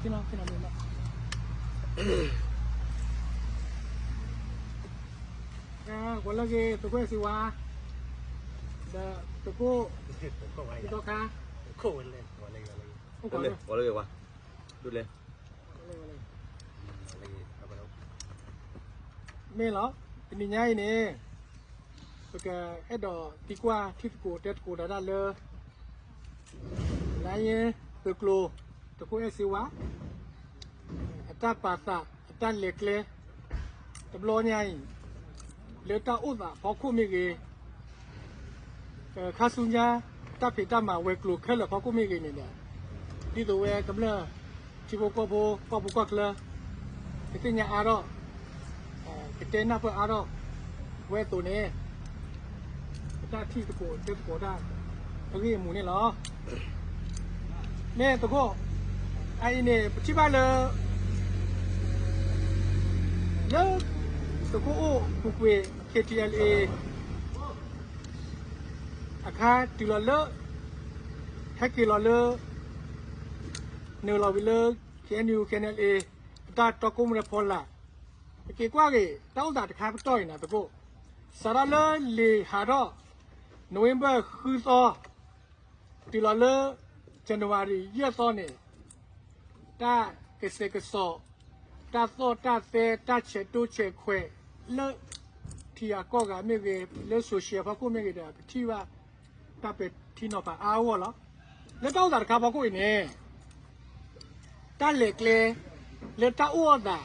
ဖဲနီၤ ဖဲနီၤ မ့ၢ်နီၤ ဂီၤလၢအဂ့ၤ သုးခိၣ်အဲၣ်စ့ဝါ ဒီးသုးခိၣ် သုးခိၣ်ခါ အိၣ်ခိး ဂီၤလၢအဂ့ၤဝါ ဒိၣ်လဲၣ် မ့ၢ်လီၤ တနံၤညါအံၤန့ၣ် ပကအဲၣ်ဒိးသံကွၢ်ထံၣ်သကိးတဲသကိးဒီးတၢ်လၢ လါယဲၢ်သုးကျိၤ သုးခိၣ်အဲၣ်စ့ဝါ အတၢ်ပာ်သး အတၢ်လဲၤကျဲ တဘျီညါအံၤ လၢတၢ်အိၣ်သးအဖီခိၣ်မ့ၢ်ဂ့ၤ ခါဆူညါ တၢ်ဖံးတၢ်မၤဝဲၤကျိၤခဲလၢာ်ဖီခိၣ်မ့ၢ်ဂ့ၤန့ၣ်ဒီး ဒ်သိးဝဲကမျၢၢ် ထံဖိကီၢ်ဖိ ကီၢ်ပူၤကီၢ်ချၢ ကသ့ၣ်ညါအါထီၣ် ကတဲနၢ်ပၢၢ်အါထီၣ်ဝဲအသိးန့ၣ် ပတၢ်ထံၣ်သကိးတဲသကိးတၢ် အဂ့ၢ်အမူၤန့ၣ်လီၤ. မ့ၢ်သုးခိၣ် အအံၤန့ၣ် ပထံၣ်ဘၣ်လၢ လၢ သုးခိၣ်အိၣ်ပူၤကွံာ် K T L A အခါတုၤလီၤလၢ ဟဲက့ၤလီၤလၢ နုာ်လီၤဝံၤလၢ K N U K N L A အတၢ်တီကိးမုၢ်နံၤဖီလာ် ပက့ၤကွၢ်က့ၤ တၢ်အိၣ်သးတခါပတီၢ်အံၤန့ၣ် သုးခိၣ် စးထီၣ်လၢလံာ်ဟးထီၣ် November ဃုသီ တုၤလီၤလၢ January ယဲၢ်သီန့ၣ် တၢ်ကစဲးကစီး တၢ်သီၣ်တၢ်သဲ တၢ်ဆဲးတိၢ်ဆဲးခွဲး လၢ ထံဂၤကီၢ်ဂၤမ့ၢ်ဂ့ၤ လၢ social ဖီခိၣ်မ့ၢ်ဂ့ၤဒီး ပထံၣ်ဘၣ် တၢ်ပဲာ်ထံနီၤဖးအါဂီၢ်လီၤ. လၢတၢ်အိၣ်သးတခါဖီခိၣ်အံၤန့ၣ် တၢ်လဲၤကျဲ လၢတၢ်အိၣ်အသး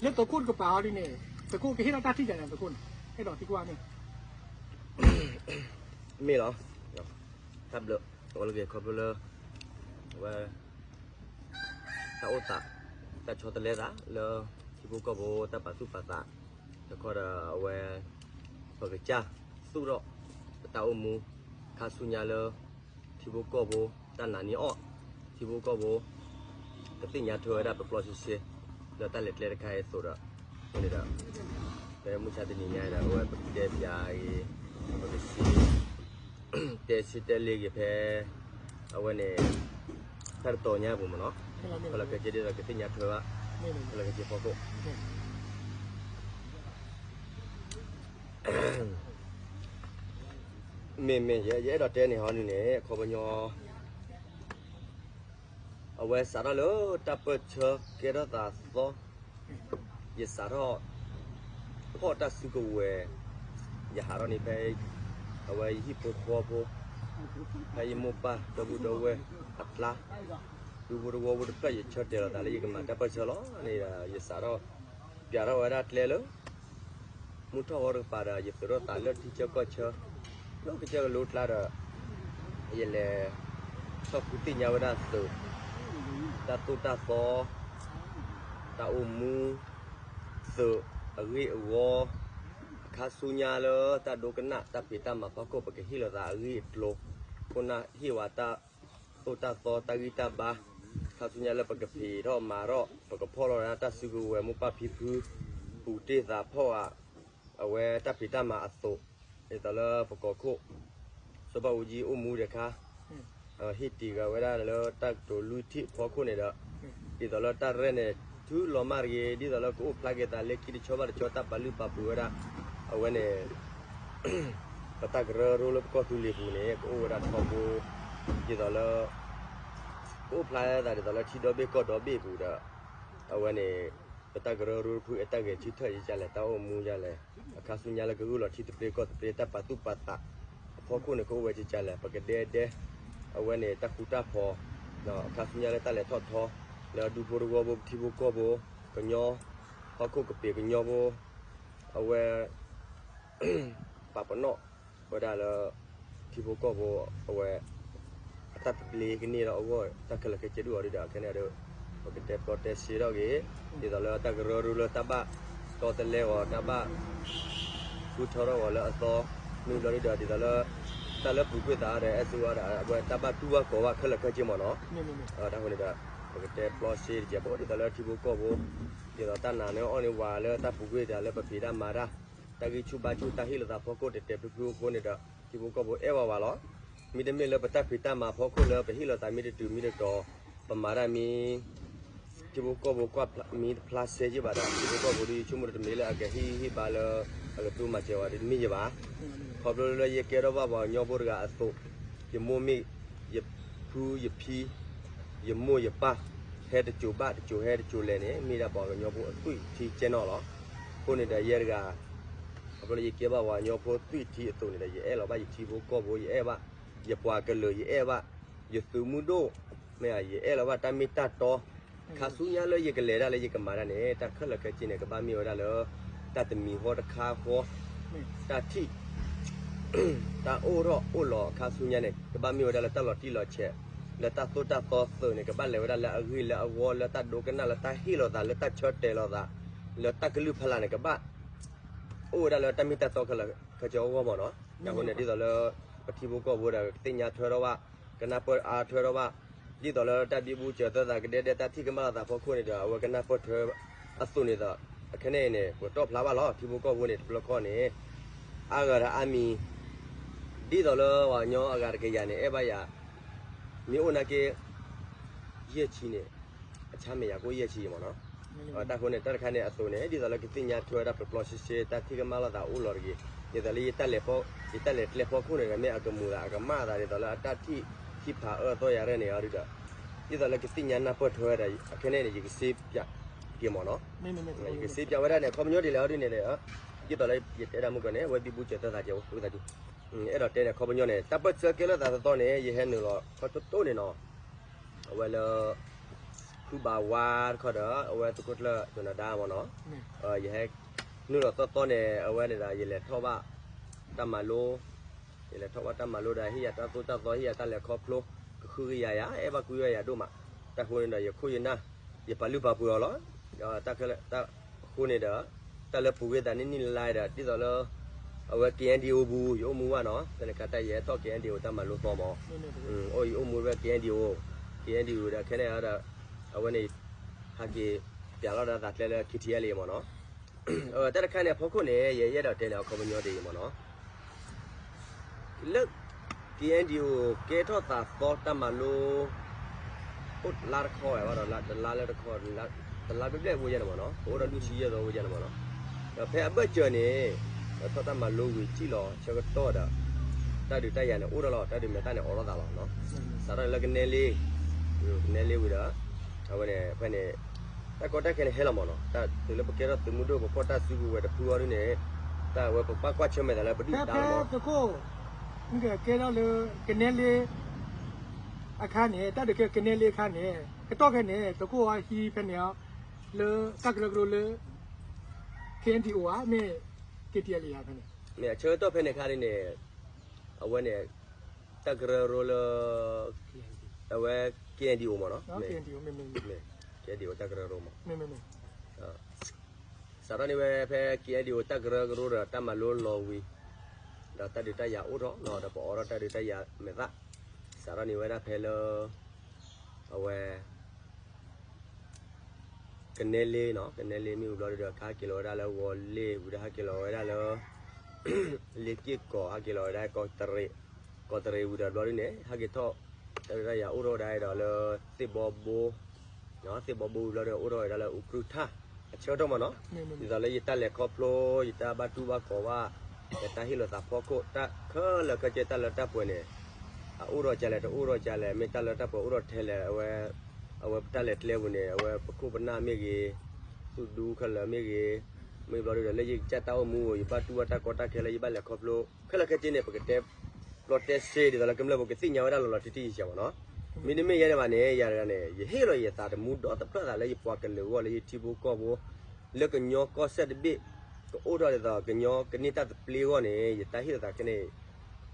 လၢသုးခိၣ်တကပၤအီၤဒ်န့ၣ် သုးခိၣ်ကဟ့ၣ်ထီၣ်တၢ်ထံၣ်ဒ်န့ၣ် သုးခိၣ်န့ၣ် အဲၣ်ဒိးသံကွၢ်မ့ၢ် မ့ၢ်လီၤ. တၢ်ဘျုး အဝဲလၢက့ၤခီဖျိလၢ အဝဲ တၢ်အိၣ်သး တၢ်ဆီတလဲသးလၢ ထံဖိကီၢ်ဖိတၢ်ပာ်သူၣ်ပာ်သး တခီဒီးအဝဲ ပကစၢ်သူၣ်ထီၣ် ပတၢ်အိၣ်မူ ခါဆူညါလၢ ထံဖိကီၢ်ဖိ တၢ်နာ်န့ၢ်အီၤ ထံဖိကီၢ်ဖိ ကသ့ၣ်ညါထွဲဝဲဒၣ်ပျီပျီဆှဲဆှဲ လၢတၢ်လဲၤကျဲတခါအံၤအသိးဒီး အဃိန့ၣ်ဒီး ဖဲမုၢ်ဆါတနံၤညါဒီး အဝဲပကတဲပၠးဂ့ၤ ပကစံး တဲဆံတဲလ့ဂ့ၤဖဲ အဝဲန့ၣ် ဖဲတတီၤညါအပူၤမ့ၢ်နီၤ ဖဲလီၤခဲက့ဒ်သိးကသ့ၣ်ညါထွဲဘၣ် ဖဲလီၤခဲက့ဖီခိၣ် မ့မ့ၢ် ယအဲၣ်ဒိးတဲန့ၣ်ဟီဒ်န့ၣ် အခီပညီ အဝဲစးထီၣ်လၢတၢ်ပၢၢ်ဆၢကဲထီၣ်သးသီ ယစးထီၣ် ဖီၣ်တၢ်စုကဝဲၤ ယဟးထီၣ်န့ၣ်ဖဲ အဝဲယဟံၣ်ဖိဃီဖိ ဖဲယမိၢ်ပၢ်ဒီပုၢ်ဒီဝဲၢ်အကျါ ဒူဖိတဝီဖိတဖျၢၣ် ယဆၢတဲာ်လီၤသးလၢယကမၤတၢ်ပၢၢ်ဆၢလီၤန့ၣ်ဒီး ယစးထီၣ် ပၠးထီၣ်ဝဲဒၣ်ကျဲလၢ မုၢ်ထီၣ်ဝီတကပၤဒီး ယသုးထီၣ်သးလၢထံဆၢကီၢ်ဆၢ လၢကစၢၢ်ကလိကျါဒီး ယလဲၤ ထီၣ်ဃုသ့ၣ်ညါဝဲဒၣ်သုး တၢ်သိၣ်တၢ်သီ တၢ်အိၣ်မူ သုးအဂ့ၢ်အဝီ အခါဆူညါလၢတၢ်ဒိကနၣ်တၢ်ဖံးတၢ်မၤဖီခိၣ် ပကဟ့ၣ်လီၤသးအဂ့ၢ်အကျိၤ ခိၣ်နၢ်ဟ့ၣ်ဝဲတၢ်သိၣ်တၢ်သီတၢ်ဂံၢ်တၢ်ဘါ ခါဆူညါလၢပကဖံးထီၣ်မၤထီၣ် ပကဖီၣ်လီၤဝဲဒၣ်တၢ်စုကဝဲၤမိၢ်ပၢ်ဖံဖု ပူၤတ့ၢ်သးဖီၣ်ဧါ အဝဲတၢ်ဖံးတၢ်မၤအသိး ဒ်သိးလၢပကီၢ်ခိၣ် စီၤဘၣ်အူကၠံအိၣ်မူတခါ ဟ့ၣ်တံၢ်ဂၤဝဲဒၣ်လၢတၢ်ကတိၤလွံၢ်ထံၣ်အဖီခိၣ်န့ၣ်ဒီး ဒ်သိးလၢတၢ်ရဲၣ်န့ၣ် ထုးလီၤမၢ်တဂ့ၤ ဒ်သိးလၢကအိၣ်ဖျါက့ၤသးလၢခံတဆီဘၣ်တဆီ တၢ်ပာ်လုၢ်ပာ်ပှ့ၤဝဲဒၣ် အဝဲန့ၣ် ပတၢ်ကရၢကရိလၢပကီၢ်သူလ့ၤပူၤန့ၣ် ကအိၣ်ဝဲဒၣ်ထီဘိ ဒ်သိးလၢ ကအိၣ်ဖျါသးဒ်သိးလၢထံဒီဘ့ၣ်ကီၢ်ဒီဘ့ၣ်အပူၤဒီး အဝဲန့ၣ် ပတၢ်ကရၢကရိတဖုအတၢ်ဂဲၤထံထၢၣ်ယကလဲၣ် တၢ်အိၣ်မူယလဲၣ် အခါဆူညါလၢကဂုာ်လီၤထံသပှ့ၤကီၢ်သပှ့ၤတၢ်ပာ်သူၣ်ပာ်သး အဖီခိၣ်န့ၣ် ကအိၣ်ဝဲကကလဲၣ် ပကဒဲဒဲ အဝဲန့ၣ်တၢ်ဃူတၢ်ဖိး အခါဆူညါလၢတၢ်လဲၤထီၣ်ထီ လၢဒူဖိတဝီဖိ ထံဖိကီၢ်ဖိ ကညီ ဟီၣ်ခိၣ်ကပ့ၤကညီဖိ အဝဲ ပာ်ပနီၣ်ဝဲဒၣ်လၢ ထံဖိကီၢ်ဖိအဝဲ အတၢ်သဘျ့ကန့ၢ်ဒီးအဂီၢ် တၢ်ခဲလၢာ်ခဲဆ့ဒုးအီၤဒုဒီး ခဲန့ၣ်ဒီး ပကတဲပျီတဲစ့ထီၣ်ဂ့ၤ ဒ်သိးလၢတၢ်ကရၢကရိလၢတၢ်ဘၣ်တီတလဲအီၤ တၢ်ဘၣ်ဃုထၢထီၣ်အီၤလၢအသီ မ့ၢ်ဘျီဒုဒီး ဒ်သိးလၢ တၢ်လၢပူၤကွံာ်သးဒီး အဲၣ်စ့ဝါဒီး အဝဲတၢ်ဘၣ်တူၢ်ဘၣ်ကီၤဘၣ်ခဲလၢာ်ခဲဆ့မ့ၢ်နီၤ တၢ်ဃိန့ၣ်ဒီး ပကတဲပျီစ့တကဲးဖိ ဒ်သိးလၢထံဖိကီၢ်ဖိ ဒ်သိးတၢ်နာ်န့ၢ်အီၣ်န့ၢ်ဝဲလၢတၢ်ပူၤကွံာ်တၢ်လၢပဖံးတၢ်မၤတၢ် တၢ်ဂံၢ်ဆူၣ်ဘါဆူၣ်တၢ်ဟ့ၣ်လီၤသးဖီခိၣ်တဲာ်တဲာ်ဖျုးဖျုးအဃိန့ၣ်ဒီး ထံဖိကီၢ်ဖိအဲၣ်ဝဲဝဲလီၤ. မ့တမ့ၢ်လၢပတၢ်ဖံးတၢ်မၤဖီခိၣ်လၢပဟ့ၣ်လီၤသးမ့ၢ်တတုၤမ့ၢ်တတီၤ ပမၤတၢ်မ့ၢ် ထံဖိကီၢ်ဖိကွၢ်မံတဖျါစဲယ့ၢ်ဘၣ်ဒီး ထံဖိကီၢ်ဖိဒီး ယဆိကမိၣ်တမ့ၢ်လၢအကဟ့ၣ်ဟ့ၣ်ဘါလၢ အကတိၤမၤစၢၤဝဲတမ့ၢ်ယ့ၢ်ဘၣ်. ခီဖျိလၢယကဲထီၣ်ဘၣ်ပှၤကညီဖိတဂၤအသိး, ယမိၢ်မ့ၢ် ယဖုယဖံ ယမိၢ်ယပၢ် ဟဲတစိၤဘၣ်တစိၤ ဟဲတစိၤလဲၤန့ၣ် မ့ၢ်ဒၣ်ပှၤကညီဖိအသွံၣ်ထံကဲနီၣ်လီၤ. အဃိန့ၣ်ဒီးယဲတဂၤ ခီဖျိလၢယကဲဘၣ်ပှၤကညီဖိသွံၣ်ထံအသိးန့ၣ်ဒီး ယအဲၣ်လီၤဘၣ်ယထံဖိကီၢ်ဖိ ယအဲၣ်ဘၣ် ယပှၤကလုာ် ယအဲၣ်ဘၣ် ယသုးမုၢ်ဒိၣ် မ့ၢ်ဧါ ယအဲၣ်လီၤဘၣ်တၢ်မ့ၢ်တၢ်တီ ခါဆူညါလၢယကလဲၤဒၣ်လၢယကမၤတၢ်န့ၣ် တၢ်ခဲလၢာ်ခဲဆ့န့ၣ် ကဘၣ်မ့ၢ်ဝဲဒၣ်လၢ တၢ်တမံၤဃီတခါဃီ တၢ်ထံၣ် တၢ်အိၣ်ထီၣ်အိၣ်လီၤအခါဆူညါန့ၣ် ကဘၣ်မ့ၢ်ဝဲဒၣ်လၢတၢ်လီၤတံၢ်လီၤဆဲး လၢတၢ်သိၣ်တၢ်သီသုးန့ၣ် ကဘၣ်လဲၤဝဲဒၣ်လၢအဂ့ၢ်လၢအဝီ လၢတၢ်ဒိကနၣ် လၢတၢ်ဟ့ၣ်လီၤသး လၢတၢ်ဆၢတဲာ်လီၤသး လၢတၢ်ကလုၢ်ဖးလၢ်န့ၣ် ကဘၣ် အိၣ်ဝဲဒၣ်လၢတၢ်မ့ၢ်တၢ်တီခဲလၢာ်ခဲဆ့အဂီၢ်မ့ၢ်နီၤ. အဃိန့ၣ် ဒ်သိးလၢ ပထံဖိကီၢ်ဖိဒီး ကသ့ၣ်ညါထွဲထီၣ်ဘၣ် ကနၢ်ပၢၢ်အါထွဲထီၣ်ဘၣ် ဒ်သိးလၢတၢ်ဘံဘူစၢၤသၢသးကဒဲဒဲ တၢ်ထံၣ်ကမၣ်လီၤသးဖီခိၣ်န့ၣ်ဒီး အဝဲကနၢ်ပၢၢ်ထွဲအသိးန့ၣ်ဒီး အခဲန့ၣ်အံၤန့ၣ် ပတီၢ်ဖျါဘၣ်လီၤ ထံဖိကီၢ်ဖိန့ၣ် တဘျီဃီန့ၣ် အါဂၤဒီးအါမံၤ ဒ်သိးလၢပှၤကညီအဂၤတကယၤန့ၣ် အဲၣ်ဘၣ်ယၤ မ့ၢ်အိၣ်နာ်က့ ယဲၢ်ဆံန့ၣ် အဆါမဲာ်ယၤကိၣ်ယဲၢ်ဆံမ့ၢ်နီၤ. တၢ်ဃိန့ၣ် တၢ်တခါန့ၣ်အသိးန့ၣ် ဒ်သိးလၢကသ့ၣ်ညါထွဲဝဲဒၣ်ပျီပျီဆှဲဆှဲ တၢ်ထံၣ်ကမၣ်လီၤသးအိၣ်လီၤတဂ့ၤ ဒ်သိးလၢယတၢ်လဲၤဖီ ယတၢ်လဲၤကျဲဖီခိၣ်န့ၣ်ဒီး မ့ၢ်အကမူၤသး အကမၣ်သး ဒ်သိးလၢအတၢ်ထံၣ် ထံၣ်ဖးအၢသီယၤရဲၣ်န့ၣ်အီၤဒုဒီး ဒ်သိးလၢကသ့ၣ်ညါနၢ်ပၢၢ်ထွဲဝဲဒၣ် အခဲန့ၣ်န့ၣ် ယကစ့ပၠးက့ၤမ့ၢ်နီၤ. ယကစ့ပၠးဝဲဒၣ်န့ၣ် အခီပညီဒ်လဲၣ်အီၤဒုန့ၣ်ဒီး ဒ်သိးလၢယတဲဒၣ်မုၢ်ကီၢ်န့ၣ် အဝဲဘံဘူစၢၤသၢသးကဲဝဲသးဒု အဲၣ်ဒိးတဲန့ၣ် အခီပညီန့ၣ် တၢ်ပၢၢ်ဆၢကဲလိာ်သးသီသီန့ၣ် ယဟဲနုာ်လီၤခီတိၢ်တိၢ်န့ၣ်နီၤ အဝဲလၢ ဖုဘၣ်ဝါတခီဒီး အဝဲသုးခိၣ်ကျၢၢ်ဒိၣ်နၤဒါမ့ၢ်နီၤ ယဟဲ နုာ်လီၤသီသီန့ၣ် အဝဲန့ၣ်ဒီး ယလဲၤထီၣ်ဘၣ် တၢ်မၤလိ ယလဲၤထီၣ်ဘၣ်တၢ်မၤလိဒီး ဟ့ၣ်ယၤတၢ်သိၣ်တၢ်သီ ဟ့ၣ်ယၤတၢ်လဲၤခီဖျိ ကဃုကယၤယၤ အဲၣ်ဘၣ်ကွံဝဲယၤဒိၣ်မး တၢ်ဃိန့ၣ်ဒီး ယခိၣ်ယနၢ် ယပာ်လုၢ်ပာ်ပှ့ၤအီၤလီၤ တၢ်ခဲလၢာ် တၢ်ဃိန့ၣ်ဒီး တၢ်လၢပူၤကွံာ်သးနံၣ်နံၣ်လါလါဒီး ဒ်သိးလၢ အဝဲ KNDO ပူၤ ယအိၣ်မူဘၣ်နီၤ ဖဲန့ၣ်ခါတၢ်ယဟဲထီၣ် KNDO တၢ်မၤလိသီမး အိၣ်ယအိၣ်မူဖဲ KNDO KNDO ဒီးခဲန့ၣ်ဒီး အဝဲန့ၣ် ဟးက့ၤ ပျးလီၤဒီးသးကျဲလၢ KTLA မ့ၢ်နီၤ တၢ်တခါန့ၣ် အဖီခိၣ်န့ၣ် ယအဲၣ်ဒိးတဲန့ၣ် အခီပညီဒ်အံၤမ့ၢ်နီၤ လၢ KNDO ကဲထီၣ်သးသီတၢ်မၤလိ အိၣ်တလါတခီဝဲဘၣ်ဒီး တလါလၢတခီ တလါဘျဲၣ်ဘျဲၣ်ဝဲယဲန့ၣ်မ့ၢ်နီၤ ကအိၣ်ဒီးလွံၢ်ဆံယဲၢ်သီဝဲယဲန့ၣ်မ့ၢ်နီၤ ဒီးဖဲအဘၢၣ်စၢၤန့ၣ် ထီၣ်တၢ်မၤလိဝံၤစံၣ်လီၤဆၢကတီၢ်ဒီး တၢ်ဒုးတၢ်ယၤန့ၣ်အိၣ်ထီၣ်လီၤ တၢ်ဒုးမဲာ်သၣ်န့ၣ်အိးထီၣ်သးလီၤ စးထီၣ်လၢကနဲလ့ ကနဲလ့ဝံၤဒီး အဝဲန့ၣ်ဖဲန့ၣ် တၢ်ကီတၢ်ခဲန့ၣ်ဟဲလီၤမ့ၢ်နီၤ တၢ်တုၤလၢပကဲထီၣ်သုးမုၢ်ဒိၣ် ပဖီၣ်တၢ်စုကဝဲၤတဖုအီၤဒ်န့ၣ် တၢ်ဝဲပဘၣ်ကွၢ်ဆၢၣ်မဲာ်သးလၢပဒုၣ်ပဒါလီၤမ့ၢ် ဖဲသုးခိၣ် ကဲထီၣ်လၢ ကနဲလ့ အခါန့ၣ် တၢ်ဒုးကဲကနဲလ့အခါန့ၣ် ကတီၢ်ခဲန့ၣ် သုးခိၣ်အဟံးဖဲန့ၣ် လၢတၢ်ကရၢကရိလၢ KNDO ဧါ မ့ၢ် KTLA ဧါဖဲန့ၣ် မ့ၢ်အဆၢကတီၢ်ဖဲန့ၣ်အခါန့ၣ် အဝဲန့ၣ် တၢ်ကရၢကရိလၢ အဝဲ KNDO မ့ၢ်နီၤ KNDO တၢ်ကရၢကရိမ့ၢ် စးထီၣ်န့ၢ်ဝဲဖဲ KNDO တၢ်ကရၢကရိဒီး တၢ်မၤလိလီၤဝံၤ ဒီးတၢ်ဒုးတၢ်ယၤအိၣ်ထီၣ်လီၤ ဒီးပအိးထီၣ်တၢ်ဒုးတၢ်ယၤမဲာ်သၣ် စးထီၣ်န့ၢ်ဝဲဒၣ်ဖဲလၢ အဝဲ ကနဲလ့နီၤ ကနဲလ့မ့ၢ်ဝံၤဘျီဒုဒီး ဟဲက့ၤလီၤဝဲဒၣ်လၢဝီၤလ့ၢ်ဝံၤဒီး ဟဲက့ၤလီၤဝဲဒၣ်လၢ လ့က့ၢ်ကီး ဟဲက့ၤလီၤဝဲဒၣ် ကီးတရံးဝံၤဒီးဘျီဒုန့ၣ် ဟဲက့ၤထီၣ် တၢ်ဒုးတၢ်ယၤအိၣ်ထီၣ်ဝဲဒၣ်ဒီးလၢ သ့ၣ်ဘီဘိ သ့ၣ်ဘီဘိဝံၤဘျီဒီး အိၣ်ထီၣ်ဝဲဒၣ်လၢအူးကြုၢ်ထၣ် အဆၢကတီၢ်မ့ၢ်နီၤ ဒ်သိးလၢယတၢ်လဲၤခီဖျိ ယတၢ်ဘၣ်တူၢ်ဘၣ်ကီးဘၣ် ယတၢ်ဟ့ၣ်လီၤသးဖီခိၣ် တၢ်ခဲလၢာ်ခဲဆ့ တၢ်လၢတၢ်ပှဲၤန့ၣ် အအိၣ်ထီၣ်ကလဲၣ် တအိၣ်ထီၣ်ကလဲၣ် မ့ၢ်တၢ်လၢတၢ်ပှဲၤအိၣ်ထီၣ်ထဲလဲၣ် အဝဲ အဝဲပတၢ်လဲၤကျဲပူၤန့ၣ် အဝဲပခိၣ်ပနၢ်မ့ၢ်ဂ့ၤ သူၣ်ဒူခဲလၢာ်မ့ၢ်ဂ့ၤ မ့ၢ်ဘျီဒုဒီး လၢယကစၢ်တၢ်အိၣ်မူ ယဘၣ်တူၢ်ဘၣ်တၢ်ကီတၢ်ခဲလၢယဘၣ်လဲၤခီဖျိ ခဲလၢာ်ခဲဆ့န့ၣ် ပကတဲ ပျီတဲစ့ဒ်သိးလၢကမျၢၢ်ဖိကသ့ၣ်ညါဝဲဒၣ်လီၤလီၤတံၢ်တံၢ်ယစှၤမ့ၢ်နီၤ မ့တမ့ၢ်ယဲန့ၣ်ဘၣ်န့ၣ် ယၤတဂၤန့ၣ် ယဟ့ၣ်လီၤယသးတမူဒီတဖျၢၣ်သးလၢယပှၤကလုာ်အဂီၢ်လၢယထံဖိကီၢ်ဖိ လၢကညီကီၢ်စဲၣ်တဘ့ၣ် ကအိၣ်ထီၣ်ဒ်သိးကညီကန့ၢ်တၢ်သဘျ့အဂီၢ်န့ၣ် ယတၢ်ဟ့ၣ်လီၤသးခဲန့ၣ်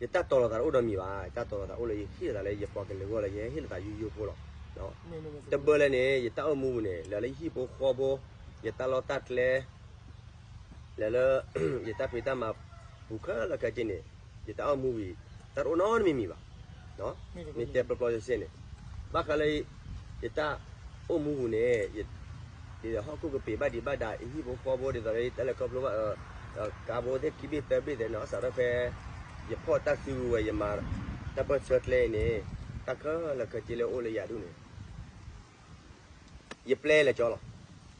ယတၢ်တီၤလီၤသးတအိၣ်ဒီးမံၤဘၣ် ယတၢ်တီၤလီၤသးအိၣ်လၢယဟ့ၣ်လီၤသးလၢယပှၤကလုာ်အဂီၢ်လၢယဟဲဟ့ၣ်လီၤသးယိယိဖိလီၤ တဘၢလၢန့ၣ် ယတၢ်အိၣ်မူပူၤန့ၣ် လဲၤလၢယဟံၣ်ဖိဃီဖိ ယတၢ်လီၢ်တၢ်ကျဲ လဲၤလၢ ယတၢ်ဖံးတၢ်မၤပူၤခဲလၢာ်ခဲဆ့န့ၣ် ယတၢ်အိၣ်မူဝံၤ တၢ်တအိၣ်နီတမံၤမံၤဘၣ် မ့ၢ်တဲပျီပျီစ့န့ၣ် ဘၣ်ဃးလၢ ယတၢ်အိၣ်မူပူၤန့ၣ် ယဟီၣ်ခိၣ်ကပ့ၤဘၣ်ဒံးဘၣ်ဒါ ယဟံၣ်ဖိဃီဖိဒ်သိးလၢယတၢ်လဲၤခီဖျိဘၣ် ကါဘိသ့ၣ်ခံဘ့ၣ်သၢဘ့ၣ်သ့ၣ်နီၤ စးထီၣ်ဖဲ ယဖီၣ်တၢ်စုကဝဲၤ ယမၤတၢ်ပၢၢ်ဆၢကျဲအံၤန့ၣ် တၢ်ခဲလၢာ်ခဲဆ့လၢအိၣ်လၢယၤဒူၣ်န့ၣ် ယပျဲလဲၤကၠီလီၤ.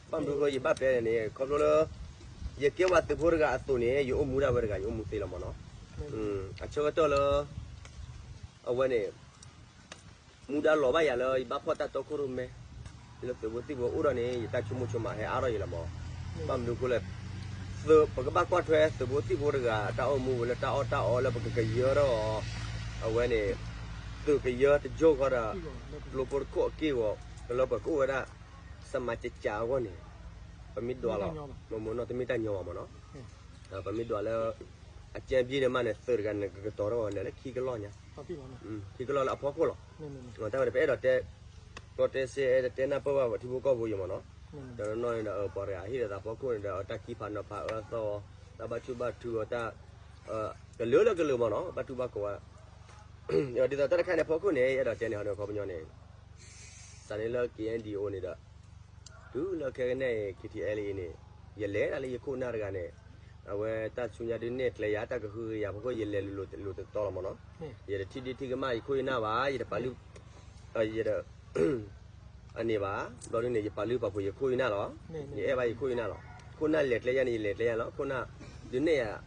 ဘၣ်မနုၤဃိယဘၣ်ပျဲလဲၣ်န့ၣ် ခီဖျိလၢ ယကဲဝဲသုးဖိတဂၤအသိးန့ၣ် ယအိၣ်မူဒၣ်ဝဲတဂၤ ယအိၣ်မူသ့လီၤမ့ၢ်နီၤ. အဆၢကတီၢ်လၢ အဝဲန့ၣ် မူဒါလီၤဘၣ်ယၤလၢ ယဘၣ်ဖီၣ်တၢ်တီခိၣ်ရိၣ်မဲ လၢသုးဖိသံၣ်ဖိအိၣ်ဒီးန့ၣ် ယတၢ်ဆိကမိၣ်ဆိကမးဟဲအါထီၣ်ယၤလီၤမ့ၢ်. ဘၣ်မနုၤဃိလဲၣ် ပကဘၣ်ကွၢ်ထွဲသုးဖိသံၣ်ဖိတဂၤ တၢ်အိၣ်မူဝဲလၢတၢ်အီၣ်တၢ်အီလၢပကကယၢထီၣ်အီၤ အဝဲန့ၣ် သုးကယၢတယိၢ်ဃီဒီး ကျိဖိတခိၣ်အက့ၢ်အဂီၤ ကလၢပကအိၣ်ဝဲဒၣ် စမၤကကးအဂီၢ်န့ၣ် ပမ့ၢ်ဒွးလီၤ မ့ၢ်နီၤ တမ့ၢ်တၢ်ညီဘၣ်မ့ၢ်နီၤ. ပမ့ၢ်ဒွးလၢ အကၠၢဘံၣ်န့ၣ်မးန့ၣ် သုးတဂၤန့ၣ် ကကတီၤထီၣ်ဝဲလဲၤလၢခံကလီၢ်ညါ, ခံကလီၢ်လၢအဖီခိၣ်လီၤ. တၢ်ဝဲန့ၣ် ပအဲၣ်ဒိးတဲ ကီတဲစ့အဲၣ်ဒိးတဲနၢ်ပၢၢ်ဘၣ်ပှၤထံဖိကီၢ်ဖိယမ့ၢ်နီၤ. တနီၤနီၤန့ၣ်ဒီး ပှၤတဂၤဟ့ၣ်ဒီးသးဖီခိၣ်န့ၣ်ဒီး တၢ်ခံဖးနီၤဖးအၢသီအီၤ တၢ်ဘၣ်ထူၣ်ဘၣ်ထူအီၤ တၢ် ကလုာ်လၢကလုာ်မ့ၢ်နီၤ ဘၣ်တူၢ်ဘၣ်ကိးဝဲ ဒ်သိးတၢ်တခါန့ၣ် ဖီခိၣ်န့ၣ် ယအဲၣ်ဒိးတဲန့ၣ် ဟီဒီးခီပညီန့ၣ် စးန့ၣ်လၢ K N D O န့ၣ်ဒီး တုၤလၢခဲကနံၣ်အံၤ K T L A န့ၣ် ယလဲၤဒၣ်လၢယခိၣ်နၢ်တဂၤန့ၣ် အဝဲတၢ်ဆူညါဒုးနဲၣ်ကျဲယၤ တၢ်ကဟုကယာ် ဖီခိၣ်ယလဲၤလိၤလိၤတတီလီၤမ့ၢ်နီၤ. ယတထံၣ်ဒ့ထံၣ်ကမၣ်ယခိၣ်ယနၢ်ဘၣ် ယတပာ်လုၢ် ယတ အန့ၣ်ဘၣ် ဘျီဒုန့ၣ် ယပာ်လုၢ်ပာ်ပှ့ၤယခိၣ်ယနၢ်လီၤ. ယအဲၣ်ဘၣ်ယခိၣ်ယနၢ်လီၤ. ခိၣ်နၢ်လဲၤကျဲယၤန့ၣ် ယလဲၤကျဲယၤလီၤ. ခိၣ်နၢ်ဒုးနဲၣ်ယၤ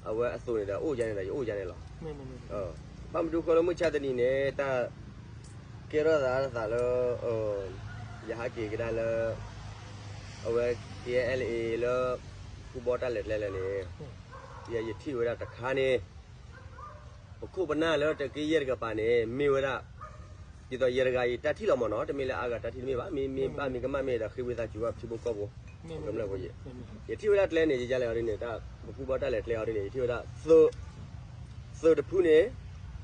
အဝဲအသိးန့ၣ်ဒီး အိၣ်ယၤန့ၣ်ဒီး ယအိၣ်ယၤန့ၣ်လီၤ. ဘၣ်မနုၤဃိလၢမုၢ်ဆါတနံၤန့ၣ် တၢ်ကဲထီၣ်သးသးလၢ ယဟးက့ၤကဒါလၢ အဝဲ K N L A လၢ ဖူဘီတၢ်လဲၤကျဲလဲၣ်န့ၣ် ယထံၣ်ဝဲဒၣ်တခါန့ၣ် ပခိၣ်ပနၢ်လၢတက့ၢ်ယဲၢ်တကပၤန့ၣ် မ့ၢ်ဝဲဒၣ် ဒ်သိးယဲၢ်တဂၤအံၤ တၢ်ထံၣ်လီၤမ့ၢ်နီၤ တမ့ၢ်လၢအါဂၤတၢ်ထံၣ်တမ့ၢ်ဘၣ် မ့ၢ်မ့ၢ်ဘၣ်မ့ၢ်ကမၣ်မ့ၢ်ဒီး ဃ့ဝံသးစူၤဘၣ်ထံဖိကီၢ်ဖိ ယထံၣ်ဝဲဒၣ်ကျဲန့ၣ် ယယါလဲၣ်အီၤဒ်န့ၣ် တၢ်ပဖူဘီတၢ်လဲၤကျဲအီၤဒ်န့ၣ် ယထံၣ်ဝဲဒၣ် သုးတဖုန့ၣ်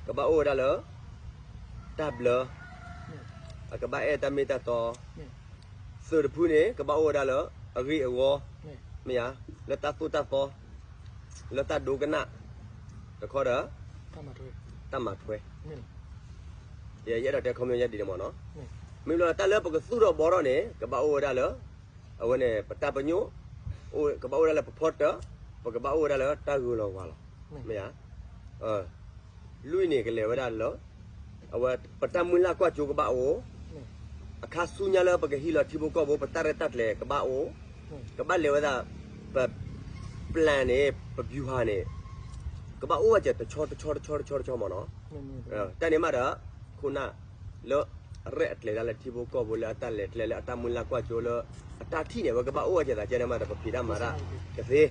ကဘၣ်အိၣ်ဝဲဒၣ်လၢ တၢ်ဘျၢ အကဘၣ်အဲၣ်တၢ်မ့ၢ်တၢ်တီ သုးတဖုန့ၣ် ကဘၣ်အိၣ်ဝဲဒၣ်လၢ အဂ့ၢ်အဂီၢ် မ့ၢ်ဧါ လၢတၢ်သိၣ်တၢ်သီ လၢတၢ်ဒိကနၣ် တခီဒီး တၢ်မၤထွဲ ယအဲၣ်ဒိးတဲခီပညီယဲၢ်ဒ်န့ၣ်မ့ၢ်နီၤ မ့ၢ်လၢတၢ်လၢပကသူၣ်ထီၣ်ဘှီထီၣ်န့ၣ် ကဘၣ်အိၣ်ဝဲဒၣ်လၢ အဝဲန့ၣ် ပတၢ်ပညိၣ် ကဘၣ်အိၣ်ဝဲဒၣ်လၢပဖီတၢၣ် ပကဘၣ်အိၣ်ဝဲဒၣ်လၢတၢ်ဂုၤလီၤဝါလီၤ မ့ၢ်ဧါ လွံၢ်န့ၣ်ကလဲၤဝဲဒၣ်လၢ အဝဲပတၢ်မုၢ်လၢ်ကွၢ်စိကဘၣ်အိၣ် အခါဆူညါလၢပကဟံးလီၤထံဖိကီၢ်ဖိ ပတၢ်ရဲၣ်တၢ်ကျဲၤကဘၣ်အိၣ် ကဘၣ်လဲၤဝဲဒၣ် ပ plan န့ၣ် ပ ဗျူဟာ န့ၣ် ကဘၣ်အိၣ်ဝဲကဲတဆီတဆီတဆီတဆီတဆီမ့ၢ်နီၤ တၢ်န့ၣ်မးဒီး ခိၣ်နၢ်လၢ ရဲၣ်အကျဲၤဒၣ်လၢထံဖိကီၢ်ဖိလၢအတၢ်လဲၤကျဲလၢအတၢ်မုၢ်လၢ်ကွၢ်စိလၢ အတၢ်ထံၣ်န့ၣ် အဝဲကဘၣ်အိၣ်ဝဲကဲသးကဲန့ၣ်မးဒီး ပဖံးတၢ်မၤတၢ်ကသ့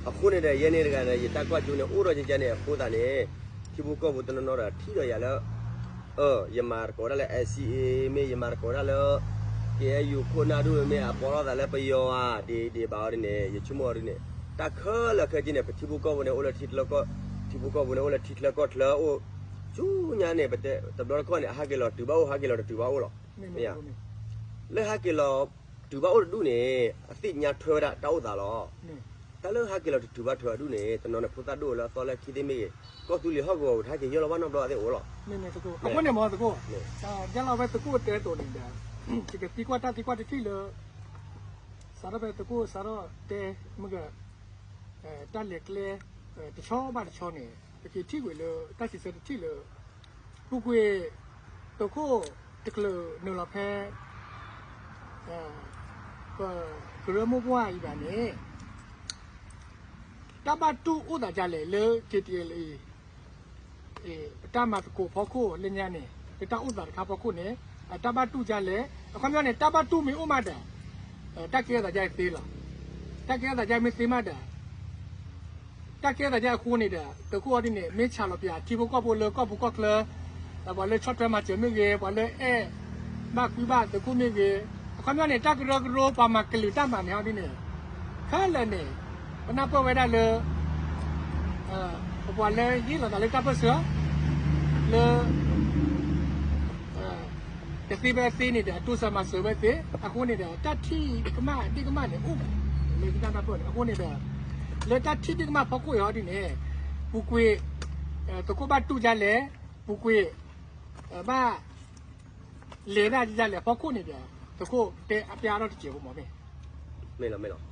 အဃိန့ၣ်ဒီး ယဲန့ၣ်တဂၤန့ၣ် ယတၢ်ကွၢ်စိန့ၣ် အိၣ်ဒီးကဲန့ၣ်အဃိသတးန့ၣ် ထံဖိကီၢ်ဖိတနီၤနီၤဒီးထံၣ်ဒီးယၤလၢ ယမၤသကိးဒၣ်လၢ N C A မ့ၢ် ယမၤသကိးဒၣ်လၢ K N U ခိၣ်နၢ်ဒိၣ်မ့ၢ် အပိာ်ထီၣ်သးလၢပယီၤဧါ ဒ်ဒ်ဘၣ်အီၤဒ်န့ၣ် ယဆိကမိၣ်အီၤဒ်န့ၣ် တၢ်ခဲလၢာ်ခဲဆ့န့ၣ် ပထံဖိကီၢ်ဖိန့ၣ် အိၣ်လၢထံချၢကီၢ် ထံဖိကီၢ်ဖိန့ၣ်အိၣ်လၢထံချၢကီၢ်ချၢအိၣ် ဆူညါန့ၣ် ပတဲတဘျီတခီၣ်န့ၣ် အဟးက့ၤလီၤတုၤဘၣ်အိၣ် ဟးက့ၤလီၤတတုၤဘၣ်အိၣ်လီၤ မ့ၢ်ဧါ လၢဟးက့ၤလီၤတုၤဘၣ်အိၣ်တဒူၣ်န့ၣ် အသ့ၣ်ညါထွဲဝဲဒၣ်တၢ်အိၣ်သးလီၤ တၢ်လၢဟးက့ၤလီၤတတုၤဘၣ်ထွဲအဒူၣ်န့ၣ် တနီၤန့ၣ်ဖိသၣ်ဒိၣ်လၢအသီလၢခံသ့ၣ်မ့ၢ်ဂ့ၤ ကီၢ်သူလ့ၤဟီၣ်ကဝီၤပူၤ တဟးက့ၤယီၢ်လီၤဘၣ်နီတဘျီအသ့ၣ်အိၣ်လီၤ အဃိန့ၣ်မ့ၢ်သကိး ဒ်လီၤဝဲသကိးတဲအသိးန့ၣ်ဒီး ယကသံကွၢ်တၢ်သံကွၢ်တထံၣ်လၢ စးထီၣ်ဖဲသကိးစးထီၣ်တဲ မ့ၢ်ဂ့ၤ တၢ်လဲၤကျဲ တဆီဘၣ်တဆီန့ၣ် ပကထံၣ်ကွံာ်လၢ တၢ်စံးဆၢတထံၣ်လၢ ပူၤကွံာ် သုးခိၣ်တချုးနုာ်လီၤဖဲ ပကရၢမိၢ်ပှၢ်အံၤဘၣ်န့ၣ် တၢ်ဘၣ်တူၢ်အိၣ်သးဒ်လဲၣ်လၢ K T L A အံၤ တၢ်မၤသကိးဖီခိၣ်လၢညါန့ၣ် လၢတၢ်အိၣ်သးတခါဖီခိၣ်န့ၣ် အတၢ်ဘၣ်တူၢ်ဒ်လဲၣ် အခီပညီန့ၣ် တၢ်ဘၣ်တူၢ်မ့ၢ်အိၣ်မးဒီး တၢ်ကဲထီၣ်သးဒ်အံၤသ့လီၤ. တၢ်ကဲထီၣ်သးဒ်အံၤမ့ၢ်သ့မးဒီး တၢ်ကဲထီၣ်သးဒ်အံၤအဃိန့ၣ်ဒီး သုးခိၣ်အီၤဒ်န့ၣ် မ့ၢ်ဆၣ်လီၤပၠးထံဖိကီၢ်ဖိလၢကီၢ်ပူၤကီၢ်ချၢ ပှၤလၢဆီၣ်ထွဲမၤစၢၤမ့ၢ်ဂ့ၤ ပှၤလၢအဲၣ်ဘၣ်ကွံဘၣ်သုးခိၣ်မ့ၢ်ဂ့ၤ အခီပညီန့ၣ် တၢ်ကရၢကရိပှၤမၤကလုာ်တၢ်မၤန့ၣ်အီၤဒ်န့ၣ် ခဲလၢာ်န့ၣ် ပနၢ်ပၢၢ်ဝဲဒၣ်လၢ ပပှၤလၢဟ့ၣ်လီၤသးလၢတၢ်ပၢၢ်ဆၢ လၢ တသ့ဖဲအသ့န့ၣ်ဒီး အတိစၢၤမၤစၢၤဝဲသ့ အဃိန့ၣ်ဒီး တၢ်ထံၣ်ကမၣ်ဒ့ၣ်ကမၣ်န့ၣ်အိၣ်မး လၢတၢ်နၢ်ပၢၢ်န့ၣ် အဃိန့ၣ်ဒီး လၢတၢ်ထံၣ်ဒ့ၣ်ကမၣ်ဖီခိၣ်အံၤဟီဒ်န့ၣ် ပူၤကွံာ် သုးခိၣ်ဘၣ်တူၢ်ဒ်လဲၣ် ပူၤကွံာ် ဘၣ် လဲၤဒၣ်ဒ်လဲၣ်အဖီခိၣ်န့ၣ်ဒီး သုးခိၣ်တဲအပျဲအါထီၣ်တစဲးဖိမ့ၢ်မ့ၢ် မ့ၢ်လီၤမ့ၢ်လီၤ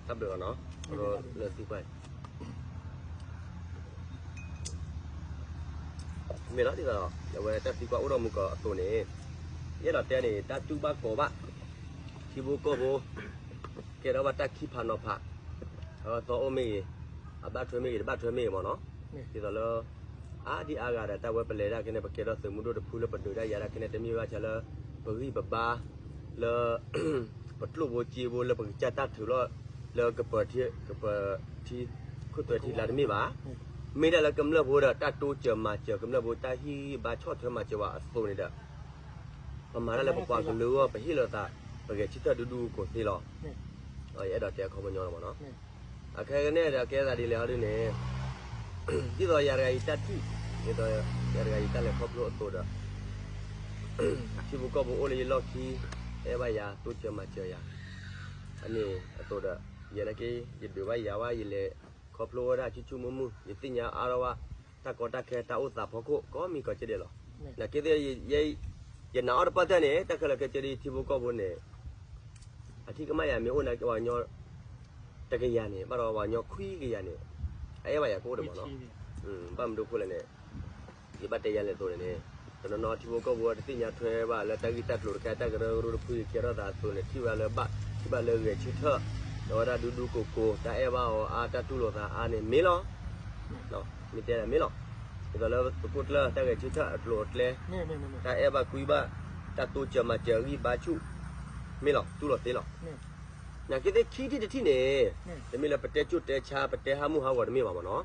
တၢ်ဘျုးလီၤနီၤ လၢသံကွၢ် မ့ၢ်လီၤဒ်သိး အဝဲတၢ်သံကွၢ်အိၣ်ထီၣ်မူကီၢ်အသိးန့ၣ် ယအဲၣ်ဒိးတဲန့ၣ် တၢ်တူၢ်ဘၣ်ကီၤဘၣ်, ထံဖိကီၢ်ဖိ ကဲထီၣ်ဘၣ်တၢ်ခံဖးနီၤဖး, အသီအိၣ်မ့ၢ်ဂ့ၤ, အဘၣ်ထွဲမ့ၢ်ဂ့ၤ တဘၣ်ထွဲမ့ၢ်ဂ့ၤမ့ၢ်နီၤ, ဒ်သိးလၢ အါဒံအါဂၤဒီး တၢ်ဝဲပလဲၤဒၣ်ခဲန့ၣ် ပကဲထီၣ်သုးမုၢ်ဒိၣ်တဖုလၢပဒုးတၢ်ယၤဒၣ်ခဲန့ၣ် တမ့ၢ်ဘၣ်ဆၣ်လၢ ပဂံၢ်ပဘါ လၢ ပကျိၣ်ဖိစ့ဖိလၢပကစၢ်တၢ်ထုးလီၤ လၢကပၢၤထံ ကပၢၤထံ ခိၣ်သွဲထံကျါတမ့ၢ်ဘၣ်. မ့ၢ်ဒၣ်လၢကမျၢၢ်ဖိဒီး တၢ်တိစၢၤမၤစၢၤကမျၢၢ်ဖိ တၢ်ဟ့ၣ်ဂံၢ်ဘါဆီၣ်ထွဲမၤစၢၤဝဲအသိးန့ၣ်ဒီး ပမၤတၢ်လၢပပှၤကလုာ်အဂီၢ် ပဟ့ၣ်လီၤသး ပဂဲၤဆၢထၢၣ်ဒူဒူကိးသ့လီၤ. ယအဲၣ်ဒိးတဲအခီပညီလီၤမ့ၢ်နီၤ. အခဲကနံၣ်ဒီးကဲသးဒ်လဲၣ်ဟီဒ်န့ၣ် ဒ်သိးယၤတဂၤယတၢ်ထံၣ်, ဒ်သိးယၤတဂၤယတၢ်လဲၤခီဖျိအသိးဒီး ထံဖိကီၢ်ဖိအိၣ်လၢယလီၢ်ခံ အဲၣ်ဘၣ်ယၤ တိစၢၤမၤစၢၤယၤ အန့ၣ်အသိးဒီး ယဲနာ်က့ ယဒုးဘၣ်ယၤဝဲ ယလဲၤခီဖျိဝဲဒၣ်ဆူၣ်ဆူၣ်မုၢ်မုၢ် ယသ့ၣ်ညါအါထီၣ်ဘၣ် တၢ်ကီတၢ်ခဲတၢ်အိၣ်သးဖီခိၣ် ကိးမံၤကိးကဲဒဲးလီၤ. နာ်က့သ့ၣ် ယနာ်အီၤတပၣ်တၢၢ်န့ၣ် တၢ်ခဲလၢာ်ခဲဆ့ဒ်ထံဖိကီၢ်ဖိန့ၣ် အထံကမၣ်ယၤမ့ၢ်အိၣ်နာ်က့ ပှၤကညီ တကယၤန့ၣ် ဘၣ်ဒီးပှၤကညီခွံကယၤန့ၣ် အအဲၣ်ဘၣ်ယၤကအိၣ်ဒံးမ့ၢ်နီၤ. ဘၣ်မနုၤအဃိလဲၣ်န့ၣ် ယဘၣ်တဲယၤလဲၣ်အသိးန့ၣ်န့ၣ် တနီၤနီၤထံဖိကီၢ်ဖိတသ့ၣ်ညါထွဲဘၣ်လၢတၢ်ဂ့ၢ်တၢ်ကျိၤတခါ တၢ်ကရၢကရိတဖုအံၤကဲထီၣ်သးအသိးန့ၣ် ထံၣ်ဘၣ်လၢဘၣ် ထံၣ်ဘၣ်လၢဂဲၤဆၢထၢၣ် ဒီးဝဲဒၣ်ဒူဒူကိးကိး တၢ်အဲၣ်ဘၣ်အီၤအါ တၢ်တူၢ်လိာ်သးအါန့ၣ်မ့ၢ်လီၤ. မ့ၢ်တဲဒၣ်မ့ၢ်လီၤ. ဒ်သိးလၢသုးခိၣ်ကျၢၢ် တၢ်ဂဲၤဆၢထၢၣ်အကျိၤအကျဲ တၢ်အဲၣ်ဘၣ်ကွံဘၣ် တၢ်တိစၢၤမၤစၢၤအဂံၢ်ဘါဆူၣ် မ့ၢ်လီၤ တူၢ်လိာ်သ့လီၤ. နာ်က့သ့ၣ်ခံထံၣ်တထံၣ်န့ၣ် တမ့ၢ်လၢပတဲကၠိၣ်တဲဆါ ပတဲဟးမုၢ်ဟးဂီၤတမ့ၢ်ဘၣ်မ့ၢ်နီၤ.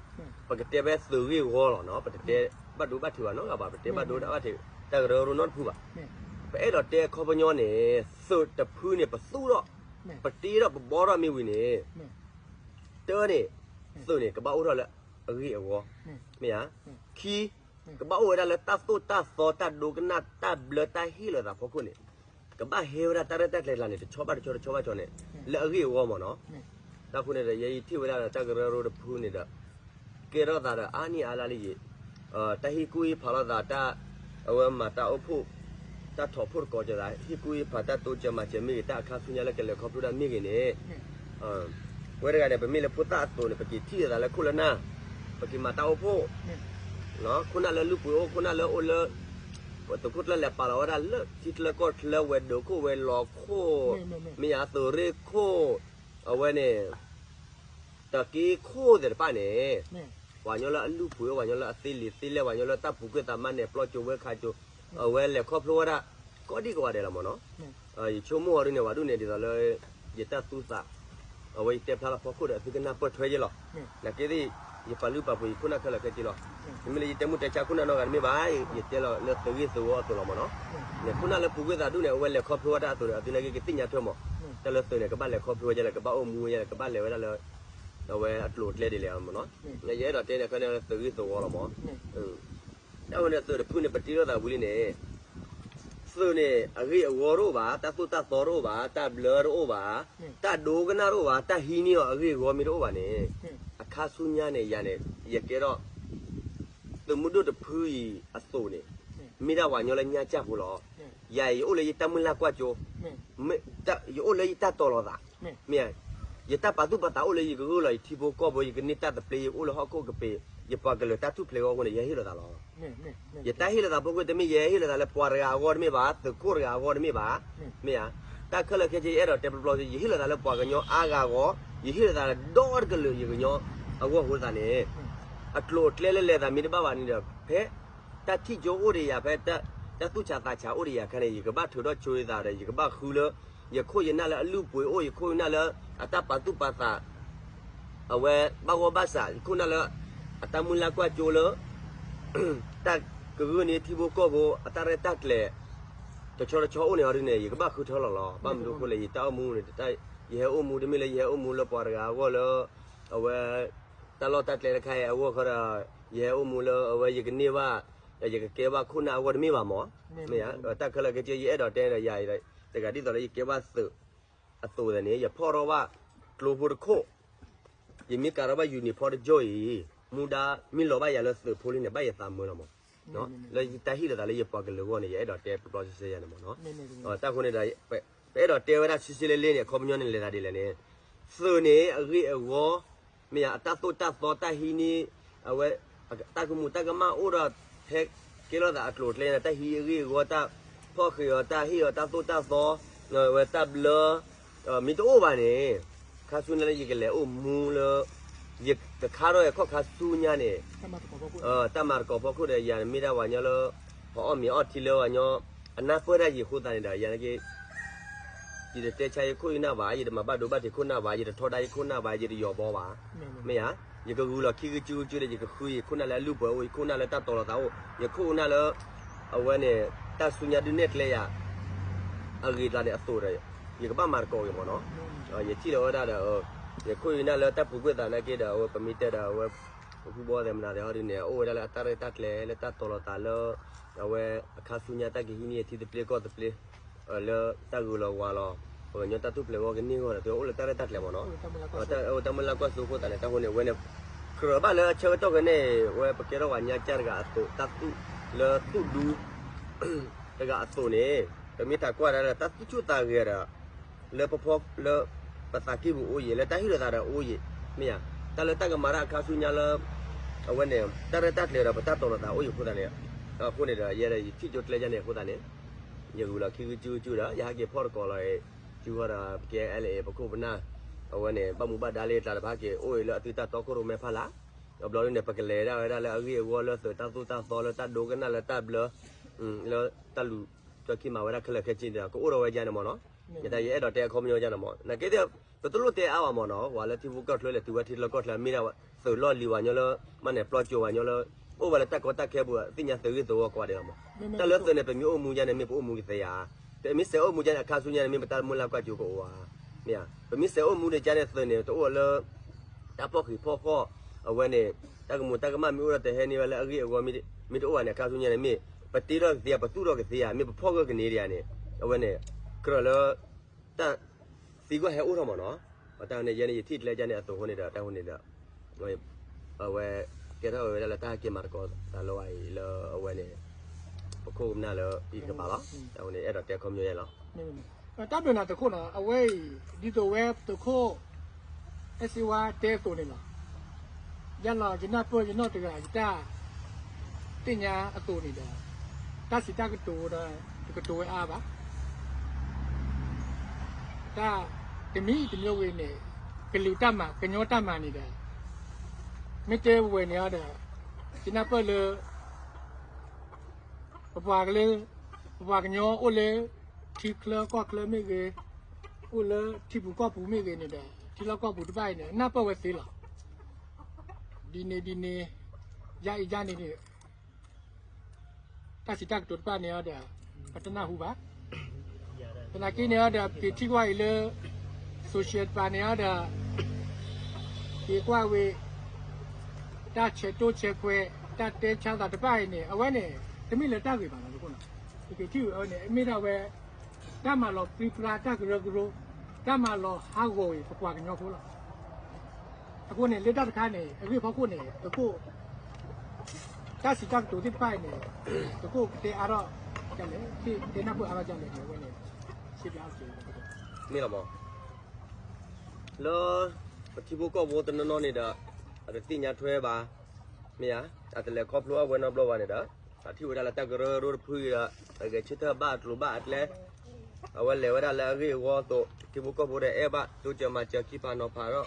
ပကတဲဖဲသုးဂ့ၢ်ဝီလီၤနီၤ ပတတဲဘၣ်ဒိဘၣ်ထံးဘၣ်နီတဂၤဘၣ် ပတဲဘၣ်ဒိဘၣ်ထံး တၢ်ကရၢကရိနီတဖုဘၣ်. ပအဲၣ်ဒိးတဲအခီပညီန့ၣ် သုးတဖုန့ၣ် ပသူၣ်ထီၣ် ပတ့ထီၣ်ပဘှီထီၣ်မ့ၢ်ဝံၤန့ၣ် တၢန့ၣ် သုးန့ၣ် ကဘၣ်အိၣ်ထီၣ်လၢအဂ့ၢ်အဝီ မ့ၢ်ဧါ. ခံ ကဘၣ်အိၣ်ဝဲဒၣ်လၢတၢ်သိၣ်တၢ်သီ တၢ်ဒိကနၣ် တၢ်ဘျၢတၢ်ဟ့ၣ်လိာ်သးဖီခိၣ်န့ၣ် ကဘၣ်ဟဲဝဲဒၣ်တၢ်ရဲၣ်တၢ်ကျဲၤကျါန့ၣ် တဆီဘၣ်တဆီ တဆီဘၣ်တဆီန့ၣ် လၢအဂ့ၢ်အဝီမ့ၢ်နီၤ. တၢ်ဃိန့ၣ်ဒီး ယဲယထံၣ်ဝဲဒၣ်ဒီးတၢ်ကရၢကရိတဖုန့ၣ်ဒီး ကဲထီၣ်သးဒီးအါနံၣ်အါလါလံယံၤ တၢ်ဟ့ၣ်ကူၣ်ဟ့ၣ်ဖးလိာ်သး တၢ်အဝဲမၤတၢ်အိၣ်ဖှိၣ် တၢ်ထီၣ်ဖှိၣ်တကိးကၢၤသး ဟ့ၣ်ကူၣ်ဟ့ၣ်ဖးတၢ်တိစၢၤမၤစၢၤမ့ၢ်ဂ့ၤ တၢ်အခါဆူညါလၢကလဲၤခီဖျိတၢ်မ့ၢ်ဂ့ၤန့ၣ် ဝဲတဂၤန့ၣ် ပမ့ၢ်လၢဖိသၣ်အသိးန့ၣ် ပက့ၤထံၣ်လိာ်သးလၢခိၣ်လၢနၢ် ပက့ၤမၤတၢ်အိၣ်ဖှိၣ် ခိၣ်နၢ်လၢလုၢ်ပှ့ၤအိၣ် ခိၣ်နၢ်လၢအိၣ်လၢ သုးခိၣ်ကျၢၢ်လဲၤပာ်လီၤဝဲဒၣ်လၢထံချၢကီၢ်ချၢ ဝဲၤဒိးခိၣ်ဝဲၤလီၤခိၣ် မ့ၢ်ယၤသုးရ့ၣ်ခိၣ် အဝဲန့ၣ် တက့ခိၣ်သ့ၣ်တဖၣ်န့ၣ် ပှၤကညီလၢအလုၢ်ပှ့ၤအိၣ် ပှၤကညီလၢအသ့လံာ်သ့လဲၢ် ပှၤကညီလၢတၢ်ပူၤကွံာ်သးမါနဲၣ်ပျီကၠိဝဲခးကၠိ အဝဲလဲၤခီဖျိဝဲဒၣ် ကိးဒံကိးဂၤဒဲးလီၤမ့ၢ်နီၤ. ယဆိကမိၣ်အီၤဒ်န့ၣ် ဝဲဒၣ်န့ၣ်ဒ်သိးလၢ ယတၢ်သူသး အဝဲယတဲဖျါလီၤဖီခိၣ်ဒီး သုကနၢ်ပၢၢ်ထွဲယဲလီၤ. နာ်က့သ့ၣ် ယပာ်လုၢ်ပာ်ပှ့ၤယခိၣ်နၢ်ခဲလၢာ်ခဲဆ့လီၤ. တမ့ၢ်လၢယတဲမုၢ်တဲဆါခိၣ်နၢ်နီတဂၤတမ့ၢ်ဘၣ်, ယတဲလီၤလၢသုးဂ့ၢ်သုးဝီအသိးလီၤမ့ၢ်နီၤ. ခိၣ်နၢ်လၢပူၤကွံာ်သးဒူၣ်န့ၣ် အဝဲလဲၤခီဖျိဝဲတၢ်အသိးန့ၣ် အသုနာ်က့ကသ့ၣ်ညါထွဲမး, တၢ်လၢသုးန့ၣ် ကဘၣ်လဲၤခီဖျိဝဲဒ်လဲၣ် ကဘၣ်အိၣ်မူဝဲဒ်လဲၣ် ကဘၣ်လဲၤဝဲဒၣ်လၢ အဝဲအကျိၤအကျဲဒ်လဲၣ်မ့ၢ်နီၤ. ယအဲၣ်ဒိးတဲန့ၣ်ခဲန့ၣ်လၢသုးဂ့ၢ်သုးဝီလီၤမ့ၢ် တၢ်ဝဲန့ၣ်သုးတဖုန့ၣ် ပတ့ထီၣ်သးဝံၤလံန့ၣ် သုးန့ၣ် အဂ့ၢ်အဝီတအိၣ်ဘၣ်, တၢ်သိၣ်တၢ်သီတအိၣ်ဘၣ်, တၢ်ဘျၢတအိၣ်ဘၣ်, တၢ်ဒိကနၣ်တအိၣ်ဘၣ်, တၢ်ဟံးန့ၢ်အီၤအဂ့ၢ်အဝီမ့ၢ်တအိၣ်ဘၣ်န့ၣ် အခါဆူညါန့ၣ် ယၤန့ၣ် ယကဲထီၣ် သုးမုၢ်ဒိၣ်တဖုအံၤအသိးန့ၣ် မ့ၢ်ဒၣ်ပှၤကညီလၢညါစၢ်ဖိလီၤ. ယၤ ယအိၣ်လၢယတၢ်မုၢ်လၢ်ကွၢ်စိ, ယအိၣ်လၢယတၢ်တီလီၤသး, မ့ၢ် ယတၢ်ပာ်သူၣ်ပာ်သးအိၣ်လၢယကဂုာ်လီၤ ယထံဖိကီၢ်ဖိ ယကန့ၢ်တၢ်သဘျ့ ယအိၣ်လၢဟီၣ်ခိၣ်ကပ့ၤ, ယပှၤကလုာ်တၢ်ထူၣ်ဖျဲးအဂီၢ်အဃိန့ၣ် ယဟ့ၣ်လီၤသးလီၤ. ယတၢ်ဟ့ၣ်လီၤသးဖိခွါတမ့ၢ် ယဟ့ၣ်လီၤသးလၢပှၤတဂၤအဂီၢ်တမ့ၢ်ဘၣ်, သုးခိၣ်တဂၤအဂီၢ်တမ့ၢ်ဘၣ်, မ့ၢ်ဧါ. တၢ်ခဲလၢာ်ခဲဆ့ ယအဲၣ်ဒိးတဲပျီပျီ ယဟ့ၣ်လီၤသးလၢပှၤကညီအါဂၤအဂီၢ်, ယဟ့ၣ်လီၤသးဒီတကလုာ်ယကညီအဂီၢ်အဃိသတးန့ၣ် အကျိၤအကျဲလၢလဲၤသးမ့ၢ်တဘၣ်ဘၣ်န့ၣ်ဒီး ဖဲ တၢ်ထံၣ်ကၠိအိၣ်ဒီးယၤ ဖဲ တၢ်သူၣ်ဆးသးဆးအိၣ်ဒီးယၤခါန့ၣ် ယကဘၣ်ထုးထီၣ်ဆိယသးဒီး ယကဘၣ်ဃုလၢ ယခိၣ်ယနၢ်လၢအလုၢ်ပှ့ၤအိၣ် ယခိၣ်ယနၢ်လၢ အတၢ်ပာ်သူၣ်ပာ်သး အဝဲဘၣ်ဂီၢ်ဘၣ်စး ယခိၣ်နၢ်လၢ အတၢ်မုၢ်လၢ်ကွၢ်စိလၢ တၢ်ကဂုာ်န့ၢ်ထံဖိကီၢ်ဖိ အတၢ်ရဲၣ်တၢ်ကျဲၤ တဆီတဆီအိၣ်န့ၣ်အီၤဒ်န့ၣ် ယကဘၣ်ဃုထၢလီၤလီၤ. ဘၣ်မနုၤအဃိလဲၣ် ယတၢ်အိၣ်မူန့ၣ် ယဟဲအိၣ်မူတမ့ၢ်လၢ ယဟဲအိၣ်မူလၢပှၤတဂၤအဂီၢ်လၢ အဝဲ တၢ်လီၢ်တၢ်ကျဲတခါအံၤအဂီၢ်ခီဒီး ယဟဲအိၣ်မူလၢအဝဲယကန့ၢ်ဘၣ် ဒီးယကကဲဘၣ်ခိၣ်နၢ်အဂီၢ်တမ့ၢ်ဘၣ်မး, မ့ၢ်ဧါ. တၢ်ခဲလၢာ်ခဲဆ့ ယအဲၣ်ဒိးတဲဒီးယၤအံၤ တဂၤဒ်သိးလၢယကဲဘၣ်သုးအသိးသန့ၣ် ယဖီၣ်ထီၣ်ဘၣ်ကျိဖိတခိၣ် ယမ့ၢ်ကၤထီၣ်ဘၣ် uniform တကၠိၢ်အံၤ မူဒါမ့ၢ်လီၤဘၣ်ယၤလၢသုးဖိလံန့ၣ် ဘၣ်ယသးမုာ်လီၤမး, လၢယတၢ်ဟ့ၣ်လီၤသးလၢယပှၤကလုာ်အဂီၢ်န့ၣ် ယအဲၣ်ဒိးတဲပျီပျီစဲစဲယၤန့ၣ်မးနီၤ. တၢ်ဃိန့ၣ်ဒီး ပအဲၣ်ဒိးတဲဝဲဒၣ်ဆံးဆံးလၢလၢန့ၣ် အခီပညီန့ၣ်လဲၤသးဒ်လဲၣ်န့ၣ် သုးန့ၣ်အဂ့ၢ်အဂီၢ် မ့ၢ်ယၤ အတၢ်သိၣ်တၢ်သီတၢ်ဟံးန့ၢ် အဝဲ တၢ်ကမူးတၢ်ကမၣ်အိၣ်ဒီး ဖဲကဲလိာ်သးအကျိၤအကျဲန့ၣ် တၢ်ဟံးအဂ့ၢ်အဂီၢ် တၢ် ဖီၣ်ဃံးအီၤတၢ်ဟ့ၣ်အီၤတၢ်သိၣ်တၢ်သီ, ဝဲတၢ်ဘျၢ, မ့ၢ်တအိၣ်ဘၣ်န့ၣ်, ခါဆူညါလၢယကလဲၤအိၣ်မူလၢ ယကခါထီၣ်အခီၣ်ခါဆူညါန့ၣ်, တၢ်မၤသကိးဖီခိၣ်ဒီး ယၤမ့ၢ်ဒၣ်ပှၤကညီလၢ ပှၤအီၣ်မ့ၤအီထံလၢပှၤကညီ အနၢ်ပၢၢ်တၢ်ယံၤအဃိသတးန့ၣ်ဒီး ယၤနာ်က့ ယတတဲဆါယခိၣ်ယနၢ်ဘၣ်, ယတမၤဘၣ်ဒိဘၣ်ထံးခိၣ်နၢ်ဘၣ်, ယတထီဒါယခိၣ်နၢ်ဘၣ်, ယတယီၤဘီဘၣ်, မ့ၢ်ဧါ, ယကဂုာ်လီၤခံဂုာ်စုဂုာ်စုဒီး ယကဃုယခိၣ်နၢ်လၢအလုၢ်ပှဲၤအိၣ်, ယခိၣ်နၢ်လၢတၢ်တီၤလိာ်သးအိၣ်, ယခိၣ်နၢ်လၢ အဝဲန့ၣ် တၢ်ဆူညါဒုးနဲၣ်ကျဲယၤ အဂ့ၤသးန့ၣ်အသိးဒီး ယကဘၣ်မၤသကိးဂ့ၤမ့ၢ်နီၤ, ယထံၣ်လီၤဝဲဒၣ်ဒီး ယခိၣ်ယနၢ်လၢတၢ်ပူၤကွံာ်သးနာ်က့ဒီး အဝဲပမ့ၢ်တဲဒီး အဝဲ ပဖုဘီသဲးမနၤသဲးဟီဒ်န့ၣ် အအိၣ်ဝဲဒၣ်လၢအတၢ်ရဲၣ်တၢ်ကျဲၤလၢတၢ်တီၤလိာ်သးလၢ အဝဲအခါဆူညါတၢ်ကဟံးန့ၢ်ထံသဘျ့ကီၢ်သဘျ့ လၢတၢ်ဂုၤလီၤဝၤလီၤ ပှၤကညီတၢ်ထူၣ်ဖျဲးဂီၢ်ကန့ၢ်ဂီၢ်ဒီး အအိၣ်လၢတၢ်ရဲၣ်တၢ်ကျဲၤမ့ၢ်နီၤ, တၢ်မုၢ်လၢ်ကွၢ်စိအဃိသတးန့ၣ် တၢ်ဟိန့ၣ် အဝဲန့ၣ် ကြၢးဘၣ်လၢအဆၢကတီၢ်ခဲအံၤန့ၣ် အဝဲပကဲထီၣ်ပှၤကညီကစၢ်တဂၤအသိး တၢ်သူၣ်လၢသူၣ်ဒူ တဂၤအသိးန့ၣ် ပမ့ၢ်တၢ်ကွၢ်ဒၣ်လၢတၢ်သူၣ်ဆူၣ်သးဂဲၤဒီး လၢပဖီလၢ ပသးကံၢ်ပူၤအိၣ်ယံၤ လၢတၢ်ဟ့ၣ်လိာ်သးဒီးအိၣ်ယံၤ မ့ၢ်ဧါ, တၢ်လၢတၢ်ကမၤတၢ်အခါဆူညါလၢ အဝဲန့ၣ် တၢ်ရဲၣ်တၢ်ကျဲၤဒီးပတၢ်တီၤလိာ်သးအိၣ်ယံၤအဃိသတးန့ၣ်, အဃိန့ၣ်ဒီး ယဲဒီးယထံၣ်ကၠိကျဲယါန့ၣ်အဃိသတးန့ၣ် ယဂုာ်လီၤခံဂုာ်စုဂုာ်စုဒီး ယဟဲက့ၤဖီၣ်တကိးလီၤအံၤ စုဃီဒီး ပကဲ လၢ ပခိၣ်ပနၢ် အဝဲန့ၣ် ဘၣ်မူဘၣ်ဒါလၢတၢ်တဖၣ်က့ၤအိၣ်အံၤလၢအသုတၢ်တီခိၣ်ရိၣ်မဲဖးလၢ်, အဘျီဒ်န့ၣ် ပကလဲၤဒၣ်ဝဲဒၣ်လၢအဂ့ၢ်အဝီလၢသုးတၢ်သိၣ်တၢ်သီလၢတၢ်ဒိကနၣ်လၢတၢ်ဘျၢ လၢတၢ်လူၤ ကၠီခံမၤဝဲဒၣ်ခဲလၢာ်ခဲဆ့န့ၣ်ဒီး ကအိၣ်ဒီးဝဲယါန့ၣ်မ့ၢ်နီၤ, ယဲဒၣ်ယအဲၣ်ဒိးတဲအခီပညီယါန့ၣ်မ့ၢ် နာ်က့ ပတလိၣ်တဲအါဘၣ်မ့ၢ်နီၤ, ပှၤလၢထံဖိကီၢ်ချၢလဲၤတုၤဝဲထံလီၢ်ကီၢ်ချၢ မ့ၢ်ဒၣ်သုးလီၢ်လံၤပှၤကညီလၢ မ့ၢ်န့ၣ်ပျီကၠိပှၤကညီလၢ အိၣ်ဝဲလၢတၢ်ကီတၢ်ခဲပူၤ သ့ၣ်ညါသုးဂ့ၢ်သုးဝီကိးဂၤဒဲးလီၤမ့ၢ်, တၢ်လၢသုးန့ၣ် ပမ့ၢ်အိၣ်မူယါန့ၣ် မ့ၢ်ပအိၣ်မူကသ့ဧါ, ပမ့ၢ်စဲးအိၣ်မူယါန့ၣ် အခါဆူညါန့ၣ် မ့ၢ်ပတၢ်မုၢ်လၢ်ကွၢ်ကၠိကအိၣ်ဧါ, မ့ၢ်ဧါ, ပမ့ၢ်စဲးအိၣ်မူဒ်ကါန့ၣ် သုးန့ၣ် တအိၣ်လၢ တၢ်ဖီၣ်ဃံးဖီၣ်ဃီၣ် အဝဲန့ၣ် တၢ်ကမူးတၢ်ကမၣ်မ့ၢ်အိၣ်ဒီးတဟဲန့ၢ်ဝဲလၢအဂ့ၢ်အဝီ မ့ၢ်တအိၣ်ဘၣ်န့ၣ် အခါဆူညါန့ၣ် မ့ၢ်ပတ့ထီၣ်ကသ့ဧါ ပသူၣ်ထီၣ်ကသ့ဧါ မ့ၢ်ပဖီၣ်ဂၢၢ်ကန့ၢ်ဒံးဧါန့ၣ် အဝဲန့ၣ် ကြၢးလၢ တၢ်သံကွၢ်ဟဲအိၣ်ထီၣ်မ့ၢ်နီၤ, တၢ်န့ၣ်ယဲန့ၣ် ယထံၣ်ကျဲယါန့ၣ်အသိးအဃိန့ၣ်ဒီး တၢ်ဟိန့ၣ်ဒီး အဝဲ ကဲထီၣ်ဝဲဒၣ်လၢတၢ်ဟဲက့ၤမၤသကိးသးလၢဝဲအံၤလၢအဝဲန့ၣ် ပခိၣ်ကနၣ်လၢအံၤတကပၤလီၤ, တၢ်ဟိန့ၣ် အဲၣ်ဒိးတဲခီပညီယဲလီၤ. တၢ်ဘျုးနၤသုးခိၣ်နီၤ, အဝဲအံၤ ဒ်သိးဝဲသုးခိၣ် အဲၣ်စ့ဝါတဲအသိးန့ၣ်လီၤ. ယလီၤယနၢ်ပၢၢ်ယနီၢ်တဂၤ ယတၢ်သ့ၣ်ညါအသိးန့ၣ်ဒီး တၢ်စံးတၢ်ကတိၤဒီး တကတိၤဝဲအါဘၣ်. တၢ်တမံၤတမံၤဝဲန့ၣ် ကလုာ်တၢ်မၤ ကညီတၢ်မၤန့ၣ်ဒီး မ့ၢ်တဲဝဲန့ၣ်ဒီး ယနၢ်ပၢၢ်လၢ ပပှၤကလုာ် ပပှၤကညီအိၣ်လၢ ထံချၢကီၢ်ချၢမ့ၢ်ဂ့ၤ, အိၣ်လၢထံပူၤကီၢ်ပူၤမ့ၢ်ဂ့ၤန့ၣ်ဒီး ထံလီၢ်ကီၢ်ပူၤတဖၣ်အံၤန့ၣ် နၢ်ပၢၢ်ဝဲသ့လီၤ. ဒ်န့ၣ်ဒ်န့ၣ် ယါအံၤယါန့ၣ်န့ၣ် တၢ်စံးတၢ်ကတိၤတဖၣ်န့ၣ်ဒီး ပတနၢ်ဟူဘၣ်. သနာ်က့န့ၣ်ဒီး ပက့ၤထံၣ်ကွၢ်အံၤလၢ social တပၤန့ၣ်ဒီး က့ၤကွၢ်ဝံၤ တၢ်ဆဲးတိၢ်ဆဲးခွဲး တၢ်တဲဆါသးတဖၣ်အံၤန့ၣ် အဝဲန့ၣ် တမ့ၢ်လၢတၢ်ဂ့ၤဘၣ်လီၤ. ပက့ၤထံၣ်ဝဲအဝဲန့ၣ် မ့ၢ်ဒၣ်ဝဲ တၢ်မၤလီၤပြံပြါ တၢ်ကရၢကရိ တၢ်မၤလီၤဟးဂီၤအံၤ ပပှၤကညီဖိလီၤ. အဃိန့ၣ် လၢတၢ်တခါန့ၣ် အဂ့ၢ်ဖီခိၣ်န့ၣ် သုးခိၣ် တၢ်စံးတၢ်ကတိၤသ့ၣ်တဖၣ်အံၤန့ၣ် သုးခိၣ်ကတဲအါထီၣ်ဒ်လဲၣ်, တဲနၢ်ပၢၢ်အါထီၣ်ဒ်လဲၣ်န့ၣ် အဝဲန့ၣ် ရှင်းပြအါက့ၤ မ့ၢ်လီၤမး, လၢ ပထံဖိကီၢ်ဖိတနီၤနီၤန့ၣ်ဒီး အတသ့ၣ်ညါထွဲဘၣ်, မ့ၢ်ဧါ, အတလဲၤခီဖျိအဝဲနီတဘျီဘၣ်န့ၣ်ဒီး အထံၣ်ဝဲဒၣ်လၢတၢ်ကရၢကရိတဖုအံၤဒီး အဂဲၤဆၢထၢၣ်ဘၣ်အကျိၤဘၣ်အကျဲ အဝဲလဲၤဝဲဒၣ်လၢအဂ့ၢ်အဝီအသိး ထံဖိကီၢ်ဖိဒီးအဲၣ်ဘၣ် တိစၢၤမၤစၢၤခံဖးနီၤဖးထီၣ်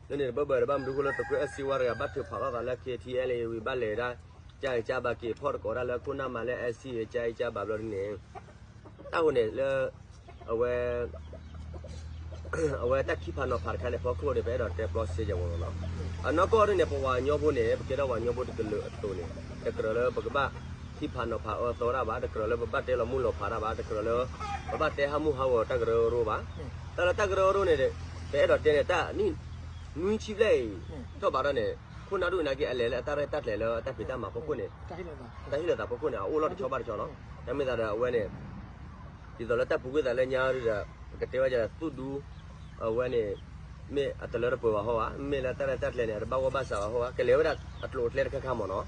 လၢန့ၣ်တဘၢၣ်ဘၢၣ်ဒီး ဘၣ်မနုၤဃိလၢသုးခိၣ်အဲၣ်စ့ဝါတဂၤ ဘၣ်ထုးဖးထီၣ်သးလၢ KTLA ဝံၤ ဘၣ်လဲၤဒၣ် ကၢ်အံၤကၢ်ဘၣ်က့ၤဖီၣ်တကိးဒၣ်လၢခိၣ်နၢ်မၤလၢ အဲၣ်စံၣ် ကၢ်အံၤကၢ်ဘၣ်ဘျီဒ်န့ၣ် တၢ်ဃိန့ၣ်လၢ အဝဲ အဝဲတၢ်ခံဖးနီၤဖးတခါန့ၣ် ဖီခိၣ်န့ၣ် ပအဲၣ်ဒိးတဲပျီစ့ယဲၢ်ဝဲလီၤ. အနီၢ်ကီၢ်ဒ်န့ၣ် ပဝၤကညီဖိန့ၣ် ပကဲထီၣ်ပှၤကညီဖိတကလုာ်အသိးန့ၣ် တကြၢးလၢပကဘၣ်ခံဖးနီၤဖးအၢသီတၢ်ဘၣ်, တကြၢးလၢပဘၣ်တဲလီၤမုၢ်လီၤဖးတၢ်ဘၣ်, တကြၢးလၢ ပဘၣ်တဲဟးမုၢ်ဟးဂီၤတၢ်ကရၢကရိဘၣ်. တၢ်လၢတၢ်ကရၢကရိန့ၣ် ပအဲၣ်ဒိးတဲန့ၣ် တၢ်နံၣ် နွံဆံဘျဲၣ်အံၤ ထီၣ်ဘးထီၣ်န့ၣ် ခိၣ်နၢ်ဒိၣ်နာ်က့ အလဲၤလၢအတၢ်ရဲၣ်တၢ်ကျဲၤလၢတၢ်ဖံးတၢ်မၤဖီခိၣ်န့ၣ် တၢ်ဟ့ၣ်လီၤသးဖီခိၣ်န့ၣ် အအိၣ်လီၤတဆီဘၣ်တဆီလီၤ. တၢ်မ့ၢ်သးဒီးအဝဲန့ၣ် ဒ်သိးလၢတၢ်ပူၤကွံာ်သးလၢညါဒီး ပကတဲဝဲဒၣ်သူၣ်ဒူ အဝဲန့ၣ် မ့ၢ်အတလၢတပှဲၤဘၣ်ဟီဘၣ်, မ့ၢ်လၢတၢ်ရဲၣ်တၢ်ကျဲၤန့ၣ် အတဘၣ်ဂီၢ်ဘၣ်စးဘၣ်ဟီဘၣ်, ကလဲၤဝဲဒၣ်အကျိၤအကျဲတခါခါမ့ၢ်နီၤ.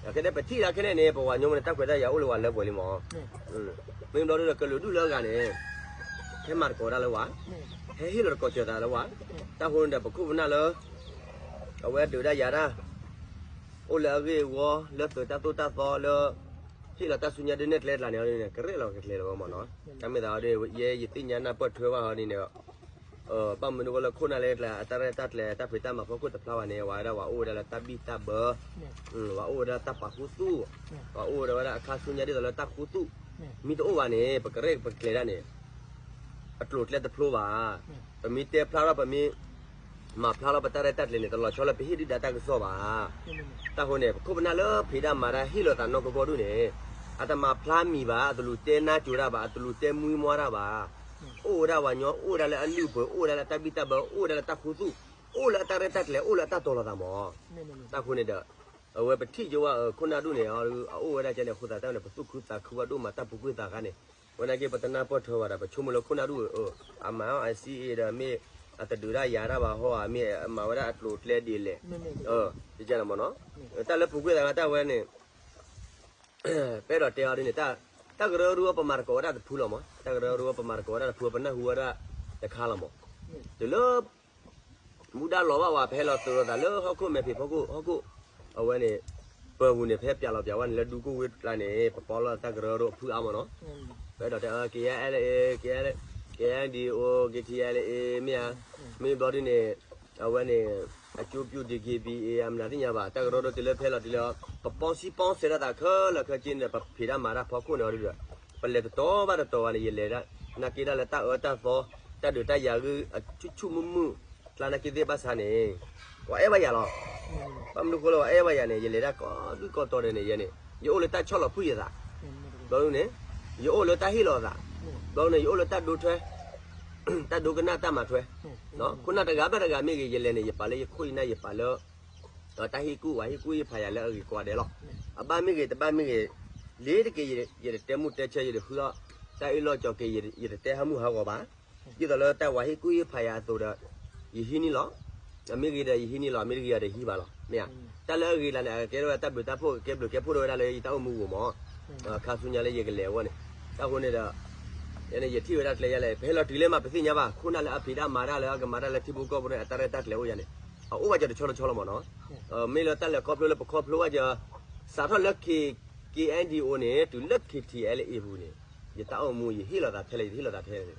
အခဲန့ၣ် ပထံၣ်ဒၣ်ခဲန့ၣ်န့ၣ် ပဝၤညီမ့ၢ်န့ၣ် တၢ်ခွဲးတၢ်ယာ်အိၣ်လၢဝဲလၢပှဲၤလံမ့ၢ်. မ့ၢ်ဘျီဒုဒီးကလုာ်ဒူၣ်လၢအဂၤန့ၣ် ဟဲမၤသကိးတၢ်လၢဝဲ, ဟဲဟ့ၣ်လီၤသကိးစၢၤသးလၢဝဲ, တၢ်ဃိန့ၣ်ဒီးပခိၣ်ပနၢ်လၢ အဝဲဒုးဒၣ်ယၤတၢ် အိၣ်လၢအဂ့ၢ်အဝီ လၢသုးတၢ်သိၣ်တၢ်သီလၢ ဟ့ၣ်လီၤတၢ်ဆူညါဒ်နဲၣ်ကျဲတကျါန့ၣ် ကရဲၣ်လီၤကကျဲၤလီၤမ့ၢ်နီၤ. တၢ်မ့ၢ်သးအီၤဒ် ယဲယသ့ၣ်ညါနၢ်ပၢၢ်ထွဲဘၣ်ဟီဒ်န့ၣ် ဘၣ်မနုၤဃိလၢခိၣ်နၢ်လၢကျါ အတၢ်ရဲၣ်တၢ်ကျဲၤ တၢ်ဖံးတၢ်မၤဖီခိၣ်တဖျါဘၣ်န့ၣ် ဝဲဒၣ်ဝဲအိၣ်ဝဲဒၣ်လၢတၢ်ဘံၣ်တၢ်ဘၢ, ဝဲအိၣ်ဝဲဒၣ်တၢ်ပာ်ခူသူၣ်, ဝဲအိၣ်ဝဲဒၣ်ဝဲဒၣ်အခါဆူညါဒ်သိးလၢတၢ်ခူသူၣ်, မ့ၢ်တအိၣ်ဘၣ်န့ၣ် ပကရဲၣ်ပကျဲၤဒၣ်န့ၣ် အကျိၤအကျဲတဖျိဘၣ်. ပမ့ၢ်တဲဖျါထီၣ် ပမ့ၢ်မၤဖျါထီၣ်ပတၢ်ရဲၣ်တၢ်ကျဲၤန့ၣ် တလီၤဆီလၢပဟ့ၣ်ဒုၣ်ဒါတၢ်ကစီၣ်ဘၣ်. တၢ်ဃိန့ၣ် ပခိၣ်ပနၢ်လၢဖံးတၢ်မၤတၢ်ဟ့ၣ်လီၤသးနီၢ်ကီၢ်ကီၢ်ဒူၣ်န့ၣ် အတမၤဖျါမံၤဘၣ်, အတလူၤတဲနါစိၤတၢ်ဘၣ်, အတလူၤတဲမှံမွါတၢ်ဘၣ်. အိၣ်ဝဲဒၣ်ပှၤညီ အိၣ်ဝဲဒၣ်လၢအလုၢ်အပှ့ၤ, အိၣ်ဝဲဒၣ်လၢတၢ်ဘံၣ်တၢ်ဘၢ, အိၣ်ဝဲဒၣ်လၢတၢ်ခူသူၣ်, အိၣ်လၢအတၢ်ရဲၣ်တၢ်ကျဲၤ, အိၣ်လၢအတၢ်တီၤလီၤသးမး. တၢ်ဃိန့ၣ်ဒီး အဝဲပထံၣ်က့ၤဝဲ ခိၣ်နၢ်ဒူၣ်န့ၣ် အအိၣ်ဝဲဒၣ်ကဲန့ၣ်အဃိသတးန့ၣ် ပသူၣ်ခုသးခုဘၣ်ဒိၣ်မး တၢ်ပူၤကွံာ်သးခါန့ၣ်, ဝဲနာ်က့ပတနၢ်ပၢၢ်ထွဲဘၣ်ဒီး ပဆိကမိၣ်လၢခိၣ်နၢ်ဒူၣ် အမၤအီၤ အစံးအ့ဒီး မ့ၢ်အတဒုးတၢ်ယၤတၢ်ဘၣ်ဟီဧါ, မ့ၢ်အမၤဝဲဒၣ်အကျိၤအကျဲဒ်လဲၣ်, တကဲမ့ၢ်နီၤ. တၢ်လၢပူၤကွံာ်သးခါတၢ်ဝဲန့ၣ် ပအဲၣ်ဒိးတဲအီၤဒ်န့ၣ်, တၢ်ကရၢကရိပမၤသကိးဝဲဒၣ်တဖုလီၤမး, တၢ်ကရၢကရိပမၤသကိးဝဲဒၣ်တဖု ပနၢ်ဟူဝဲဒၣ်တခါလီၤမး. တုၤလၢ မူဒါလီၤဘၣ်ဝဲ ပဟဲလီၤသုးလိာ်သးလၢဟီၣ်ခိၣ်မဲာ်ဖံးဖီခိၣ် ဟီၣ်ခိၣ်, အဝဲန့ၣ် ပၢၤပူၤန့ၣ် ပဟဲပၠးလီၤပၠးဝဲန့ၣ် လၢဒူကိၣ်ဝ့ၢ်ကျါန့ၣ် ပပီလီၤတၢ်ကရၢကရိအဖုအါမးနီၤ. ပအဲၣ်ဒိးတဲ KNLA, KNDO, KTLA မ့ၢ်ဧါ, မ့ၢ်ဘျီဒ်န့ၣ် အဝဲန့ၣ် အကျိုးပြု DKBA အမနုၤသ့ၣ်ညါဘၣ်, တၢ်ကရၢကရိတုၤလၢဖဲလီၤတုၤလၢ ပပီစံပီစဲးဒၣ်သးခဲလၢာ်ခဲဆ့န့ၣ်ဒီး ပဖံးတၢ်မၤတၢ်ဖီခိၣ်န့ၣ်ဒီး ပလဲၤတတီၤဘၣ်တတီၤဘၣ်န့ၣ် ယလဲၤဒၣ် နာ်က့ဒၣ်လၢတၢ်အၢတၢ်သီ တၢ်ဒုးတၢ်ယၤဂ့ၢ် အဆူၣ်ဆူၣ်မုၢ်မုၢ် ကျါနာ်က့သ့ၣ်ဘၣ်ဆၣ်န့ၣ် ပှၤအဲၣ်ဘၣ်ယၤလီၤ. ဘၣ်မနုၤဃိလၢပှၤအဲၣ်ဘၣ်ယၤန့ၣ် ယလဲၤတၢ်ကိးဒူၣ်ကိးတီၤဒဲးန့ၣ် ယဲန့ၣ် ယအိၣ်လၢတၢ်ဆီၣ်လီၤဖုၣ်ယသး, ဘျီဒ်န့ၣ် ယအိၣ်လၢတၢ်ဟ့ၣ်လီၤသး, ဘျီဒ်န့ၣ် ယအိၣ်လၢတၢ်ဒိထွဲ တၢ်ဒိကနၣ်တၢ်မၤထွဲ, ခိၣ်နၢ်တဂၤဘၣ်တဂၤမ့ၢ်ဂ့ၤ ယလဲၤန့ၣ် ယပာ်လၢယခိၣ်ယနၢ် ယပာ်လၢ တၢ်ဟ့ၣ်ကူၣ်ဝဲ ဟ့ၣ်ကူၣ်ဟ့ၣ်ဖးယၤလၢအဂ့ၤကိးဂၤဒဲးလီၤ. အဘၣ်မ့ၢ်ဂ့ၤ တဘၣ်မ့ၢ်ဂ့ၤ လ့ၤတက့ၢ် ယတတဲမူၢ်တဲဆၢ ယတဃုအီၣ် တၢ်အ့ၣ်လိာ်ကၠီၤက့ၤ ယတတဲဟးမုၢ်ဟးဂီၤဘၣ်. ဒ်သိးလၢတၢ်ဝဲဟ့ၣ်ကူၣ်ဟ့ၣ်ဖးယၤအသိးဒီး ယဟံးန့ၢ်လီၤ. အမ့ၢ်ဂ့ၤဒီးယဟံးန့ၢ်လီၤ, မ့ၢ်တဂ့ၤဒီးဟံးဘၣ်လီၤ. မ့ၢ်ဧါ, တၢ်လၢအဂ့ၤလၢန့ၣ် အကဲထီၣ်ဝဲတၢ်ဘျုးတၢ်ဖှိၣ် ကကဲဘျုးကဲဖှိၣ်ထီၣ်ဝဲဒၣ်လၢယတၢ်အိၣ်မူအဂီၢ်မး. ခါဆူညါလၢယကလဲၤအဂီၢ်န့ၣ်, တၢ်ဃိန့ၣ်ဒီး ယဲန့ၣ် ယထံၣ်ဝဲဒၣ်ကျဲယဲလဲၣ် ပဟဲလီၤတုၤလၢမး ပသ့ၣ်ညါဘၣ် ခိၣ်နၢ်လၢအဖံးတၢ်မၤတၢ်လၢအကမၤတၢ်လၢထံဖိကီၢ်ဖိန့ၣ် အတၢ်ရဲၣ်တၢ်ကျဲၤအိၣ်ယၤန့ၣ် အအိၣ်ဘၣ်စၢၤတဆီတဆီလီၤမးနီၤ. မ့ၢ်လၢတၢ်လဲၤခီဖျိလၢပခီဖျိဘၣ်စၢၤ စးထီၣ်လၢ K KNDO န့ၣ် တုၤလၢ K T L A ပူၤန့ၣ် ယတၢ်အိၣ်မူယဟ့ၣ်လီၤသးထဲလဲၣ် ယတဟ့ၣ်လီၤသးထဲလဲၣ်န့ၣ်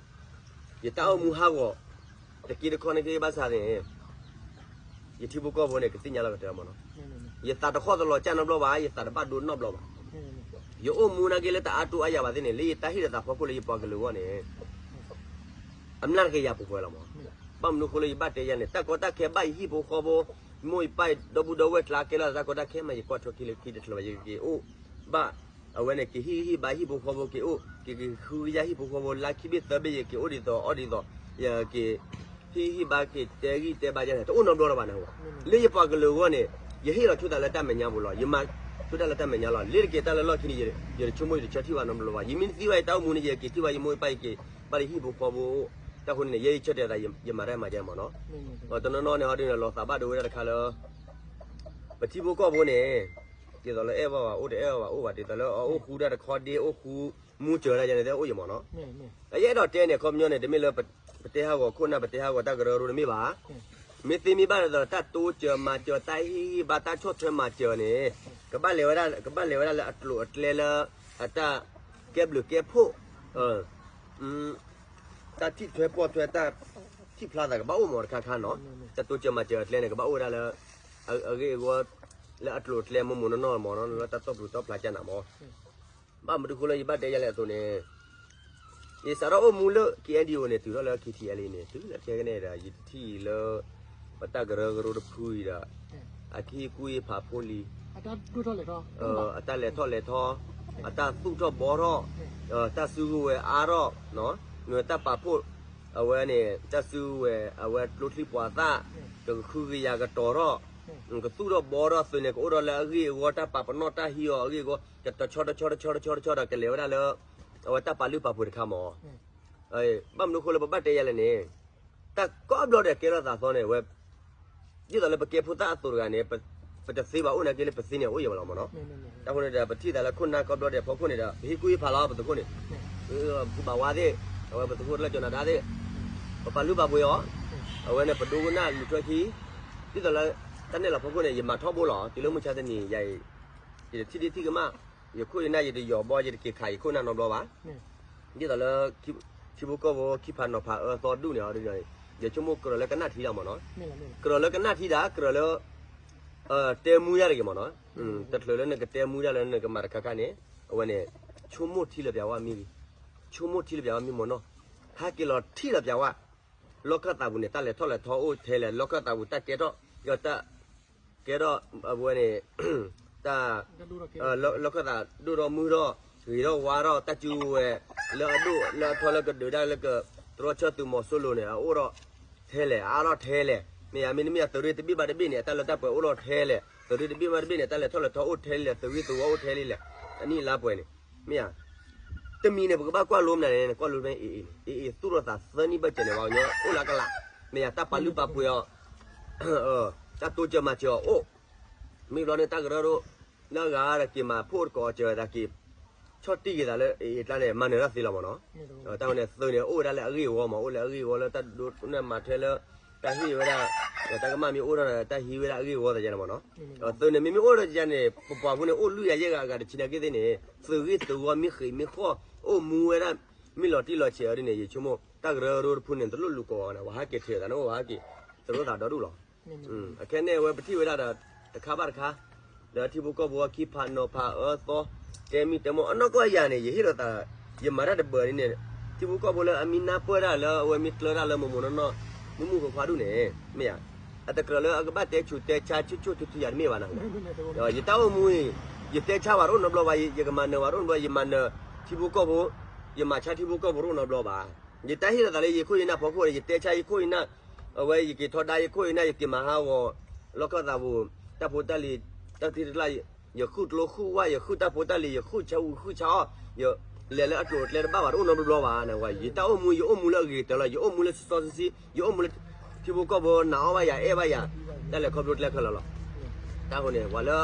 ယတၢ်အိၣ်မူဟးဂီၤ တက့တခီန့ၣ်က့ဘၣ်ဆၣ်န့ၣ် ယထံဖိကီၢ်ဖိန့ၣ် ကသ့ၣ်ညါလီၤကတၢၢ်မးနီၤ. ယသးတခီၣ်တလီၤကၢ်နီတဘျီဘၣ်, ယသးတဘၣ်ဒိနီတဘျီဘၣ်. ယအိၣ်မူနာ်က့လၢတအါတိအါယၤဘၣ်သ့ၣ်န့ၣ် လၢယတၢ်ဟ့ၣ်လီၤသးဖီခိၣ်လၢယပှၤကလုာ်အဂီၢ်န့ၣ် အမျးတကယၤပှဲၤပှဲၤလီၤမး. ဘၣ်မနုၤဃိလၢယဘၣ်တဲယၤန့ၣ် တၢ်ကီတၢ်ခဲဘၣ်ယဟံၣ်ဖိဃီဖိ မိၢ်ယပၢ်ဒီပုၢ်ဒီဝဲၢ်ကျါကဲလီၤသးတၢ်ကီတၢ်ခဲမး ယကွၢ်ထွဲခံလၢခံတချုးဘၣ် ယက့ၤအိၣ်ဘၣ် အဝဲန့ၣ် က့ၤဟံၣ်ဂံၢ်ဟံၣ်ဘါဟံၣ်ဖိဃီဖိက့ၤအိၣ် က့ၤက့ၤဃုကယၢ်ဟံၣ်ဖိဃီဖိ လါခံဘ့ၣ်သၢဘ့ၣ် ယက့ၤအိၣ်ဒ်သိးအီၣ်ဒ်သိး ယက့ၤ ဟံၣ်ဂံၢ်ဟံၣ်ဘါက့ၤတဲဂံၢ်တဲဘါယၤန့ၣ် တအိၣ်နီတဘျီလၢၤဘၣ်န့ၣ်. လၢယပှၤကလုာ်အဂီၢ်န့ၣ် ယဟ့ၣ်လီၤဆိသးလၢတၢ်မဲာ်ညါပူၤလီၤ. ယမၤဆိတၢ်လၢတၢ်မဲာ်ညါလီၤ. လ့ၤတက့ၤတၢ်လၢလီၢ်ခံန့ၣ် ယတဆိကမိၣ်ယတဆၢထံၣ်ဘၣ်နီတဘျီဘၣ်. ယမ့ၢ်သံဘၣ်ယတၢ်အိၣ်မူန့ၣ် ယက့ၤထံၣ်ဘၣ်ယမိၢ်ယပၢ် ယက့ၤဘၣ်လၢဟံၣ်ဖိဃီဖိ တၢ်ဃိန့ၣ် ယဲယဆၢတဲာ်သး ယမၤတၢ်မၤကဲမးနီၤ. တနီၤနီၤန့ၣ် ဟီဒ်န့ၣ် လီၤသးဘၣ်ဒိဝဲဒၣ်တခါလၢ ပထံဖိကီၢ်ဖိန့ၣ် ဒ်သိးလၢအဲၣ်ဘၣ်ဘၣ်အိၣ် တအဲၣ်ဘၣ်ဘၣ်အိၣ်ဘၣ် ဒ်သိးလၢအအိၣ်ဃူတၢ်တခီဒ့ အိၣ်ဃူမူစၢၤတၢ်ယၤန့ၣ် တအိၣ်ယမးနီၤ. ယအဲၣ်ဒိးတဲန့ၣ် အခီပညီန့ၣ် တမ့ၢ်လၢပတဲဟးဂီၤခိၣ်နၢ် ပတဲဟးဂီၤတၢ်ကရၢကရိတမ့ၢ်ဘၣ်. မ့ၢ်သ့မ့ၢ်ဘၣ်ဒ်သိး တၢ်တိစၢၤမၤစၢၤ တၢ်ဟ့ၣ်ဂံၢ်ဟ့ၣ်ဘါ တၢ်ဆီၣ်ထွဲမၤစၢၤန့ၣ် ကဘၣ်လဲၤဝဲဒၣ် ကဘၣ်လဲၤဝဲဒၣ်လၢအကျိၤအကျဲလၢ အတၢ်ကဲဘျုးကဲဖှိၣ် တၢ်ထံၣ်ထွဲပီၢ်ထွဲ တၢ်ထံၣ်ဖျါသးကဘၣ်အိၣ်မးတခါခါနီၤ. တၢ်တိစၢၤမၤစၢၤအကျဲန့ၣ် ကဘၣ်အိၣ်ဝဲဒၣ်လၢ အဂ့ၢ်အဂီၢ် လၢအကျိၤအကျဲမိၢ်မိၢ်နီၢ်နီၢ်မးနီၤ လၢတၢ်တီၢ်ပျုၤတီၢ်ဖျါကနၤမး. ဘၣ်မနုၤဃိလၢယဘၣ်တဲယၤလဲၣ်အသိးန့ၣ် ယစးထီၣ်အိၣ်မူလၢ K N D O န့ၣ် တုၤထီၣ်လၢ K T L A န့ၣ် တုၤလၢခဲကနံၣ်အံၤဒီး ယတထံၣ်လၢ ပတၢ်ကရၢကရိတဖုအံၤဒီး အကဟ့ၣ်ကူၣ်ဟ့ၣ်ဖးဖိလံၤ အတၢ်လဲၤထီၣ်လဲၤထီ အတၢ်သူၣ်ထီၣ်ဘှီထီၣ် တၢ်စုကဝဲၤအါထီၣ် နတၢ်ပာ်ဖှိၣ် အဝဲန့ၣ် တၢ်စုကဝဲၤ အဝဲကျိချံပှၤသၣ် ကဃုကယၤကတီၤထီၣ် ကသူၣ်ထီၣ်ဘှီထီၣ်သုးန့ၣ် ကအိၣ်ထီၣ်လၢအဂ့ၢ်အဂီၢ် တၢ်ပာ်ပနီၣ်တၢ်ဟံးအီၤအဂ့ၢ်အဂီၢ် ကတဆီတဆီတဆီတဆီတဆီဒီး ကလဲၤဝဲဒၣ်လၢ အဝဲတၢ်ပာ်လုၢ်ပာ်ပှ့ၤတခါမး. ဘၣ်မနုၤဃိလၢပဘၣ်တဲယၤလဲၣ်န့ၣ် တၢ်ကိးဘျီဒဲးကဲထီၣ်သးသီန့ၣ် ဝဲ ဒ်သိးလၢပကဲဖိသၣ်အသိးတဂၤန့ၣ် ပတသ့ဘၣ်အိၣ်နာ်က့လၢပသ့န့ၣ်အိၣ်ယံၤဘၣ်လီၤမးနီၤ. တၢ်ဃိန့ၣ်ဒီး ပထံၣ်သးလၢခိၣ်နၢ်ကိးဘျီဒဲးဖီခိၣ်န့ၣ်ဒီး ပဟ့ၣ်ကူၣ်ဟ့ၣ်ဖးလီၤပသုးခိၣ်န့ၣ် ဘုဘၣ်ဝါသ့ၣ် အဝဲပသုးခိၣ်လၢကၠီၤနၤဒါသ့ၣ် ပပာ်လုၢ်ပာ်ပှ့ၤအီၤ အဝဲန့ၣ် ပဒိကနၣ်လူၤထွဲခံ ဒ်သိးလၢ တၢ်နဲၣ်လီၤဖီခိၣ်န့ၣ် ယမၤထီဘိလီၤ တုၤလၢမုၢ်ဆါတနံၤယၤအံၤ ယတထံၣ်ဒ့ထံၣ်ကမၣ် ယခိၣ်ယနၢ်ယတယီၤဘီ ယတက့ၤခးယခိၣ်နၢ်နီတဘျီဘၣ်. ဒ်သိးလၢ ထံဖိကီၢ်ဖိခံဖးနီၤဖးအၢသီဒူၣ်န့ၣ်အီၤဒ်န့ၣ် ယဆိကမိၣ်ကြၢးလၢကနၣ်ထံဒၣ်မ့ၢ်နီၤ, ကြၢးလၢကနၣ်ထံဒၣ် ကြၢးလၢ တဲမူဒၣ်တဂ့ၤမ့ၢ်နီၤ, တချုးလၢနကတဲမူဒၣ်လၢနကမၤတခါခါန့ၣ် အဝဲန့ၣ် ဆိကမိၣ်ထံလၢပျးဝါမ့ၢ်ဂ့ၤ, ဆိကမိၣ်ထံလၢပျးဝါမ့ၢ်မ့ၢ်နီၤ, ဟဲက့ၤလီၤထံလၢပျးဝါ, လီၢ်ခၢၣ်သးပူၤန့ၣ် တၢ်လဲၤထီၣ်လဲၤထီအိၣ်ထဲလဲၣ်, လီၢ်ခၢၣ်သးပူၤတၢ်ကဲထီၣ် ဒီးတၢ် ကဲထီၣ်အဝဲန့ၣ် တၢ် လီၢ်ခၢၣ်သးဒိၣ်ထီၣ်မုၢ်ထီၣ် ဂ့ၤထီၣ်ဝါထီၣ် တၢ်စုကဝဲၤ လၢအဒိၣ်လၢအထီလၢကဒုးဒၣ်လၢက တြီဆၢသုးမီၤစိရိၤန့ၣ် အအိၣ်ထီၣ်ထဲလဲၣ် အအါထီၣ်ထဲလဲၣ်, မ့ၢ်ယၤမ့တမ့ၢ် သုးရ့ၣ်တဘ့ၣ်ဘၣ်တဘ့ၣ်န့ၣ် အတၢ်လၢတၢ်ပှဲၤအိၣ်ထီၣ်ထဲလဲၣ်, သုးရ့ၣ်တဘ့ၣ်ဘၣ်တဘ့ၣ်န့ၣ် တၢ်လဲၤထီၣ်လဲၤထီအိၣ်ထဲလဲၣ်, သုးဂ့ၢ်သုးဝီအိၣ်ထဲလဲၣ်, အနံၣ်အလါပှဲၤန့ၣ် မ့ၢ်ယၤ တမံၤန့ၣ် ပကဘၣ်ကွၢ်လိမနုၤန့ၣ် ကွၢ်လိမ့ၢ်အ့ၣ်အ့ၣ်န့ၣ် အ့ၣ်အ့ၣ်သူၣ်ထီၣ်သးသၢနံၣ်ဘၣ်စၢၤန့ၣ် ပှၤကညီအိၣ်လၢအကလး, မ့ၢ်ယၤတၢ်ပာ်လုၢ်ပာ်ပှ့ၤအီၤ တၢ်တိစၢၤမၤစၢၤအီၤအိၣ်, မ့ၢ်ဘျီန့ၣ် တၢ်ကရၢကရိ လၢအဂၤဒီးက့ၤမၤဖှိၣ်တကိးစၢၤသးက့ၤ ဆီၣ်တံၢ်က့ၤသးလၢအ့ၣ်အ့ၣ်ကျါန့ၣ် မၤနၢၤတၢ်သ့လီၤမ့ၢ်နီၤ, တၢ်ဝဲန့ၣ်သုးန့ၣ် အိၣ်ဝဲဒၣ်လၢအဂ့ၢ်အဝီမ့ၢ် အိၣ်လၢအဂ့ၢ်အဝီလၢတၢ်ဒိကနၣ်မၤထွဲလၢ တၢ်ဟ့ၣ်ဝဲဒၣ် ဒီးတၢ်ကမၣ်မ့ၢ်အိၣ်ထီၣ်ဒီး တၢ်ဟံးဝဲဒၣ်အဂ့ၢ်အဝီသးယါန့ၣ်မ့ၢ်နီၤ, သုးန့ၣ်မ့မ့ၢ်အိၣ်ဒီးယါန့ၣ် ပပှၤဖိန့ၣ် အိၣ်လွံၢ်ယၤယဲၢ်ဂၤအဂၤတဆံနာ်က့သ့ၣ်န့ၣ် သုးဂ့ၢ်သုးဝီမ့ၢ်ဃ့ၢ်မ့ၢ်ဃီၣ် အိၣ်မူဝဲဒၣ် မ့ၢ်လီၤတံၢ်လီၤဆဲးအီၤဒ်န့ၣ် ယဆိကမိၣ် တၢ်ကရၢကရိတဖုန့ၣ် တလိၣ်လူၤကိးအီၤန့ၣ် ပှၤဟးက့ၤထံၣ်သးန့ၣ် အိၣ်ပှၤဟးက့ၤ သရိာ်သးဒီဒူၣ်လီၤ. အခဲန့ၣ် အဝဲပထံၣ်ဝဲဒၣ်ဒီး တခါဘၣ်တခါ ဒီးထံဖိကီၢ်ဖိအခံဖးနီၤဖးအၢသီ တဲမံတဲမီၢ် အနီၢ်ကီၢ်ယၤန့ၣ် ယဟ့ၣ်လီၤသး ယမၤတၢ်တဘၢန့ၣ် ထံဖိကီၢ်ဖိလၢအမံနါပၢၢ်တၢ်လၢအဝဲမ့ၢ်ကျၢၤတၢ်လၢမိၢ်မိၢ်နီၢ်နီၢ် မုၢ်မုၢ်ခွါခွါဒူၣ်န့ၣ် မ့ၢ်ဧါ အတကြၢးလၢအကဘၣ်တဲဆူးတဲဆါဆူၣ်ဆူၣ်ထူထူယၤတမ့ၢ်ဘၣ်နၤ, ယတၢ်အိၣ်မူအံၤ ယတဲဆါဝဲတအိၣ်နီတဘျီဘၣ်, ယကမၤနၢၤဝဲတအိၣ်နီတဘျီ, ယမၤနၢၤထံဖိကီၢ်ဖိ, ယမၤဆါထံဖိကီၢ်ဖိတအိၣ်နီတဘျီဘၣ်. ယတၢ်ဟ့ၣ်လီၤသးလၢယခိၣ်ယနၢ်ဖီခိၣ်န့ၣ် ယတဲဆါယခိၣ်ယနၢ်, အဝဲယက့ၤထီဒါယခိၣ်ယနၢ် ယက့ၤမၤဟးဂီၤ လီၢ်ခၢၣ်သးပူၤ တၢ်ဖိတၢ်လံၤ တၢ်သံတၢ်ကျါ ယဃုကျိဃုဝၣ် ယဃုတၢ်ဖိတၢ်လံၤ ယဃုဆါအူဃုဆါအီၣ်, ယလဲၤလၢအကျိၤအကျဲတဘၣ်ဘၣ်တအိၣ်နီတဘျီဘၣ်နဝဲ, ယတၢ်အိၣ်မူ ယအိၣ်မူလၢအဂ့ၤကတၢၢ်လီၤ, ယအိၣ်မူလၢစီစီဆှံဆှံ, ယအိၣ်မူလၢ ထံဖိကီၢ်ဖိနာ်အီၣ်ဘၣ်ယၤ အဲၣ်ဘၣ်ယၤ, တၢ်လဲၤခီဖျိကျဲခဲလၢာ်လီၤ. တၢ်ဃိန့ၣ် ပှၤလၢ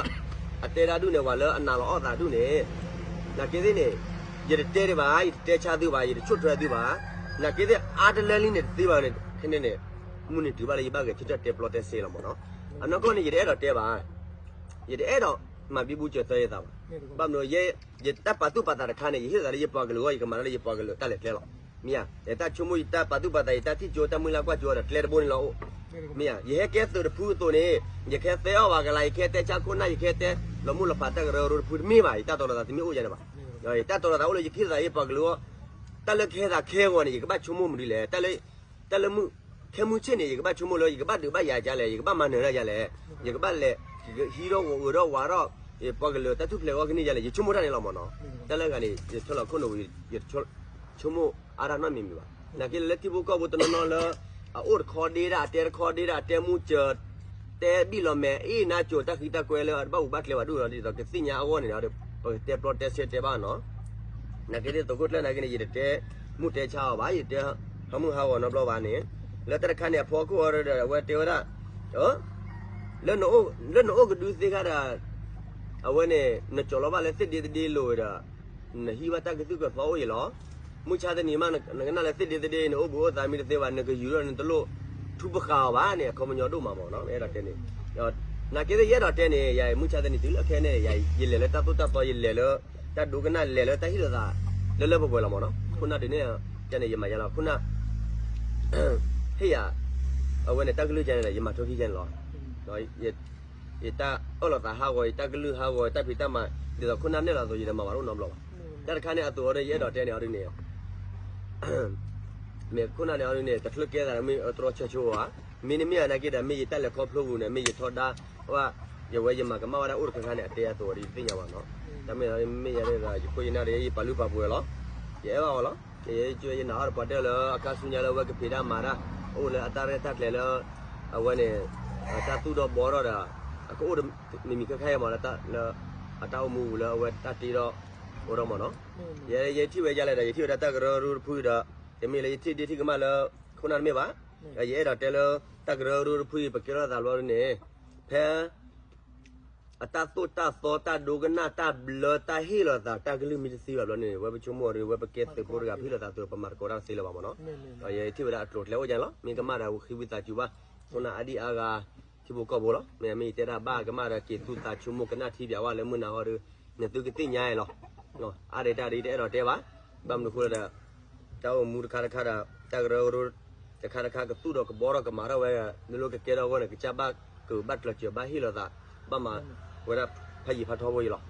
အတဲတၢ်ဒူၣ်န့ၣ် ပှၤလၢအနာ်လီၤအီၣ်သးဒူၣ်န့ၣ်, နာ်က့သ့ၣ်န့ၣ် ယတတဲဒံးဘၣ်, ယတတဲဆါသုဘၣ်, ယတဆိၣ်ထွဲသုဘၣ်, နာ်က့သ့ၣ်အါတလၢလံန့ၣ်တသ့ဘၣ်န့ၣ် ခဲန့ၣ်န့ၣ် မုၢ်နံၤတုၤဘၣ်လၢယဘၣ်ဂဲၤဆၢထၢၣ်တဲပျီတဲစဲလီၤမ့ၢ်နီၤ. အနီၢ်ကီၢ်န့ၣ် ယတအဲၣ်ဒိးတဲဘၣ်, ယတအဲၣ်ဒိးမၤဘံဘူစၢၤသၢယသးဘၣ်. ဘၣ်မနုၤ ယတၢ်ပာ်သူၣ်ပာ်သးတခါန့ၣ် ယဟ့ၣ်သးလၢယပှၤကလုာ်အဂီၢ် ယကမၤလၢယပှၤကလုာ်တၢ်လဲၤကျဲလီၤ. မ့ၢ်ဧါ, ယတၢ်ဆိကမိၣ် ယတၢ်ပာ်သူၣ်ပာ်သး ယတၢ်ထံၣ်ကၠိ တၢ်မုၢ်လၢ်ကွၢ်ကၠိဒီးကျဲတဘိန့ၣ်လီၤအိၣ်. မ့ၢ်ဧါ, ယဟဲကဲသုးတဖုအသိးန့ၣ် ယကဟဲသဲအီၣ်ပှၤကလၤ ယကဟဲတဲဆါခိၣ်နၢ် ယကဟဲတဲလီၤမုၢ်လီၤဖးတၢ်ကရၢကရိတဖုတမ့ၢ်ဘၣ်. ယတၢ်တီလိာ်သးတမ့ၢ်အိၣ်ယၤန့ၣ်ဘၣ်. ယတၢ်တီလိာ်သးအိၣ်လၢယကဟ့ၣ်သးလၢယပှၤကလုာ်အဂီၢ် တၢ်လၢကဟဲသးခဲဂီၤန့ၣ် ယကဘၣ်ဆိကမိၣ်မနုၤလဲၣ်. တၢ်လၢ တၢ်လၢမုၢ် ခဲမုၢ်ဆ့ၣ်န့ၣ် ယကဘၣ်ဆိကမိၣ်လၢ ယကဘၣ်ဒုးဘၣ်ယၤဒ်လဲၣ်, ယကဘၣ်မၤနၢၤဒ်လဲၣ်, ယကဘၣ်လဲၤ ယကဟံးထီၣ်ဂီၤအုးထီၣ်ဝးထီၣ် ယပှၤကလုာ်တၢ်ထူၣ်ဖျဲးဂီၢ်ကန့ၢ်ဒ်လဲၣ် ယဆိကမိၣ်တၢ်န့ၣ်လီၤမ့ၢ်နီၤ. တၢ်လၢအဂၤန့ၣ် ယထၢလီၤခိၣ်နူာ်ဝံၤ ယဆိကမိၣ်အါတၢ်နီတမံၤမံၤဘၣ်. နာ်က့လၢထံဖိကီၢ်ဖိတနီၤနီၤလၢ အအိၣ်တခီဒ့ဒၣ် အတဲတခီဒ့ဒၣ် အတဲမူစၢၤ တဲဘံၣ်လီၤမဲာ် အ့ၣ်နါစိၤ တၢ်ဃံတၢ်ကွဲလၢအတဘၣ်အူဘၣ်ကျဲဘၣ်ဒူၣ်ဒီး ဒ်သိးကသ့ၣ်ညါအဂီၢ်န့ၣ်ဒီး ပကတဲပျီတဲစဲတဲဘၣ်နီၤ. နာ်က့သ့ၣ်သုးခိၣ်ကျၢၢ်နာ်က့န့ၣ် ယတတဲမူတဲဆါအီၤဘၣ်, ယတတဲဟးမုၢ်ဟးဂီၤနီတဘျီဘၣ်န့ၣ်, လၢတၢ်တခါန့ၣ် အဖီခိၣ်အီၤဒီး အဝဲတဲဝဲဒၣ် လၢနအိၣ်ကဒုသ့ခါဒီး အဝဲန့ၣ် နကၠီၤလီၤဘၣ်လၢသ့ၣ်ဒ့သဒ့လိၤဒီး နဟံးဘၣ်တၢ်ကသုၣ်ကသီအိၣ်အံၤလီၤ. မုၢ်ဆါတနံၤမး နကနၣ်လၢသ့ၣ်ဒ့သဒ့ နအိၣ်ဘှံးအိၣ်သါမ့ၢ်တသ့ဘၣ် နကယူၤဒီးနတလိၣ်ထူပဃာ်အီၤဘၣ်န့ၣ် အခီပညီဒိၣ်မးမ့ၢ်နီၤ အဲၣ်ဒိးတဲန့ၣ် နာ်က့သ့ၣ်ယအဲၣ်ဒိးတဲန့ၣ် ယၤမုၢ်ဆါတနံၤတုၤလၢခဲန့ၣ် ယလဲၤလၢတၢ်သိၣ်တၢ်သီ ယလဲၤလၢ တၢ်ဒိကနၣ်လဲၤလၢတၢ်ဟ့ၣ်လီၤသး လၢလၢပှဲၤပှဲၤလီၤမ့ၢ်နီၤ. ခိၣ်နၢ်ဒုးန့ၣ် ကန့ၣ်ယမၤယါလီၤ ခိၣ်နၢ် ဟ့ၣ်ယၤ အဝဲန့ၣ် တၢ်ကလုၢ်ကန့ၣ်ဒီး ယမၤထိခံကန့ၣ်လီၤ. ယတၢ်အၢၣ်လီၤသးဟးဂီၤ ယတၢ်ကလုၢ်ဟးဂီၤ တၢ်ဖံးတၢ်မၤ ဒ်သိးခိၣ်နၢ်နဲၣ်လီၤအသိး ယတမၤဘၣ်တအိၣ်နီတဘျီဘၣ်. တၢ်တခါန့ၣ် အသိးအီၤဒီး ယအဲၣ်ဒိးတဲန့ၣ်အီၤဒ်န့ၣ် မ့ၢ်ခိၣ်နၢ်န့ၣ်အီၤဒ်န့ၣ် တချုးကဲသးမ့ၢ်တြီဆၢဆိဧါ, မ့တမ့ၢ်နာ်က့ဒီး မ့ၢ်ယတၢ်လဲၤခီဖျိပူၤန့ၣ် မ့ၢ်ယထီဒါဝဲ ယဝဲယမၤကမၣ်ဝဲဒၣ်အိၣ်တခါခါန့ၣ် အတဲအသိးအီၤဒ်ယသ့ၣ်ညါဘၣ်နီၤ. တၢ်မ့ၢ်မ့ၢ်ယၤဒီး ယခိၣ်ယနၢ်ဒီး ယပာ်လုၢ်ပာ်ပှ့ၤလီၤ. ယအဲၣ်ဘၣ်အီၤလီၤ. ယဲယနၢ်အီၤဒီးပှၤတဲလၢအကါဆူညါလၢအဝဲကဖံးတၢ်မၤတၢ် အိၣ်လၢအတၢ်ရဲၣ်တၢ်ကျဲၤလၢ အဝဲန့ၣ် တၢ်သူၣ်ထီၣ်ဘှီထီၣ်ဒီး အကအိၣ်မံၤမံၤခဲခါအံၤမး လၢအတၢ်အိၣ်မူပူၤလၢအဝဲတၢ်တ့ထီၣ်အိၣ်ထီၣ်မးနီၤ. ယဲယထံၣ်ဝဲဒ်လဲၣ်ဒီး ယထံၣ်ဝဲဒၣ်တၢ်ကရၢကရိတဖုဒီး တမ့ၢ်လၢယထံၣ်ဒ့ထံၣ်ကမၣ်လၢ ခိၣ်နၢ်တမ့ၢ်ဘၣ်. ဒီးယအဲၣ်ဒိးတဲလၢ တၢ်ကရၢကရိတဖုအံၤ ပကဲထီၣ်သးဘျီဒ်န့ၣ် ဖဲ အတၢ်သိၣ်တၢ်သီတၢ်ဒိကနၣ်တၢ်ဘျၢတၢ်ဟ့ၣ်လီၤသးတၢ်ကလုၢ်မ့ၢ်တသ့ဘၣ်ဘျီန့ၣ် ဝဲပဆိကမိၣ်အီၤဒီး ဝဲပကဲသုးဖိတဂၤ ပဟ့ၣ်လီၤသးသုး ပမၤတကိးတၢ်တသ့လၢၤဘၣ်မးနီၤ. ဒီးယထံၣ်ဝဲဒၣ်အကျိၤကျဲအိၣ်ယါန့ၣ်လီၤ. မ့ၢ်ကမၣ်ဒီးဝဲဃံဝံသးစူၤဘၣ် ခိၣ်နၢ်အါဒံၣ်အါဂၤ ထံဖိကီၢ်ဖိလီၤ. မ့ၢ်မ့ၢ်ယတဲဒၣ်ဘၣ်ကမၣ်ဒီးက့ၤသူၣ်သးဆိကမိၣ်ကနၣ်ထံပၠးဝဲလၢမုၢ်နၤဟီဒီး နသုကသ့ၣ်ညါအံၤလီၤ. အါဒံးတၢ်ဒ်တအဲၣ်ဒိးတဲဘၣ်, ဘၣ်မနုၤအဃိလဲၣ်ဒီး တၢ်အိၣ်မူတခါတခါဒီး တၢ်ကရၢကရိတခါတခါကသူၣ်ဒီးကဘီထီၣ်ကမၤထီၣ်ဝဲ, နလိၣ်ကကဲထီၣ်အဂီၢ်န့ၣ် ကစၢ်ဘၣ်ကဘၣ်ကျၢၤစၢၤဘၣ်ဟ့ၣ်လီၤသး, ဘၣ်မၤဝဲဒၣ်ဖးယံာ်ဖးထီဖိအံၤလီၤ.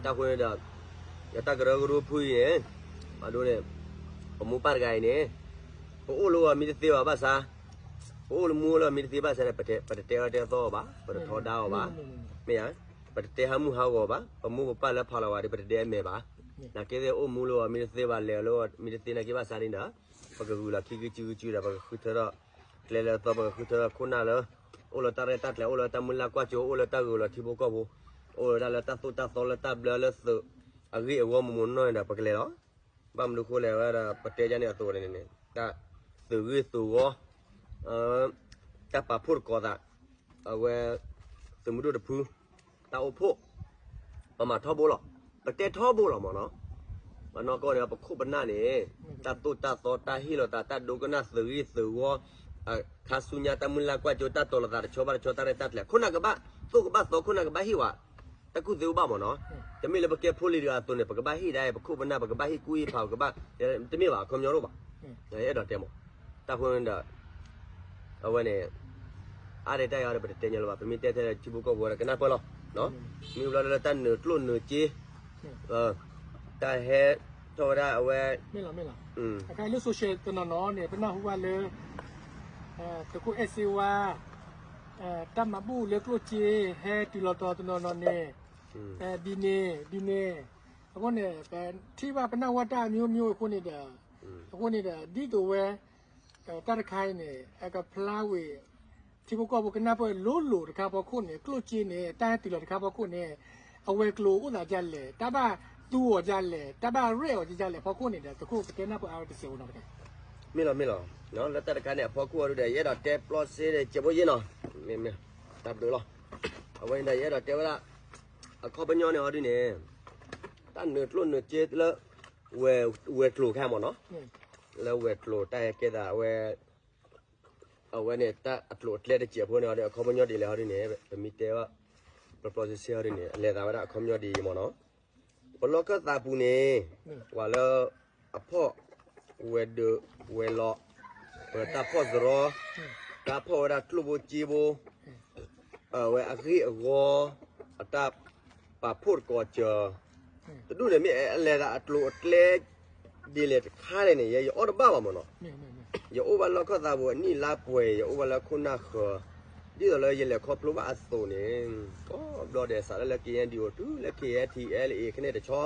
တၢ်ဃိန့ၣ်ဒီး တၢ်ကရၢကရိဖုအံၤန့ၣ် အဒိန့ၣ် ပမိၢ်ပၢ်တဂၤအံၤန့ၣ် ပအိၣ်လၢအီၤမ့ၢ်တသ့ဘၣ်ဘၣ်ဆၣ်, ပအိၣ်လၢမူလၢအီၤမ့ၢ်တသ့ဘၣ်ဆၣ်န့ၣ် ပတတဲအီၤတဲသီအီၤဘၣ်, ပတထီဒါအီၤဘၣ်, မ့ၢ်ဧါ, ပတတဲဟးမုၢ်ဟးဂီၤဘၣ်, ပမိၢ်ပပၢ်လၢဖးလီၤဝဲဒီး ပတဒဲအမဲာ်ဘၣ်. နာ်က့သ့ၣ်အိၣ်မူလၢအီၤမ့ၢ်တသ့ဘၣ် လဲၤလၢအီၤမ့ၢ်တသ့နာ်က့ဘၣ်ဆၣ်န့ၣ်ဒီး ပကဂုာ်လီၤခံဂံၢ်စုဂံၢ်စုဒီး ပကဃုထၢထီၣ် ကျဲလၢအသီ ပကဃုထၢထီၣ်ခိၣ်နၢ်လၢ အိၣ်လၢတၢ်ရဲၣ်တၢ်ကျဲၤ အိၣ်လၢတၢ်မုၢ်လၢ်ကွၢ်စိ အိၣ်လၢတၢ်ဂုာ်လီၤထံဖိကီၢ်ဖိ, အိၣ်လၢတၢ်လၢတၢ်သိၣ်တၢ်သီလၢတၢ်ဘျၢလၢသုးအဂ့ၢ်အဂီၢ်မိၢ်မိၢ်နီၢ်နီၢ်န့ၣ်ဒီး ပကလဲၤလီၤ. ဘၣ်မနုၤအဃိလဲၣ်ဝဲဒီး ပတဲယါန့ၣ်အသိးန့ၣ် တၢ်သုးဂ့ၢ်သုးဝီ တၢ်ပာ်ဖှိၣ်တကိးသး အဝဲ သုးမုၢ်ဒိၣ်တဖု တၢ်အိၣ်ဖှိၣ် ပမၤထီဘိလီၤ. ပတဲထီဘိလီၤမ့ၢ်နီၤ. ပနီၢ်ကီၢ်န့ၣ် ပခိၣ်ပနၢ်န့ၣ် တၢ်သိၣ်တၢ်သီ တၢ်ဟ့ၣ်လီၤသး တၢ်ဒိကနၣ်သုးဂ့ၢ်သုးဝီ ခါဆူညါ တၢ်မုၢ်လၢ်ကွၢ်စိ တၢ်တီၤလိာ်သးတဆီဘၣ်တဆီ တၢ်ရဲၣ်တၢ်ကျဲၤ ခိၣ်နၢ်ကဘၣ်သိၣ်ကဘၣ်သီ ခိၣ်နၢ်ကဘၣ်ဟ့ၣ်ဝဲ တၢ်ကူၣ်သ့အိၣ်ဘၣ်မ့ၢ်နီၤ. တမ့ၢ်လၢပကဲဖိလံၤတဂၤအသိးန့ၣ် ပကဘၣ်ဟ့ၣ်ဒၣ် ပခိၣ်ပနၢ် ပကဘၣ်ဟ့ၣ်ကူၣ်ဟ့ၣ်ဖး ပကဘၣ် တမ့ၢ်ဘၣ် အခီပညီတအိၣ်ဘၣ်. အဲၣ်ဒိးတဲမ့ၢ် တၢ်ဃိန့ၣ်ဒီး အဝဲန့ၣ် အါဒံးတၢ်အံၤဒီး ပတတဲညီလၢၤဘၣ် ပမ့ၢ်တဲထဲထံဖိကီၢ်ဖိဒီးကနၢ်ပၢၢ်လီၤ. မ့ၢ်ဘျီလၢတၢ်နုာ်ကျိၣ်နုာ်စ့ တၢ်ဟဲထီၣ်ဝဲဒၣ်အဝဲ မ့ၢ်လီၤ မ့ၢ်လီၤ. အခါလၢ social တနီၤနီၤန့ၣ် ပနၢ်ဟူဘၣ်လၢ သုးခိၣ်အဲၣ်စ့ဝါ တၢ်မၤဘူၣ်လၢကျိၣ်စ့ ဟဲတုၤလီၤတီၤတနီၤနီၤန့ၣ် ဒ်န့ၣ်ဒ်န့ၣ် အဃိန့ၣ် ပထံၣ်ဘၣ်ပနၢ်ဟူဘၣ်တၢ်အမျိုးမျိုးအဃိန့ၣ်ဒီး အဃိန့ၣ်ဒီး ဒ်သိးဝဲ တၢ်တခါအံၤန့ၣ် အကဖျါဝံၤ ထံဖိကီၢ်ဖိကနၢ်ပၢၢ်လိၤလိၤတခါဖီခိၣ်န့ၣ် ကျိၣ်စ့န့ၣ် တၢ်ဟဲတုၤလီၤတခါဖီခိၣ်န့ၣ် အဝဲၤကျိၤအိၣ်သးဒ်လဲၣ် တၢ်ဘၣ်သူအီၤဒ်လဲၣ် တၢ်ဘၣ်ရဲၣ်အီၤဒ်လဲၣ်ဖီခိၣ်န့ၣ်ဒီး သုးခိၣ်ကတဲနၢ်ပၢၢ်အါဝဲတစဲးဖိနီၤတခါ မ့ၢ်လီၤ မ့ၢ်လီၤ. လၢတၢ်တခါန့ၣ် အဖီခိၣ်အံၤဒီး ယအဲၣ်ဒိးတဲပျီစ့ဒီး စဲးဖိယ့ၢ်နီၤ မ့ၢ်မ့ၢ် တၢ်ဘျုးလီၤ. အဝဲန့ၣ်ဒီး ယအဲၣ်ဒိးတဲဝဲဒၣ် အခီပညီန့ၣ်ဟီဒ်န့ၣ် တၢ်နုာ်ကျိၣ်နုာ်စ့လၢ ဝဲၤကျိၤခါမ့ၢ်နီၤ လၢဝဲၤကျိၤတၢ်ဟဲကဲသးအဝဲ အဝဲန့ၣ် တၢ်အကျိၤအကျဲတစဲးဖိန့ၣ်ဟီဒ် အခီပညီဒ်လဲၣ်ဟီဒ်န့ၣ် ပမ့ၢ်တဲဘၣ် ပျီပျီစ့စ့ဟီဒ်န့ၣ် အလဲၤသးဝဲဒၣ်အခီပညီဒ်အံၤမ့ၢ်နီၤ ပလီၢ်ခၢၣ်သးပူၤန့ၣ် ပှၤလၢ အဖီၣ် ဝဲၤဒၢး ဝဲၤလီၤ ပတၢ်ဖီၣ်စရီ တၢ်ဖီၣ်ဝဲဒၣ်ကျိၣ်ဖိစ့ဖိ အဝဲအဂ့ၢ်အဂီၢ် အတၢ်ပာ်ဖှိၣ်တကိးစၢၤ တဒူၣ်န့ၣ်မ့ၢ်အလဲၤသးအကျိၤအကျဲ ဒ်လဲၣ်တခါလဲၣ်န့ၣ် ယဲယအိၣ်တဘၣ်ဘၣ်မ့ၢ်နီၤ ယအိၣ်ဘၣ်လၢခီၣ်သးပူၤအနံၣ်လါပှဲၤ ယအိၣ်ဘၣ်လၢခိၣ်နၢ်ဃၢၤ ဒ်သိးလၢယလဲၤခီဖျိဘၣ်အသိးန့ၣ် ကိးဘျီဒဲးစးလၢလၢ KNDO တုၤလၢ KNTLA ခဲန့ၣ်တဆီ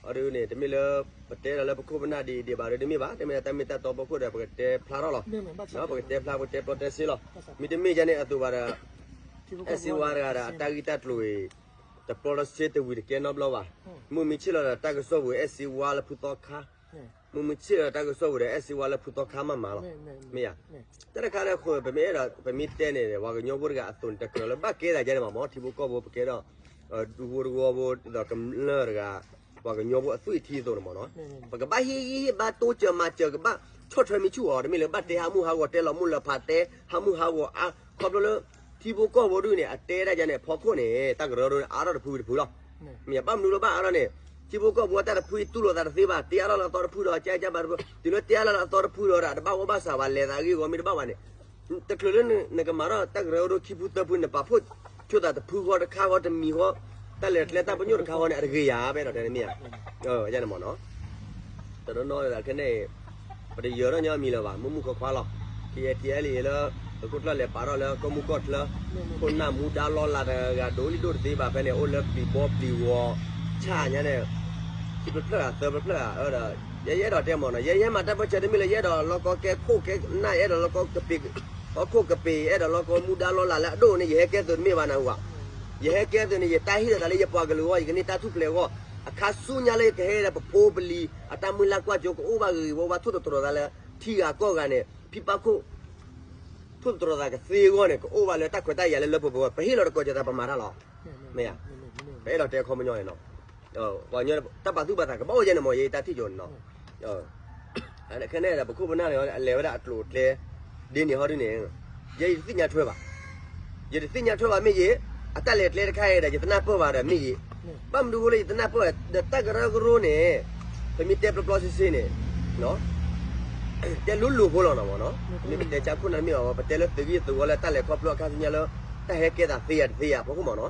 အဒ်န့ၣ် တမ့ၢ်လၢ ပတဲဒီးလၢပခိၣ်ပနၢ်ဒ်အံၤဒံးဘၣ်ဒီးတမ့ၢ်ဘၣ် တမ့ၢ်လၢတၢ်မ့ၢ်တၢ်တီဖီခိၣ်ဒီး ပကတဲဖျါထီၣ်လီၤ ပကတဲဖျါ ပကတဲပျီတဲစ့လီၤ မ့တမ့ၢ်ယဲန့ၣ်အသိးဘၣ်ဒီး အဲၣ်စ့ဝါတဂၤဒီး အတၢ်ဂ့ၢ်တၢ်ကျိၤအံၤ တပျီတစ့တဝံၤတကဲနီတဘျီဘၣ် မုၢ်မံဆ့ၣ်လီၤဒီးတၢ်ကစီၣ်ပူၤ အဲၣ်စ့ဝါလၢဖုသီခါ မုၢ်မံဆ့ၣ်လီၤဒီးတၢ်ကစီၣ်ပူၤဒီး အဲၣ်စ့ဝါလၢဖုသီခါမးမးလီၤ မ့ၢ်ယါ တၢ်တခါန့ၣ်အဃိ ပမ့ၢ်အဲၣ်ဒိး ပမ့ၢ်တဲန့ၣ် ပှၤကညီဖိတဂၤအသိးန့ၣ် တကြၢးလၢဘၣ်ကဲသးယဲန့ၣ်ဘၣ်မ့ၢ် ထံဖိကီၢ်ဖိ ပကဲဒီး ဒူဖိတဝီဖိ ဒီးကမျၢၢ်တဂၤ ပှၤကညီဖိအသွံၣ်ထံအသိးန့ၣ်မ့ၢ်နီၤ ပကဘၣ်ဟ့ၣ်ဂံၢ်ဟ့ၣ်ဘါတိစၢၤမၤစၢၤ ကဘၣ်ဆီၣ်ထွဲမံဆူၣ်အီၤ တမ့ၢ်လၢဘၣ်တဲဟးမုၢ်ဟးဂီၤ တဲလီၤမုၢ်လၢဖး တဲဟးမုၢ်ဟးဂီၤအါ ခီဖျိလၢ ထံဖိကီၢ်ဖိဒ်န့ၣ် အတဲဒၣ်ယဲန့ၣ် ဖီခိၣ်န့ၣ် တၢ်ကရၢဒိန့ၣ် အါထီၣ်တဖုတဖုလီၤ မ့ၢ်ဘၣ်မနုၤလၢဘၣ်အါထီၣ်န့ၣ် ထံဖိကီၢ်ဖိအတၢ်တဖုအံၤတူၢ်လိာ်သးတသ့ဘၣ် တဲအါထီၣ်လၢအသီတဖုဒီးကဲကဲဘၣ်တဖု တုၤလၢတဲအါထီၣ်လၢအသီတဖုဒီး တဘၣ်ဝဲဘၣ်စးဘၣ် လဲၤသးအဂ့ၢ်အဂီၢ်မ့ၢ်တဘၣ်ဘၣ်န့ၣ် တချုးလၢနကမၤထီၣ်တၢ်ကရၢကရိခံဖုသၢဖု နပာ်ဖှိၣ်ဆိသးတဖုဃီတခါဃီတမံၤဃီ တၢ်လဲၤကျဲတၢ်ပညိၣ်တခါဃီန့ၣ် အတဂ့ၤယၤဘဲဒီးတဲန့ၣ်မ့ၢ်ဧါ ယဲန့ၣ်မ့ၢ်နီၤ တနီၤနီၤခဲန့ၣ် ပတယၢၤထီၣ်ညီအမံၤလၢၤဘၣ် မုၢ်မုၢ်ခွါခွါလီၤ KNTLA လၢ သုးခိၣ်ကျၢၢ်လဲၤပာ်ထီၣ်လၢကီၢ်မုၢ်ကီၢ်ချၢ ခိၣ်နၢ်မူဒါလီၤလးတဂၤဒိၣ်လံဒိၣ်တသ့ဘၣ်ဖဲန့ၣ် အိၣ်လၢပျံၤဘီပျံၤဝီၤ ဆၣ်ညါန့ၣ် ခံဖျၢၣ်ဖျၢၣ်ဧါ သၢဖျၢၣ်ဖျၢၣ်ဧါ ဒီး ယဲယအဲၣ်ဒိးတဲမ့ၢ်နီၤ ယဲယဟဲမၤတၢ်ပၢဆှၢတမ့ၢ်လၢယအဲၣ်ဒိးလီၢ်ကီကဲခိၣ်ကဲနၢ် ယအဲၣ်ဒိးလီၢ်ကီကပ့ၤ ဟီၣ်ခိၣ်ကပ့ၤ ယအဲၣ်ဒိးလီၢ်ကီမူဒါလီၤလးလၢအဒိၣ်န့ၣ် ယဟဲကဲသုးတမ့ၢ်ဘၣ်နၢ်ဟူဧါ ယဟဲကဲသုးန့ၣ် ယတၢ်ဟ့ၣ်လီၤသးလၢယပှၤကလုာ်အဂီၢ် ယကန့ၢ်တၢ်ထူၣ်ဖျဲးအဂီၢ် အခါဆူညါလၢယကဟဲဒီးပဖိပလံၤ အတၢ်မုၢ်လၢ်ကွၢ်စိကအိၣ်ဘၣ်ဂ့ၤဂ့ၤဝီဝါ ထိၣ်သတြီၤသးလၢ ထံဂၤကီၢ်ဂၤန့ၣ် ဖံးပၣ်ခိၣ် ထိၣ်သတြီၤသးကသ့အဂီၢ်န့ၣ် ကအိၣ်ဘၣ်လၢတၢ်ခွဲးတၢ်ယာ်လၢလၢပှဲၤပှဲၤ ပဟ့ၣ်လီၤတကိးကၢၤသးပမၤတၢ်လီၤ မ့ၢ်ဧါ ပအဲၣ်ဒိးတဲအခီပညီန့ၣ်နီၤ ပှၤညီတၢ်ပာ်သူၣ်ပာ်သးကဘၣ်အိၣ်ယဲန့ၣ်မ့ၢ် ယတၢ်ထံၣ်ယိာ်န့ၣ်နီၤ ခဲန့ၣ်ဒီးပခိၣ်ပနၢ်န့ၣ် အလဲၤဝဲဒၣ်အကျိၤအကျဲ ဒ်န့ၣ်ဟီဒ်န့ၣ် ယဲယတသ့ၣ်ညါထွဲဘၣ် ယတသ့ၣ်ညါထွဲဘၣ်မ့ၢ်ယဲ အတၢ်လဲၤကျဲတခါအံၤဒီး ယတနၢ်ပၢၢ်ဘၣ်ဒီးမ့ၢ်ယဲ ဘၣ်မနုၤအဃိလၢယတနၢ်ပၢၢ်ဒီးတၢ်ကရၢကရိန့ၣ်, ပမ့ၢ်တဲပျီပျီစ့စ့န့ၣ်, တဲလိၤလိၤဖိလီၤနီၤမ့ၢ်နီၤ, မ့ၢ်ပတဲဆါခိၣ်နၢ်မ့ၢ်အီၤ ပတဲလၢသုးဂ့ၢ်သုးဝီလၢတၢ်လဲၤခီဖျိအခါဆူညါလၢ တၢ်ဟဲကဲသးသ့ယၤတသ့ယၤဖိမ့ၢ်နီၤ,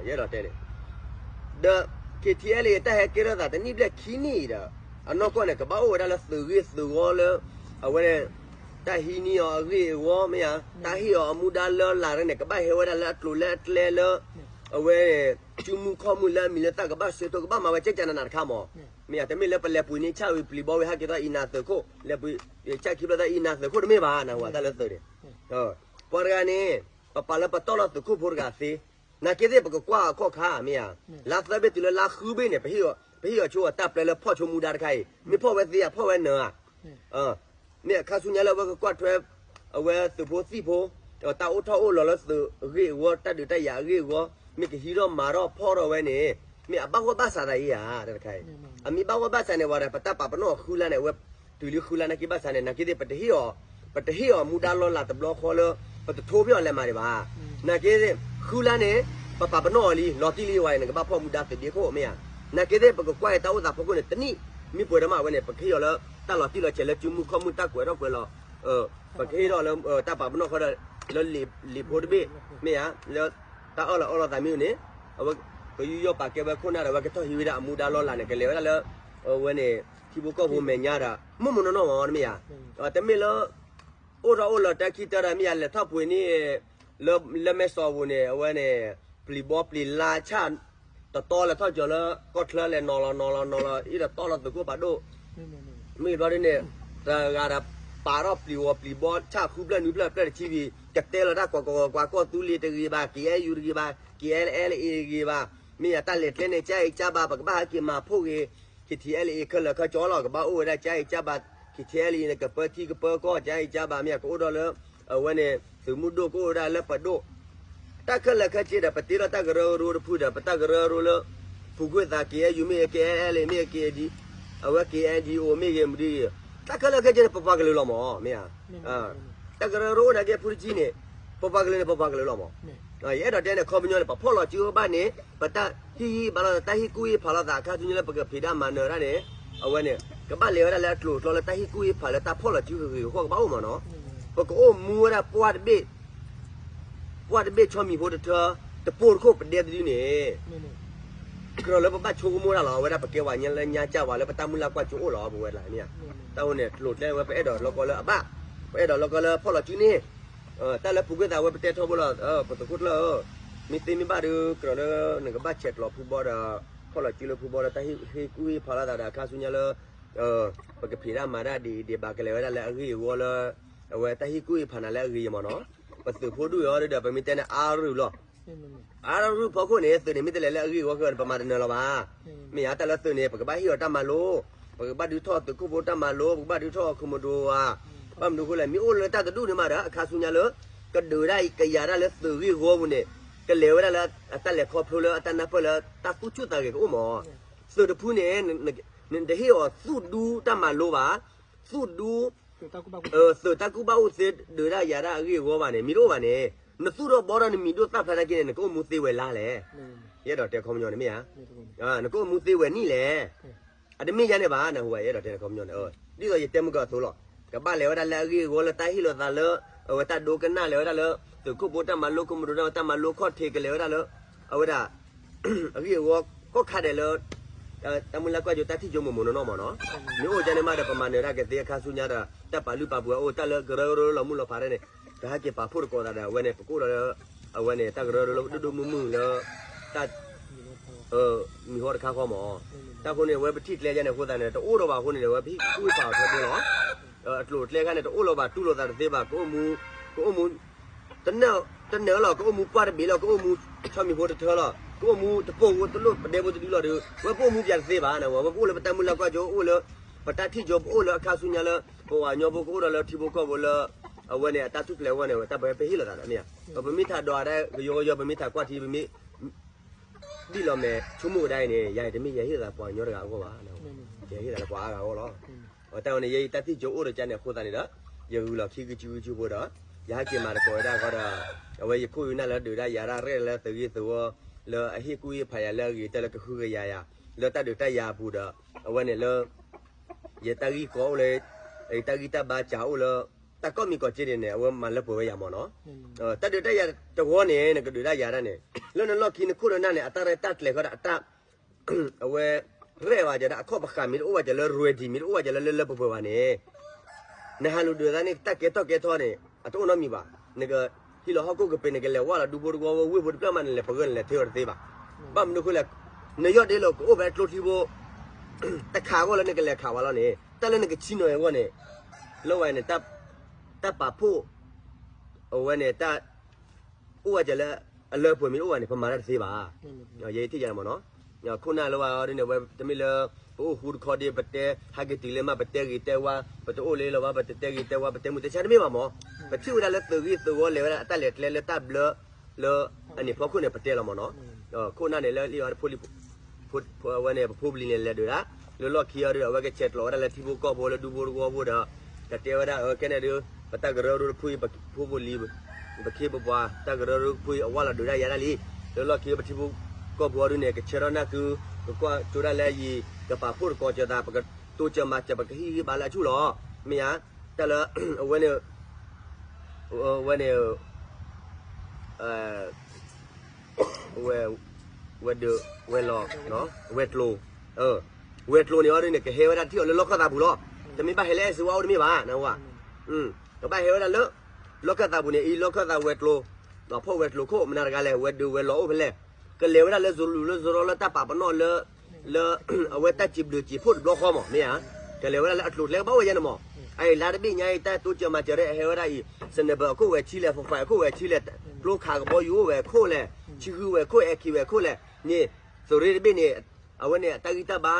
ယအဲၣ်ဒိးတဲန့ၣ်, ဒီး KTLA တၢ်ဟဲကဲထီၣ်သးတနံၣ်ဘျဲၣ်ခံနံၣ်အံၤဒီး အနီၢ်ကီၢ်န့ၣ် ကဘၣ်အိၣ်ဝဲဒၣ်လၢသုးဂ့ၢ်သုးဝီလၢ အဝဲ တၢ်ဟံးန့ၢ်အီၤအဂ့ၢ်အဂီၢ်မ့ၢ်ဧါ, တၢ်ဟ့ၣ်အီၤအမူဒါလၢလာ်န့ၣ် ကဘၣ်ဟဲဝဲဒၣ်လၢအကျိၤလၢအကျဲလၢ အဝဲ စုမုၢ်ခီၣ်မုၢ်လၢအမံၤလၢသၣ်ကဘၣ်ဆၢထီၣ် ကဘၣ်မၤဝဲကဲကနနးတခါမး, မ့ၢ်ဧါ, တမ့ၢ်လၢပလဲၤပှ့ၤန့ၢ်ဆၣ်ဝံၤပျံၤဘီဝံၤဟဲက့ၤထီၣ်အံၤနၤသုးခိၣ် လဲၤပှ့ၤဆၣ်ခံဘျီသၣ်အံၤနၤသုးခိၣ်တမ့ၢ်ဘၣ် နၢ်ဟူဧါ တၢ်လၢသုးန့ၣ်, ပှၤတဂၤန့ၣ် ပပာ်လၢပတီၢ်လီၤသုးခိၣ်ဖိတဂၤသ့, နာ်က့သ့ၣ်ပကကွၢ်အခီၣ်ခါမ့ၢ်ဧါ, လါသၢဘ့ၣ်တုၤလၢလါဃုဘ့ၣ်န့ၣ် ပဟ့ၣ်အီၤဆိအတၢ်ပျဲလၢဖီၣ်ဆိမူဒါတခါအံၤ မ့ၢ်ဖီၣ်ဝဲသ့ဧါ ဖီၣ်ဝဲနၢၤဧါ မ့ၢ်အခါဆူညါလၢအဝဲကကွၢ်ထွဲ အဝဲသုးဖိသံၣ်ဖိ တၢ်အိၣ်ထီၣ်အိၣ်လီၤလၢသုးအဂ့ၢ်အဂီၢ် တၢ်ဒုးတၢ်ယၤအဂ့ၢ်အဂီၢ် မ့ၢ်ကဟံးထီၣ်မၤထီၣ်ဖီၣ်ထီၣ်ဝဲန့ၣ် မ့ၢ်အဘၣ်ဂီၢ်ဘၣ်စးသးအံၤဧါ တၢ်တခါအံၤ, အမ့ၢ်ဘၣ်ဂီၢ်ဘၣ်စးန့ၣ် ဝဲဒၣ်ပတၢ်ပာ်ပနီၣ်အီၤဃုလါန့ၣ် အဝဲတုၤလံဃုလါနာ်က့ဘၣ်ဆၣ်န့ၣ် နာ်က့သ့ၣ် ပတဟ့ၣ်အီၤ ပတဟ့ၣ်အီၤမူဒါလီၤလးတဘျီဃီလၢ ပတထိဖဲအီၤလဲၤမၤဒံးဘၣ်, နာ်က့သ့ၣ် ဃုလါန့ၣ် ပပာ်ပနီၣ်အီၤလံ လီၤတံၢ်လံဝဲန့ၣ် နကဘၣ်ဖီၣ်မူဒါသုးဒ့ခိၣ်မ့ၢ်ဧါ, နာ်က့သ့ၣ် ပကကွၢ်အံၤတၢ်အိၣ်သးဖီခိၣ်န့ၣ် တနံၣ် မ့ၢ်ပှဲၤဒီးမးဝဲန့ၣ် ပကဟ့ၣ်အီၤလၢ တၢ်လီၤတံၢ်လီၤဆဲးလၢစုမုၢ်ခီၣ်မုၢ်တၢ်ကွဲးထီၣ်ကွဲးလီၤ, ပကဟ့ၣ်ထီၣ်လၢ တၢ်ပာ်ပနီၣ်ဃီဒီး လၢလံာ်ဖိတဘ့ၣ် မ့ၢ်ဧါ, လၢတၢ်အၢၣ်လီၤအီလီၤသးမ့ၢ်န့ၣ် အဝဲ ကယူးယီၣ်ပာ်ကဲဝဲခိၣ်နၢ်ဒီး အဝဲကထီၣ်ဟံးဝဲဒၣ်အမူဒါလီၤလးန့ၣ် ကလဲၤဝဲဒၣ်လၢ အဝဲန့ၣ် ထံဖိကီၢ်ဖိမဲာ်ညါဒီး မိၢ်မိၢ်နီၢ်နီၢ်မ့ၢ်ဧါ, တမ့ၢ်လၢ အိၣ်ထီၣ်အိၣ်လီၤတၢ်ခံတၢ်ဒီး မ့ၢ်ယၤ လဲၤထီၣ်ပှ့ၤန့ၣ် လၢမဲၢ်စီၤပူၤန့ၣ် အဝဲန့ၣ် ပျံၤဘီပျံၤလါဆၣ် တတီလဲၤထီၣ်ကၠီၤလၢကီၢ်ချၢလဲၤနီၤလီၤနီၤလီၤနီၤလီၤ အံၤဒီးတီလီၤသုးခိၣ်ဖးဒိၣ်, မ့ၢ်ဘျီဒ်န့ၣ် တဂၤဒီးပာ်ထီၣ်ပျံၤဝီၤပျံၤဘီဆၣ်ဃုဖျၢၣ်နွံဖျၢၣ်ဖျၢၣ်တဆံဝံၤ ကတဲလီၤတၢ်ကွၢ်ကွၢ်ကွၢ်ကွၢ် ကီၢ်သူလ့ၤတဂ့ၤဘၣ် က့အဲယူတဂ့ၤဘၣ် က့အဲလ်အ့တဂ့ၤဘၣ်, မ့ၢ်ယၤတၢ်လဲၤကျဲန့ၣ် ကၠါအံၤကၠါဘၣ် ပကဘၣ်ဟဲက့ၤမၤဖှိၣ်ဂ့ၤ KTLA ခဲလၢာ်ခဲဆ့လီၤ ကဘၣ်အိၣ်ဝဲဒၣ်ကၠါအံၤကၠါဘၣ် KTLA န့ၣ် ကပၢထံကပၢကီၢ် ကၠါအံၤကၠါဘၣ် မ့ၢ်ယၤကအိၣ်ဒီးလၢ အဝဲန့ၣ် သုးမုၢ်ဒိၣ်ကအိၣ်ဝဲဒၣ်လၢပဒိၣ်, တၢ်ခဲလၢာ်ခဲဆ့ဒီး ပတ့ထီၣ်တၢ်ကရၢကရိတဖုဒီး ပတၢ်ကရၢကရိလၢ ဖုကွ့ၢ်သး က့အဲယူမ့ၢ်ဂ့ၤ က့အဲလ်အ့မ့ၢ်ဂ့ၤ က့ အဝဲ က့အဲဒံအိၣ် မ့ၢ်ဂ့ၤ မနုၤဂ့ၤ, တၢ်ခဲလၢာ်ခဲဆ့န့ၣ် ပပှၤကလုာ်လီၤမး မ့ၢ်ဧါ, တၢ်ကရၢကရိအိၣ်နာ်က့ ဖုတကံန့ၣ် ပပှၤကလုာ်န့ၣ် ပပှၤကလုာ်လီၤမး, ယအဲၣ်ဒိးတဲန့ၣ် ခီပညီန့ၣ် ပဖီၣ်လီၤစုဘၣ်န့ၣ် ပတၢ်ဟ့ၣ်ဂံၢ်ဟ့ၣ်ဘါလိာ်သး တၢ်ဟ့ၣ်ကူၣ်ဟ့ၣ်ဖးလိာ်သး အခါဆူညါလၢပကဖံးတၢ်မၤနၢၤတၢ်န့ၣ် အဝဲန့ၣ် ကဘၣ်လဲၤဝဲဒၣ်လၢအကျိၤအကျဲလၢတၢ်ဟ့ၣ်ကူၣ်ဟ့ၣ်ဖးလၢတၢ်ဖီၣ်လီၤစုဂ့ၤဂ့ၤအဃိ ကဘၣ်အိၣ်မးနီၤ, ပကအိၣ်မူဝဲဒၣ်ပှၢ်တဘ့ၣ် ပှၢ်တဘ့ၣ်ဆီမံၤဖိတထၢ တပိၢ်တခိၣ်ပဒဲတဒုန့ၣ် ကြၢးလၢပဘၣ်ဆိကမိၣ်တၢ်လီၤ အဝဲဒၣ်ပကဲဝဲညါလၢညါကၢ်ဝဲလၢပတၢ်မုၢ်လၢ်ကွၢ်စိအိၣ်လီၤ ပဝဲဒၣ်မ့ၢ်ဧါ, တၢ်အိၣ်န့ၣ် ကျိၤကျဲဝဲပအဲၣ်ဒိးလီၤကီလၢအဘၣ်, ပအဲၣ်ဒိးလီၤကီလၢဖီၣ်လီၤစုန့ၣ်, တၢ်လၢဖုကွ့ၢ်သးဝဲပတဲထီဘိလီၤ, ပသုးခိၣ်ကျၢၢ်ဧၢ, မ့ၢ်သ့မ့ၢ်ဘၣ်ဒီး ကြၢးလၢ နကဘၣ်ဆဲးကျိးဖုဘီဒီး ဖီၣ်လီၤစုလၢဖုဘီဒီး တၢ်ဟ့ၣ်ကူၣ်ဟ့ၣ်ဖးလိာ်သးဒီးအခါဆူညါလၢ ပကဖံးတၢ်မၤတၢ်ဒ်အံၤဒ်ဘၣ် ကလဲၤဝဲဒၣ်လၢအဂ့ၢ်အဝီလၢ အဝဲတၢ်ဟ့ၣ်ကူၣ်ဟ့ၣ်ဖးနၤလၢအဂ့ၤမးနီၤ, ပသုးဖိဒူၣ်အံၤဒီး ပမ့ၢ်တဲန့ၣ် အါရုၢ်လီၤ, အါရုၢ်ဖီခိၣ်န့ၣ် သုးန့ၣ်မ့ၢ်တလဲၤလၢအဂ့ၢ်အဝီဃီန့ၣ် ပမၤတနၢၤလီၤဘၣ်, မ့ၢ်ဧါ တၢ်လၢသုးန့ၣ် ပကဘၣ်ဟ့ၣ်အီၤတၢ်မၤလိ, ပကဘၣ်ဒုးထီၣ်သုးခိၣ်ဖိတၢ်မၤလိ ပကဘၣ်ဒုးထီၣ်ခိၣ်မဒိဧါ, ဘၣ်မနုၤအဃိလဲၣ် မ့ၢ်အိၣ်လၢတၢ်တဒူၣ်န့ၣ်မးဒီး အခါဆူညါလၢ ကဒုးဒၣ်ကယၤဒၣ်လၢသုးဂ့ၢ်ဝီပူၤန့ၣ် ကလဲၤဝဲဒၣ်လၢအတၢ်လဲၤခီဖျိလၢအတၢ်နၢ်ပၢၢ်လၢ တၢ်သူၣ်ဆူၣ်သးဂဲၤကအိၣ်မး, သုးတဖုန့ၣ် နတဟ့ၣ်အီၤသူၣ်ဒူတၢ်မၤလိဘၣ်, သူၣ်ဒူ သုးတၢ်ကူၣ်ဘၣ်ကူၣ်သ့ ဒုးဒၣ်ယၤဒၣ်အဂ့ၢ်အဝီဘၣ်န့ၣ် မ့ၢ်တအိၣ်ဘၣ်န့ၣ် နသူၣ်ထီၣ်ဘီထီၣ်နမံၤဒိၣ်သၣ်ဖျါနာ်က့န့ၣ် နကအိၣ်မူသ့ဝဲလါလဲၣ်, ယအဲၣ်ဒိးတဲခီပညီန့ၣ်မ့ၢ်ဧါ, နကအိၣ်မူသ့ဝဲနံၣ်လဲၣ်, အတမ့ၢ်ယါန့ၣ်ဘၣ် နဟူဝဲယအဲၣ်ဒိးတဲခီပညီန့ၣ်, ဒ်သိးယတဲမုၢ်ကီၢ်အသိးလီၤ, ကဘၣ်လဲၤဝဲဒၣ်လၢအဂ့ၢ်အဝီလၢတၢ်ဟ့ၣ်လိာ်သးလၢ အဝဲတၢ်ဒိကနၣ်လဲၤဝဲဒၣ်လၢ သုးခိၣ်ဖိတၢ်မၤလိခိၣ်မဒိတၢ်မၤလိခီၣ်ထံးကလဲၤဝဲဒၣ်လၢ အဝဲဒၣ် အဂ့ၢ်အဝီ ကီၢ်ခါဒဲးလၢ တၢ်မုၢ်လၢ်ကွၢ်စိတၢ်ထံၣ်ကၠိမိၢ်မိၢ်နီၢ်နီၢ်မးနီၤ, မ့ၢ်အိၣ်ကန့ၣ်မးဒီး ပမၤနၢၤတၢ်ကသ့အခါဆူညါဒီး တၢ်ပာ်လုၢ်ပာ်ပှ့ၤအိၣ် တၢ်လၢကရၢကရိလီၤမုၢ်လီၤဖးဒၣ်န့ၣ် ပဟဲက့ၤပာ်ဖှိၣ်တကိးသးဒီး အဝဲန့ၣ် ပကအိၣ်ဒီးလၢ အဝဲန့ၣ် တၢ်ကရၢကရိလၢဒိၣ်ဒိၣ်မုၢ်မုၢ်လၢ တၢ် မံၤဟီတခါဃီမး, တၢ်ဃိန့ၣ် အဝဲပထံၣ်ကျဲယါန့ၣ်အဃိသတးန့ၣ် တအိၣ်ဒီးဘၣ်အဃိန့ၣ်ဒီး အဝဲပဟံၣ်ကူၣ်ဟံၣ်ဖးအီၤထွဲဘိလီၤ, အကျိၤအကျဲခါန့ၣ် တအိၣ်လၢၤဘၣ် တူၢ်လိာ်သးတသ့ဘၣ် ကအိၣ်မူ ကအိၣ်မူ တနၢၤလီၤ ကအိၣ်မူပှၢ်တဘ့ၣ်လီၤ ကအိၣ်မူဆီမံၤဖိတထၢလီၤ ကအိၣ်မူတပိာ်ဖိတလိၣ်ပဒဲဖိတဒုလီၤဒီး ဝဲပအိၣ်မူပၠးတသ့ဘၣ်န့ၣ် ဝဲပအိၣ်လၢပတၢ်မုၢ်လၢ်ကွၢ်စိ အိၣ်လၢ ပတၢ်ထံၣ်ကၠိ ပအိၣ်လၢအခါဆူညါလၢ ပပှၤကညီဖိကအိၣ်ဒီးလၢထံဖိကီၢ်ဖိလၢ အဝဲန့ၣ် အတၢ်ထူၣ်ဖျဲးအဂီၢ်န့ၣ် တၢ်ပဟဲပဟ့ၣ်လိာ်သးဒီးမ့ၢ်ဧါ, ပမ့ၢ်ထးဒီးဒၣ်ကယီကယီ ပမ့ၢ်ထးကွၢ်ထံ ပမ့ၢ် ဒ်လီၤမဲာ်ဆိကမိၣ်ကဒါအံၤန့ၣ် ယၤအံၤတမ့ၢ်ယဟ့ၣ်လိာ်သးပှၤကညီတဂၤအဂီၢ်ဘၣ်, ယဟ့ၣ်လိာ်သးလၢပှၤအါဂၤအဂီၢ်လီၤ. အတၢ်ဝဲန့ၣ် ယဲယတၢ်ထံၣ်ကၠိအိၣ်ဒီးကန့ၣ်အဃိသတးန့ၣ်ဒီး ယဂုာ်လီၤခံကစုကစုဖိဒီး ယဟဲက့ၤမၤသကိးဝဲဒၣ်ဃီဒီး အဝဲယခိၣ်ယနၢ်လၢဒုးဒၣ်ယၤဒၣ်ရဲၣ်လၢသုးဂ့ၢ်သုးဝီ လၢအဟ့ၣ်ကူၣ်ဟ့ၣ်ဖးယၤလၢအဂ့ၤကတၢၢ်လၢကဟုကယာ်ယၤ လၢတၢ်ဒုးတၢ်ယၤအပူၤဒီး အဝဲန့ၣ်လၢ ယတၢ်ဂံၢ်ကီအိၣ်လၢ ယတၢ်ဂံၢ်တၢ်ဘါစှၤအိၣ်လၢ တၢ်ကိးမံၤကိးက့န့ၣ်န့ၣ် အဝဲမၤလၢပှဲၤဝဲယၤမ့ၢ်နီၤ. တၢ်ဒုးတၢ်ယၤတဝီန့ၣ် နကဒုးတၢ်ယၤတၢ်န့ၣ် လၢနလီၢ်ခံနခိၣ်နနၢ်န့ၣ် အတၢ်ရဲၣ်တၢ်ကျဲၤဃီဒီးအတၢ် အဝဲ ရဲၣ်ဝဲကဒီး အခီၣ်ပဃာ်မ့ၢ်တအိၣ်ဝဲကလၢ ready မ့ၢ်တအိၣ်ဝဲကလၢလၢလၢပှဲၤပှဲၤဘၣ်န့ၣ် နဟးလူၤဒုးသးန့ၣ် တၢ်ကဲထီၣ်ကဲထီၣ်န့ၣ် အတအိၣ်နီတမံၤဘၣ်. နကဟံးလီၤဟီၣ်ခိၣ်ကပ့ၤ နကလဲၤဝဲလီၤဒူဖိတဝီဖိ ဝ့ၢ်ဖိတဖျၢၣ်မး နလဲၤပဂၢၢ်နလဲၤထၢအီၤတသ့ဘၣ်. ဘၣ်မနုၤအဃိလဲၣ်, နယီၢ်ဒ့လီၤကအိၣ်ဖဲကျိချံဖိ တခးအဂီၢ်လၢနကလဲၤခးဝဲလီၤန့ၣ် တၢ်လၢနကဆံနီၤအဂီၢ်န့ၣ် လၢဝဲန့ၣ် တၢ်ပာ်ဖှိၣ် အဝဲန့ၣ် တၢ် အိၣ်ဝဲကလၢ အလၢပှဲၤမ့ၢ်တအိၣ်ဘၣ်န့ၣ် ပမၤတၢ်တသ့ဘၣ်. ယဲယထံၣ်ယၤန့ၣ်မ့ၢ်နီၤ, ခိၣ်နၢ်လၢဝဲအီၤဒ်န့ၣ် ဝဲတမ့ၢ်လၢ ပအိၣ်ဃူတခီဒ် ပတဲဟဲက့ၤတုၤလၢမး ပတဲဂ့ၤတဲဝါ ပတအိၣ်လၢလီၤဘၣ် ပတတဲဂ့ၤတဲဝါ ပတဲမုာ်တဲဆါတမ့ၢ်ဘၣ်မ့ၢ်, ပထံၣ်ဝဲဒၣ်လၢသုးဂ့ၢ်သုးဝီလဲၤဝဲဒၣ်အတၢ်လဲၤကျဲလၢတၢ်ဘျၢ လၢအန့ၣ်ဖီခိၣ်န့ၣ် ပတဲလီၤမ့ၢ်နီၤ. ခိၣ်နၢ်န့ၣ်လၢလံာ်အီၤတဖိလံၤ အဝဲန့ၣ် ပဖိပလံၤန့ၣ် လဲၤဒုးဒၣ် လၢလီၢ်ခံအီၤဒ်ဒီး အဝဲကဆဲးကျိးဝဲဒၣ်လၢထံဖိကီၢ်ဖိလၢဒူဖိတဝီဖိဒီး ကတဲဝဲဒၣ် အၢ ခဲန့ၣ်ဒုး ပတၢ်ကရၢကရိတဖုအံၤ ပဖိပလံၤ ပခ့ပပှၤ တၢ်ကရၢကရိတဖုအံၤ အဝဲလီၤဒုးဒၣ်ယၤဒၣ်လံ. လၢလီၢ်ခံပထံဖိကီၢ်ဖိအီၤဒ်န့ၣ် ကဆၢထီၣ်နၢ်ကု ကကွၢ်ကၠိဒၣ်လၢအယံၤ ကပာ်ဖှိၣ်တကီၤကၢၤသး ပကတိစၢၤမၤစၢၤ ပကဟ့ၣ်ဂံၢ်ဘါလၢအဆူၣ်လီၤ. မ့ၢ်ဧါ, တၢ်လၢ အဝဲန့ၣ် အဝဲန့ၣ် ဝဲ ဝဲဒၢး ဝဲလီၤ ဝဲၤကျိၤ, ဝဲၤကျိၤန့ၣ်အီၤဒ်န့ၣ် ကဟဲဝဲဒၣ်ထံၣ်အီၤလၢလီၢ်ခၢၣ်သးပူၤလီၤ. တမ့ၢ်ဘၣ်ဟဲလၢအဲၣ်စ့ဝါအိၣ်တမ့ၢ်ဘၣ် နဝဲ, ကဘၣ်ဟဲဝဲဒၣ်လၢ လီၢ်ခၢၣ်သးပူၤန့ၣ် အံၤလီၢ်ခၢၣ်သးဝဲၤကျိၤ, ဖီၣ်ဝဲၤကျိၤခိၣ် မနုၤတဂၤလဲၣ် ဝဲဒၢးဝဲလီၤအိၣ်ဖဲလဲၣ်, ကလဲၤဝဲဒၣ်လၢ စရီ လၢစရီလၢတၢ်ပာ်ပနီၣ်လၢ လၢ အဝဲတၢ်စံးဘျုးစံးဖှိၣ်တဘျီဃီမ့ၢ် မ့ၢ်ဧါ, ကလဲၤဝဲဒၣ်လၢအကျိၤအကျဲကဘၣ်အိၣ်ဝဲယဲန့ၣ်မ့ၢ်, အအံၤလါတဘ့ၣ်ညါအံၤ တၢ်တိစၢၤမၤစၢၤဒီး ဟဲဝဲဒၣ်အံၤ စနဘၢၣ်အခိၣ်ဝဲၤဆံလဲၣ် ဖီဖးအခိၣ်ဝဲၤဆံလဲၣ် ကျိခးကဘီယူၤအိၣ်ဝဲခိၣ်လဲၣ် ဆံဃုဝဲၤခိၣ် အဲၣ်ခံဝဲၤခိၣ်လဲၣ်န့ၣ်, သုးရ့ၣ်တဘ့ၣ်န့ၣ် အဝဲန့ၣ် တၢ်ဂံၢ်တၢ်ဘါ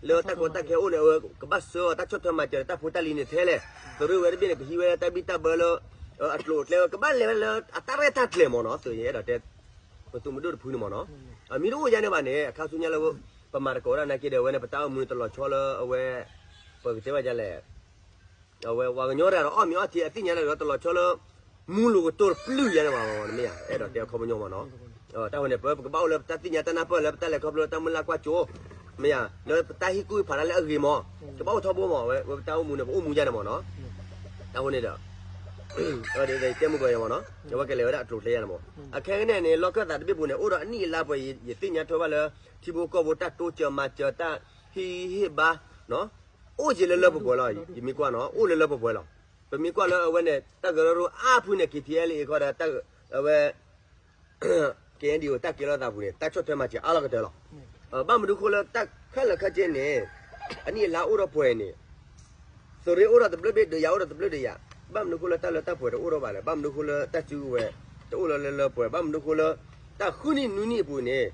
လၢတၢ်ကီတၢ်ခဲအိၣ်န့ၣ် အဝဲကဘၣ်ဆှၢအီၤတၢ်ဆီၣ်ထွဲမၤစၢၤဒီးတၢ်ဖိတၢ်လံၤန့ၣ်ထဲလဲၣ်, သုးရ့ၣ်ဝဲတဘ့ၣ်န့ၣ် ကဟံးဝဲတၢ်ဘံၣ်တၢ်ဘၢလၢ အကျိၤအကျဲဝဲ ကဘၣ်လဲၤဝဲလၢအတၢ်ရဲၣ်တၢ်ကျဲၤမ့ၢ်နီၤ, သုးယအဲၣ်ဒိးတဲ ပသုးမုၢ်ဒိၣ်တဖုန့ၣ်မ့ၢ်နီၤ, အမ့ၢ်တအိၣ်ယါန့ၣ်ဘၣ်န့ၣ် အခါဆူညါလၢ ပမၤတကိးဒၣ်နာ်က့ဒီး အဝဲန့ၣ် ပတၢ်အိၣ်မူန့ၣ်တလီၤဆီလၢအဝဲ ပကတဲဘၣ်ဒ်လဲၣ် အဝဲပှၤကညီတဂၤဒီး အီၣ်မ့ၤအီထံအသ့ၣ်ညါဒီး တလီၤဆီလၢ မူလိာ်ကတိၤတပျုၢ်ယါန့ၣ်ဘၣ်မ့ၢ် မ့ၢ်ဧါ, အဲၣ်ဒိးတဲအခီပညီမ့ၢ်နီၤ, တၢ်ဝဲန့ၣ် ပကဘၣ်အိၣ်လၢပတၢ်သ့ၣ်ညါတၢ်နၢ်ပၢၢ်လၢပတၢ်လဲၤခီဖျိလၢတၢ်မုၢ်လၢ်ကွၢ်စိ မ့ၢ်ဧါ, လၢပတၢ်ဟ့ၣ်ကူၣ်ဟ့ၣ်ဖးတၢ်လၢအဂ့ၤမ့ၢ် ကဘၣ်အိၣ်ထီဘိမ့ၢ် ဝဲပတၢ်အိၣ်မူန့ၣ် ပအိၣ်မူယါန့ၣ်မ့ၢ်နီၤ, တၢ်ဃိန့ၣ်ဒီး တဲမုၢ်ကီၢ်ယါမ့ၢ်နီၤ, အဝဲကလဲၤဝဲဒၣ်အကျိၤအကျဲယါန့ၣ်မ့ၢ်, အခဲကနံၣ်န့ၣ် လီၢ်ခၢၣ်သးတဘ့ၣ်ပူၤန့ၣ် အိၣ်ဒီးအနံၣ်အလါပှဲၤ ယသ့ၣ်ညါထွဲဘၣ်လၢ ထံဖိကီၢ်ဖိတၢ်တိစၢၤမၤစၢၤတၢ်ဟ့ၣ်ဂံၢ်ဟ့ၣ်ဘါ အိၣ်က့ၤလၢလၢပှဲၤပှဲၤလီၤ, ယမ့ၢ်ကွၢ်နီၤ အိၣ်လၢလၢပှဲၤပှဲၤလီၤ, ပမ့ၢ်ကွၢ်လၢအဝဲန့ၣ် တၢ်ကရၢကရိအါဖုန့ၣ် က့ၤထံအဲလ့အံၤခီဒီး အဝဲ က့ၤဒံးအိၣ် တၢ်ကဲထီၣ်သးပူၤန့ၣ် တၢ်ဆီၣ်ထွဲမၤစၢၤအါလီၤကတၢၢ်လီၤ, ဘၣ်မနုၤဃိလၢတၢ်ခဲလၢာ်ခဲဆ့န့ၣ် အနံၣ်အလါအိၣ်ဒီးပှဲၤန့ၣ် သုးရ့ၣ်အိၣ်ဒီးတဘျုးဘ့ၣ် ဒုးယၤအိၣ်ဒီးတဘျုးဒုးယၤ, ဘၣ်မနုၤဃိလၢတၢ်လၢတၢ်ပှဲၤတအိၣ်ထီၣ်ဘၣ်လဲၣ်, ဘၣ်မနုၤဃိလၢတၢ်စုကဝဲၤ တအိၣ်လၢလၢလၢပှဲၤ, ဘၣ်မနုၤဃိလၢ တၢ်ဃုနံၣ်နွံနံၣ်အပူၤန့ၣ်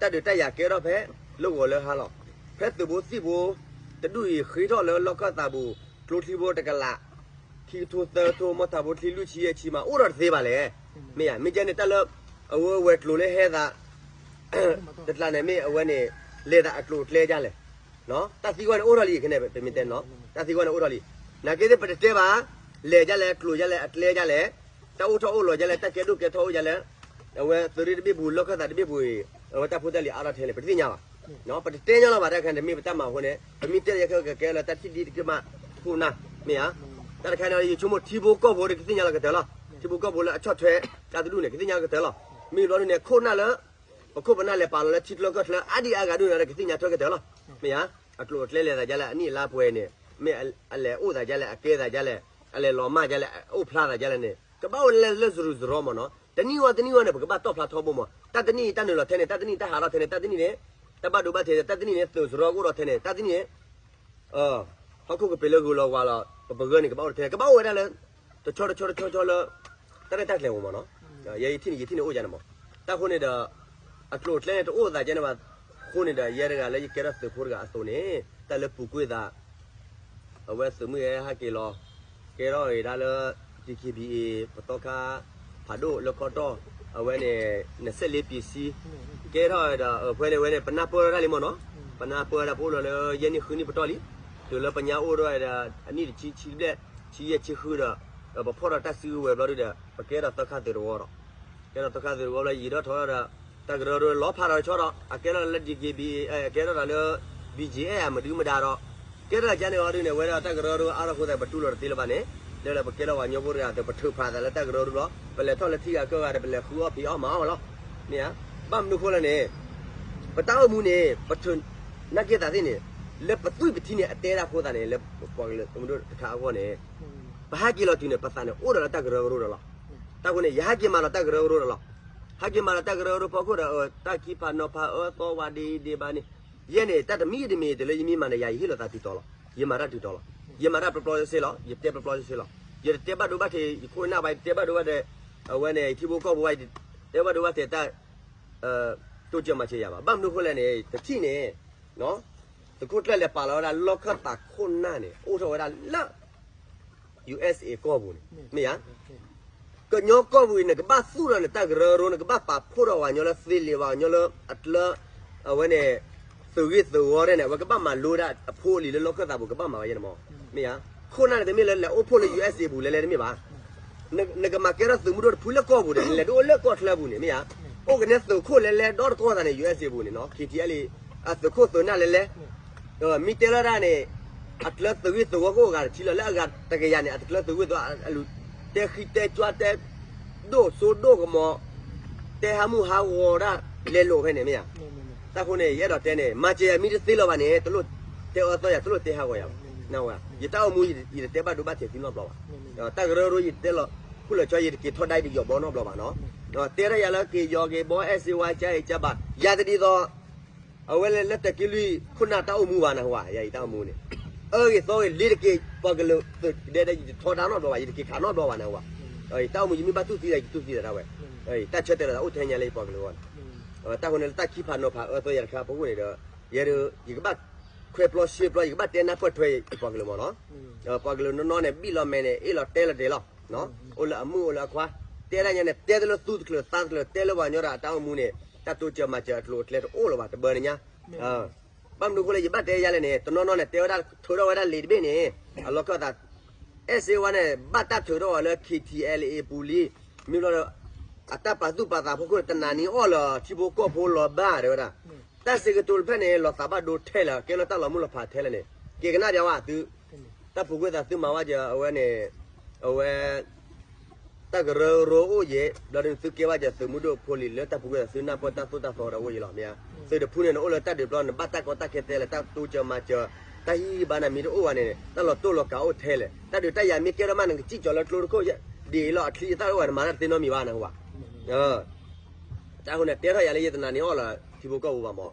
တၢ်ဒုးတၢ်ယၤကဲထီၣ်ဖဲ လၢဂီၤလၢဟါလီၤ, ဖဲသုးဖိသံၣ်ဖိ တဒူၣ်အံၤဃ့ထီၣ်လၢလီၢ်ခၢၣ်သးပူၤ ကျိချံဖိတကလး ခံကထိသၢကထိ မီၢ်ထးဖိချံလွံၢ်ဆံယဲၢ်ဆံမး အိၣ်ဒီးတသ့ဘၣ်လဲၣ်, မ့ၢ်ဧါ, မ့ၢ်ကဲန့ၣ် တၢ်လၢ အဝဲဝဲၤကျိၤလၢဟဲသး တကျါန့ၣ်မ့ၢ်အဝဲန့ၣ် လဲၤသးအကျိၤအကျဲဒ်လဲၣ်, တၢ်သံကွၢ်န့ၣ်အိၣ်ထီၣ်လံ ခဲန့ၣ် ပမ့ၢ်တဲနီၤ တၢ်သံကွၢ်န့ၣ်အိၣ်ထီၣ်လံ, နာ်က့သ့ၣ်ပတတဲဘၣ်, လဲၤဒ်လဲၣ် ကျိၤဒ်လဲၣ် အကျဲဒ်လဲၣ်, တၢ်အိၣ်ထီၣ်အိၣ်လီၤဒ်လဲၣ် တၢ်ကဲဒိၣ်ကဲထီအိၣ်ဒ်လဲၣ်, အဝဲသုးရ့ၣ်တဘ့ၣ်ပူၤ လီၢ်ခၢၣ်သးတဘ့ၣ်ပူၤအံၤ အဝဲတၢ်ဖိတၢ်လံၤအါထီၣ်ထဲလဲၣ် ပတသ့ၣ်ညါဘၣ်, ပတတဲညီလီၤဘၣ် တၢ်ခါန့ၣ် တမ့ၢ်ပတၢ်မၤအဃိန့ၣ် ပမ့ၢ်တဲလၢယခဲကကဲလၢတၢ်ထံၣ်ဒ်တက့ၢ်မး ခိၣ်နၢ်, မ့ၢ်ဧါ, တၢ်တခါန့ၣ် ယဆိကမိၣ်ထံဖိကီၢ်ဖိဒီးကသ့ၣ်ညါလီၤကတၢၢ်လီၤ, ထံဖိကီၢ်ဖိလၢအဆီၣ်ထွဲတၢ်တဒူၣ်န့ၣ် ကသ့ၣ်ညါလီၤကတၢၢ်လီၤ, မ့ၢ်ဘျီဒ်န့ၣ် ခိၣ်နၢ်လၢ ပခိၣ်ပနၢ်လဲၤပာ်လီၤလၢထံကျိကီၢ်ချၢ အါဒံအါဂၤဒ်န့ၣ်ဒီး ကသ့ၣ်ညါထွဲကတၢၢ်လီၤ, မ့ၢ်ဧါ, အကျိၤအကျဲလဲၤသးဒ်လဲၣ် အနံၣ်အလါပှဲၤန့ၣ် မ့ၢ်အလဲၤအိၣ်သးဒ်လဲၣ် အကဲသးဒ်လဲၣ် အလဲၤလီၤမၢ်ဒ်လဲၣ် အအိၣ်ဖျါသးဒ်လဲၣ်န့ၣ် ကဘၣ်အိၣ်လၢလၢစရူးစရီမ့ၢ်နီၤ, တနံၣ်ဝဲတနံၣ်ဝဲန့ၣ် ပကဘၣ်တီၣ်ဖျါထီဘိမ့ၢ် တၢ်တနံၣ်အံၤတၢ်နုာ်လီၤထဲန့ၣ် တၢ်တနံၣ်အံၤတၢ်ဟးထီၣ်ထဲန့ၣ် တၢ်တနံၣ်န့ၣ် တၢ်ဘၣ်ဒိဘၣ်ထံး တၢ်တနံၣ်န့ၣ် သုးစရီကအိၣ်ဒီးထဲန့ၣ် တၢ်တနံၣ်န့ၣ် ဟီၣ်ခိၣ်ကပ့ၤလၢဂုၤလီၤဝါလီၤ ပပဂၢၢ်န့ၣ် ကဘၣ်အိၣ်ဒီးထဲန့ၣ် ကဘၣ်အိၣ်ဝဲဒၣ်လၢ တဆီတဆီတဆီဆီလၢ တၢ်ရဲၣ်တၢ်ကျဲၤအိၣ်မ့ၢ်နီၤ, ယဲယထံၣ်န့ၣ် ယထံၣ်န့ၣ်အိၣ်ယါန့ၣ်မ့ၢ်, တၢ်ဃိန့ၣ်ဒီး အကျိၤအကျဲန့ၣ် တအိၣ်သးကဲန့ၣ်ဘၣ်, အဃိန့ၣ်ဒီး ယဲတဂၤလၢယကဲထီၣ်သုးဖိတဂၤအသိးန့ၣ် တၢ်လၢပူၤကွံာ်သး အဝဲသုးမုၢ်ဟဲဟးက့ၤလီၤ ကဲထီၣ်အံၤဒၣ်လၢ DKBA ပတီခါ ဖးဒိၣ်လၢခီတီၢ် အဝဲန့ၣ် နစဲးလ့ပံးဆံ ကဲထီၣ်ဒီး ဖဲန့ၣ်ဝဲန့ၣ် ပနၢ်ပၢၢ်ထီၣ်တၢ်လံမ့ၢ်နီၤ, ပနၢ်ပၢၢ်တၢ် ပအိၣ်လီၤလၢယဲၢ်နံၣ်ဃုနံၣ်ပတီၢ်လံ, တုၤလၢပညါအိၣ်ထီၣ်ဒီး အနံၣ်တဆံဆံဘျဲၣ် ဆံယဲၢ်ဆံဃုဒီး ပဖီၣ်ထီၣ်တၢ်စုကဝဲၤဘျီဒုဒီး ပကဲထီၣ်သၢခါသုးတဝီဒီး ကဲထီၣ်သၢခါသုးတဝီဘျီ ယံာ်ထီၣ်ထီထီၣ်ဒီး တၢ်ကရၢကရိလီၤဖးဒီးတဆီဒီး အကဲထီၣ်လၢ ဒီက့ဘံ အကဲထီၣ်ဒီးလၢ ဘံက့အဲ မဒုမဒါဒီး ကဲထီၣ်ကန့ၣ်အီၤဒုန့ၣ် ဝဲဒၣ်တၢ်ကရၢကရိအါထီၣ်အဃိသတး ပတူၢ်လိာ်တသ့လၢၤဘၣ်န့ၣ် လၢလၢပကဲထီၣ်ပှၤကညီဖိတဂၤအသိး ပထုးဖးသးလၢတၢ်ကရၢကရိလီၤ. ပလဲၤထီၣ်လၢထံဂၤကီၢ်ဂၤဒီး ပလဲၤဃုအီၣ်ဖံးအီၣ်မၤအီၣ်လီၤ. မ့ၢ်ဧါ. ဘၣ်မနုၤအဃိလဲၣ်န့ၣ် ပတၢ်အိၣ်မူန့ၣ် ပထုးနာ်က့သးသ့ၣ်န့ၣ် လၢပသွံၣ်ပထံန့ၣ် အတဲဒၣ်အဃိသတးန့ၣ် လၢပှၤကလုာ်တခါအဂီၢ်န့ၣ် ပဟဲက့ၤလီၤတုၤန့ၣ် ပသးန့ၣ်အိၣ်ဒီးလၢတၢ်ကရၢကရိဒီးလီၤ. တၢ်ဃိန့ၣ် ယဟဲက့ၤမၤလီၤတၢ်ကရၢကရိဒီးလီၤ. ဟဲက့ၤမၤလီၤတၢ်ကရၢကရိဖီခိၣ်ဒီး တၢ်ခံဖးနီၤဖးအၢသီဝဲဒ်အံၤဒံးဘၣ်န့ၣ် ယဲန့ၣ် တၢ်တမံၤတမံၤတလၢယမ့ၢ်မၤန့ၣ် ယၤယဟ့ၣ်လီၤသးတုၤတီၤလီၤ. ယမၤတၢ်တုၤတီၤလီၤ. ယမၤတၢ်ပျီပျီစ့စ့လီၤ. ယတဲပျီပျီစ့စ့လီၤ. ယတတဲဘၣ်ဒိဘၣ်ထံး ယခိၣ်နၢ်ဘၣ် ယတတဲဘၣ်ဒိဘၣ်ထံး အဝဲန့ၣ် ယထံဖိကီၢ်ဖိဘၣ် ယတတဲဘၣ်ဒိဘၣ်ထံးတၢ် တိစၢၤမၤစၢၤယၤဘၣ်. ဘၣ်မနုၤအဃိလဲၣ်န့ၣ် တထံၣ်န့ၣ် သုးခိၣ်ကျၢၢ်လဲၤပာ်လီၤဝဲဒၣ်လီၢ်ခၢၣ်သးခိၣ်နၢ်န့ၣ် အိၣ်ထီၣ်ဝဲဒၣ်လၢ ယူၢ်အ့ၣ်စ့ၣ်အ့ ကီၢ်ပူၤန့ၣ် မ့ၢ်ဧါ. ကညီကီၢ်ပူၤအံၤ နကဘၣ်သူၣ်ထီၣ်နတၢ်ကရၢကရိ နကဘၣ်ပာ်ဖှိၣ်ထီၣ်ပှၤကညီလၢသ့လံာ်ပှၤကညီလၢအကျၢ အဝဲန့ၣ် သုးဂ့ၢ်သုးဝီဒဲးန့ၣ် အဝဲကဘၣ်မၤလိဒၣ်အဖိအလံၤလၢလီၢ်ခၢၣ်သးပူၤ ကဘၣ်မၤဝဲယဲန့ၣ်မး မ့ၢ်ဧါ. ခိၣ်နၢ်န့ၣ် တမ့ၢ်လၢလဲၤအိၣ်ဖှိၣ်လၢ ယူၢ်အ့ၣ်စ့ၣ်အ့ ပူၤလဲၤလဲၤတမ့ၢ်ဘၣ်. နကမၤကဲထီၣ်သုးမုၢ်ဒိၣ်တဖုလၢကီၢ်ပူၤဒီး နလဲၤဒိၣ်အိၣ်လၢကီၢ်ချၢပူၤန့ၣ် မ့ၢ်ဧါ. အိၣ်ကနဲသုးခိၣ်လဲၤလဲၤဒီတကီၢ်သးန့ၣ် ယူၢ်အ့ၣ်စ့ၣ်အ့ ပူၤန့ၣ်နီၤ ခ့ထံအ့လံ အသုးခိၣ်သုးနၢ်လဲၤလဲၤ မ့ၢ်တဲလီၤတၢ်န့ၣ် အကျၢသုးဂ့ၢ်သုးဝီကအိၣ်အဂၤတထံလီၤ လၢအဂၤတကယၤန့ၣ် အတကျၢသုးဂ့ၢ်သုးဝီ အလူၤ တဲဃံတဲကၠွတဲ ဒိၣ်စိဒိၣ်ကမီၤ တဲဟးမုၢ်ဟးဂီၤဒၣ် လဲၤလိာ်ဖဲန့ၣ်မ့ၢ်ဧါ. တၢ်ဃိန့ၣ် ယအဲၣ်ဒိးတဲန့ၣ် မၤစၢၤယၤမ့ၢ်တသ့လၢၤဘၣ်န့ၣ် တလိၣ်တဲအၢသီယၤ တလိၣ်တဲဟးဂီၤယၤဘၣ်. ယတၢ်အိၣ်မူ ယတတဲဘၣ်ဒိဘၣ်ထံးသုနီတဘျီဘၣ်. တၢ်ကရၢကရိ ယတတဲလီၤ ခိၣ်လီၤဆီ ယတက့ၤထီဒါယတယီၤဘီနီတဘျီဘၣ်နီၤ. တဲထီၣ်ယၤလၢက့ၤယီၤက့ၤဘီ အဲၣ်စ့ဝါ ကၢအံၤကၢဘၣ် ယၤတဒ်သိး အဝဲလၢတၢ်က့လွံၢ်ခိၣ်နၢ်တၢ်အိၣ်မူဘၣ် နၢ်ဟူဧါ. ယၤအံၤတၢ်အိၣ်မူန့ၣ် အၢဂ့ၤသီဂ့ၤ လ့ၤတက့ၤ ပှၤကလုာ်သုးဒဲဒဲ ယတထီဒါနီတဘျီဘၣ် ယတက့ၤခးနီတဘျီဘၣ် နၢ်ဟူဧါ. တၢ်အိၣ်မူ ယမ့ၢ်ဘၣ်တူၢ်သံဒီး ယတူၢ်သံဒီးဒၣ်ဝဲ တၢ်ဆၢတဲာ်လီၤသးအိၣ်ထဲညါလၢယပှၤကလုာ်အဂီၢ်န့ၣ်. တၢ်ဃိန့ၣ် လၢတၢ်ခံဖးနီၤဖးအၢသီယၤတခါအဖီခိၣ်န့ၣ်ဒီး ယဲဒၣ် ယကဘၣ်ခွဲးပျီဆှၢပျီ ယကဘၣ်တဲနၢ်ပၢၢ်ထွဲယပှၤကလုာ်မးနီၤ. ပှၤကလုာ်နီၢ်နီၢ်န့ၣ် ဘံၣ်လီၤမဲာ်န့ၣ် အ့ၣ်လီၤတဲလီၤတဲာ်လီၤ. အိၣ်လၢအမုၣ်အိၣ်လၢအခွါ တဲဒၣ်ညါန့ၣ် တဲတလၢသူတချုးသးတချုး တဲလၢပှၤကညီဒီးအတၢ်အိၣ်မူန့ၣ် တၢ်တိစၢၤမၤစၢၤအကျိၤအကျဲတအိၣ်လၢၤဘၣ် တဘၢန့ၣ်ညါ ဘၣ်မနုၤအဃိလၢ ယဘၣ်တဲယၤလဲၣ်န့ၣ် တနီၤနီၤန့ၣ် တဲဝဲဒၣ်ထုးထီၣ်ဝဲဒၣ်လံာ်တဘ့ၣ်န့ၣ် အလီၢ်ခၢၣ်သး အဲၣ်စ့ဝါန့ၣ် ဘၣ်တၢ်ထုးထီၣ်အီၤလၢ ခ့ထံအဲလ်အ့ပူၤလံ. မ့ၢ်ဘျီဒီး အတၢ်ပာ်သူၣ်ပာ်သးဖီခိၣ်န့ၣ် တနာ်န့ၢ်အီၣ်လၢၤ ထံဖိကီၢ်ဖိလီၤဘၣ် တဲဝဲဒၣ်. တၢ်စံးကတိၤတဖျၢၣ်န့ၣ် လီၤသးဘၣ်ဒိထဲလဲၣ် ကဲလၢတၢ်လီၤမုၢ်လီၤဖးထဲလဲၣ်န့ၣ် က့ၤကနၣ်ပျးဝဲသု တၢ်ပူၤကွံာ်သးသုမၤဝဲကၢအဝဲန့ၣ် အဝဲ တၢ်ကရၢကရိအိၣ်ယဲၢ် ဘျီဒုးသုကဲဘၣ်ကၢသုးမုၢ်ဒိၣ်ဖိလံၤလၢတၢ်ပူၤကွံာ်သးသုနၢ်ပၢၢ်တၢ်သိၣ်တၢ်သီဒီးအိၣ်ယဲၢ်လီၤ မ့ၢ်ဧါ. သုးတဖုန့ၣ် နအိၣ်လၢတၢ်ဒုးပျီ နဘၣ်တၢ်ကီတၢ်ခဲတဲလဲၣ် တၢ်တိစၢၤမၤစၢၤ တၢ်ဟံၣ်ဘါနၤမ့ၢ်တအိၣ်ဘၣ်န့ၣ် တၢ်လီၤတိၢ်လီၤကးအိၣ်ထဲလဲၣ် တၢ်ဒုးတၢ်ယၤမ့ၢ်ကဲထီၣ်မး နကစံၣ်ကၠီၤလၢကျိတခိၣ် ဒ်အံၤလီၤ အချံအသၣ်အိၣ်ဘၣ် နမၤတၢ်တသ့နီတမံၤဘၣ် နဟူဘၣ် တၢ်ဃိန့ၣ် တဲထီၣ်ယၤလၢယတနာ်န့ၢ်အီၣ်လၢၤ ထံဖိကီၢ်ဖိဘၣ်မး.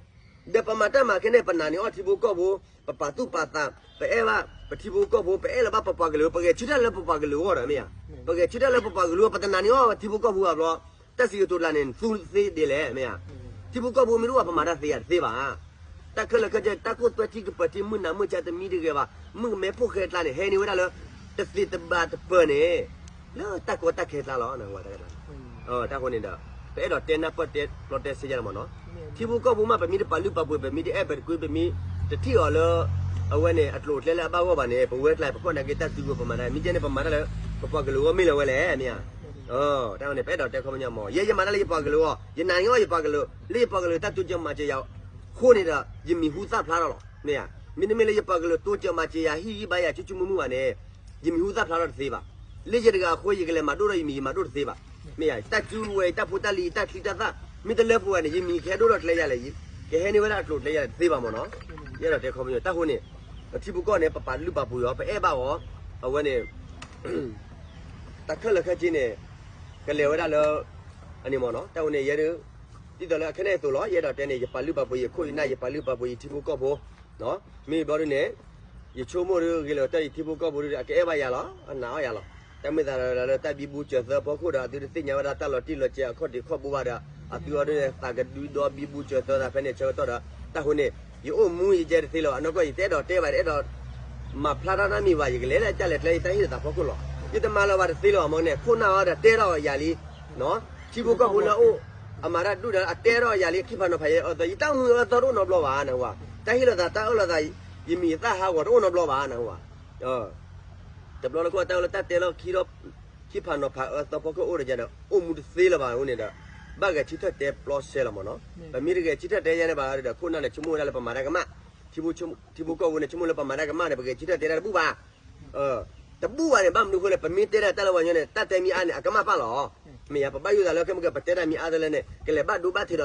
ဒီးပမၤတၢ်မၤခဲန့ၣ် ပနာ်န့ၢ်အီၣ်ထံဖိကီၢ်ဖိ ပပာ်သူၣ်ပာ်သး ပအဲၣ်ဘၣ် ပထံဖိကီၢ်ဖိ ပအဲၣ်လၢၤဘၣ်ပပှၤကလုာ် ပဂဲၤဆၢထၢၣ်လၢပပှၤကလုာ်အဂီၢ်ဒီး မ့ၢ်ဧါ. ပဂဲၤဆၢထၢၣ်လၢပပှၤကလုာ်အဂီၢ် ပတနာ်န့ၢ်အီၣ်ထံဖိကီၢ်ဖိဘၣ်ဘျီ တၢ်စံးကတိၤတဖျၢၣ်န့ၣ် နသူသ့ဒ်လဲၣ် မ့ၢ်ဧါ. ထံဖိကီၢ်ဖိမ့ၢ်တအိၣ်ဘၣ် ပမၤတၢ်သ့ဧါ တသ့ဘၣ်. တၢ်ခဲလၢာ်ခဲဆ့ တၢ်ခိၣ်သွဲထံကပၢၤထံ မုၢ်နၤမုၢ်ဆါတမံၤတဂ့ၤဘၣ် မုၣ်ကမဲဖိၣ်ဃဲကျါန့ၣ် ဟဲန့ၢ်ဝဲဒၣ်လၢ တသ့တဘၣ်တပၢၢ်န့ၣ် လၢတၢ်ကီတၢ်ခဲကျါလီၤ နဝဲတၢ် တၢ်ဃိန့ၣ်ဒီး ပအဲၣ်ဒိးတဲနၢ်ပၢၢ်တဲပျီတဲစ့ယဲၢ်လီၤမးနီၤ. ထံဖိကီၢ်ဖိမး ပမ့ၢ်တပာ်လုၢ်ပာ်ပှ့ၤ ပမ့ၢ်တအဲၣ်ပတကွံ ပမ့ၢ်တထံၣ်အီၤလၢ အဝဲန့ၣ် အကျိၤအကျဲလၢအဘၣ်ဂီၢ်ဘၣ်န့ၣ် ပဝဲကျါ ပခိၣ်နၢ်က့တၢ်စုကဝဲၤ ပမၤတၢ် မ့ၢ်ကဲန့ၣ် ပမၤတၢ်လၢ ပပှၤကလုာ်အဂီၢ်မ့ၢ်လၢၤဝဲလဲၣ် မ့ၢ်ဧါ. တၢ်န့ၣ် ပအဲၣ်ဒိးတဲခီပညီမး ယဲယမၤတၢ်လၢယပှၤကလုာ်အဂီၢ် ယနာ်န့ၢ်အီၣ်ယပှၤကလုာ် လၢယပှၤကလုာ်တၢ်တိစၢၤမၤစၢၤယၤ အဃိန့ၣ်ဒီး ယမံၤဟူသၣ်ဖျါထီၣ်လီၤ မ့ၢ်ဧါ. မ့တမ့ၢ်လၢယပှၤကလုာ်တိစၢၤမၤစၢၤယၤ ဟံၣ်ဂံၢ်ဘါယၤ ဆူၣ်ဆူၣ်မုာ်မုာ်ဘၣ်န့ၣ် ယမံၤဟူသၣ်ဖျါထီၣ်တသ့ဘၣ်. လၢယတဂၤအဃိ ယကလဲၤမၤဒိၣ်ထီၣ်ယမံၤ ယမၤဒိၣ်တသ့ဘၣ်. မ့ၢ်ဧါ တၢ်စုကဝဲၤ တၢ်ဖိတၢ်လံၤ တၢ်ချံတၢ်သၣ် မ့ၢ်တလၢပှဲၤဘၣ်န့ၣ် ယမံၤကဟဲဒိၣ်ထီၣ်ကျဲယၤလဲၣ် ကဟဲန့ၢ်ဝဲဒၣ်အကျိၤကျဲယၤလဲၣ် တသ့ဘၣ်မးနီၤ. ယအဲၣ်ဒိးတဲခီပညီ တၢ်ဃိန့ၣ် ထံဖိကီၢ်န့ၣ် ပပာ်လုၢ်ပာ်ပှ့ၤအီၤ ပအဲၣ်ဘၣ်အီၤ အဝဲန့ၣ် တၢ်ခဲလၢာ်ခဲဆ့န့ၣ် ကလဲၤဝဲဒၣ်လၢ အန့ၣ်မးနီၤ တၢ်ဝဲန့ၣ် ယဲဒၣ် ဒ်သိးလၢအခဲန့ၣ်အသိးလီၤ ယအဲၣ်ဒိးတဲန့ၣ် ယပာ်လုၢ်ပာ်ပှ့ၤယခိၣ်ယနၢ် ယပာ်လုၢ်ပာ်ပှ့ၤယထံဖိကီၢ်ဖိ မ့ၢ်ဘျီဒ်န့ၣ် ယဆိကမိၣ်ဒ်ဂ့ၤလၢာ်တၢ်ယထံဖိကီၢ်ဖိဒ် အကအဲၣ်ဘၣ်ယၤလီၤ အနာ်အီၣ်ယၤလီၤ. တၢ်မ့ၢ်သးလၢတၢ်ဘံဘူစၢၤသၢဖီခိၣ်ဒီး အသုတသ့ၣ်ညါဝဲဒၣ်တၢ်လီၤတံၢ်လီၤဆဲးအခီၣ်ထံးခီၣ်ဘိဘၣ်ဒီး အသုအီၤဒ်န့ၣ် သးကဒုဒီဘံဘူစၢၤသၢသးဖဲန့ၣ်ဆၢကတီၢ်ဒီး တၢ်ဃိန့ၣ် ယအိၣ်မူယကဲတသ့လၢၤဘၣ် အနီၢ်ကီၢ် ယတအဲၣ်ဒိးတဲဘၣ် တအဲၣ်ဒိး မၤဖျါထီၣ်နီတမံၤဘၣ် ယကလဲၤလၢတၢ်လဲၤကျဲယတၢ်ဟ့ၣ်လီၤသးဖီခိၣ်လီၤ. ယတမၤလၢၤဘၣ်တသ့လၢၤဘၣ် မ့ၢ်န့ၣ် ခိၣ်နၢ်အီၤဒီးတဲထီၣ်ယၤလံ ထံဖိကီၢ်ဖိလၢအအိၣ် အမၤတၢ်ဒူၣ်ဒီးအတဲထီၣ်ယၤလံ ခံဖးနီၤဖးယဲအၢသီ ယတၢ်မူအၢသီတအိၣ်နီတဘျီဘၣ် နၢ်ဟူဧါ. တၢ်ဟ့ၣ်လီၤသးတၢ်အၢၣ်လီၤသး ယမံၤသၣ်ဟးဂီၤတအိၣ်နီတဘျီဘၣ် နၢ်ဟူဧါ. တဘျီလၢခိၣ်တၢ်အၢၣ်လီၤတၢ်တဲလီၤခံဒီး ခံဖးနီၤဖးအၢသီဖီခိၣ်အိၣ်ဒီးယၤဒီး အိၣ်မူတသ့လၢၤဘၣ်အဃိန့ၣ်ဒီး ဘၣ်ဂဲၤဆၢထၢၣ်တဲပျီစဲလီၤမ့ၢ်နီၤ. ပမ့ၢ်တဂဲၤဆၢထၢၣ်တဲယဲန့ၣ်ဘၣ်ဒီး ခိၣ်နၢ်န့ၣ် ဆိကမိၣ်ဝဲဒၣ်လၢပမၤတၢ်ကမၣ်, ထံဖိကီၢ်ဖိန့ၣ် ဆိကမိၣ်လၢပမၤတၢ်ကမၣ်န့ၣ် ပဂဲၤဆၢထၢၣ်တဲတၢ်တဘူၣ်ဘၣ်. တဘူၣ်ဘၣ်န့ၣ် ဘၣ်မနုၤအဃိလဲၣ်, ပမ့ၢ်တဲဒၣ်တၢ်လၢပှၤကညီန့ၣ် တၢ်တဲမ့ၢ်အါန့ၣ် အကမၣ်ပၢ်လီၤ. မ့ၢ်ဧါ, ပဘၣ်ယိၣ်သးလၢခဲမုၢ်ကဲ ပတဲတၢ်မ့ၢ်အါတလၢန့ၣ် ကလဲၤဘၣ်ဒိဘၣ်ထံးဒီး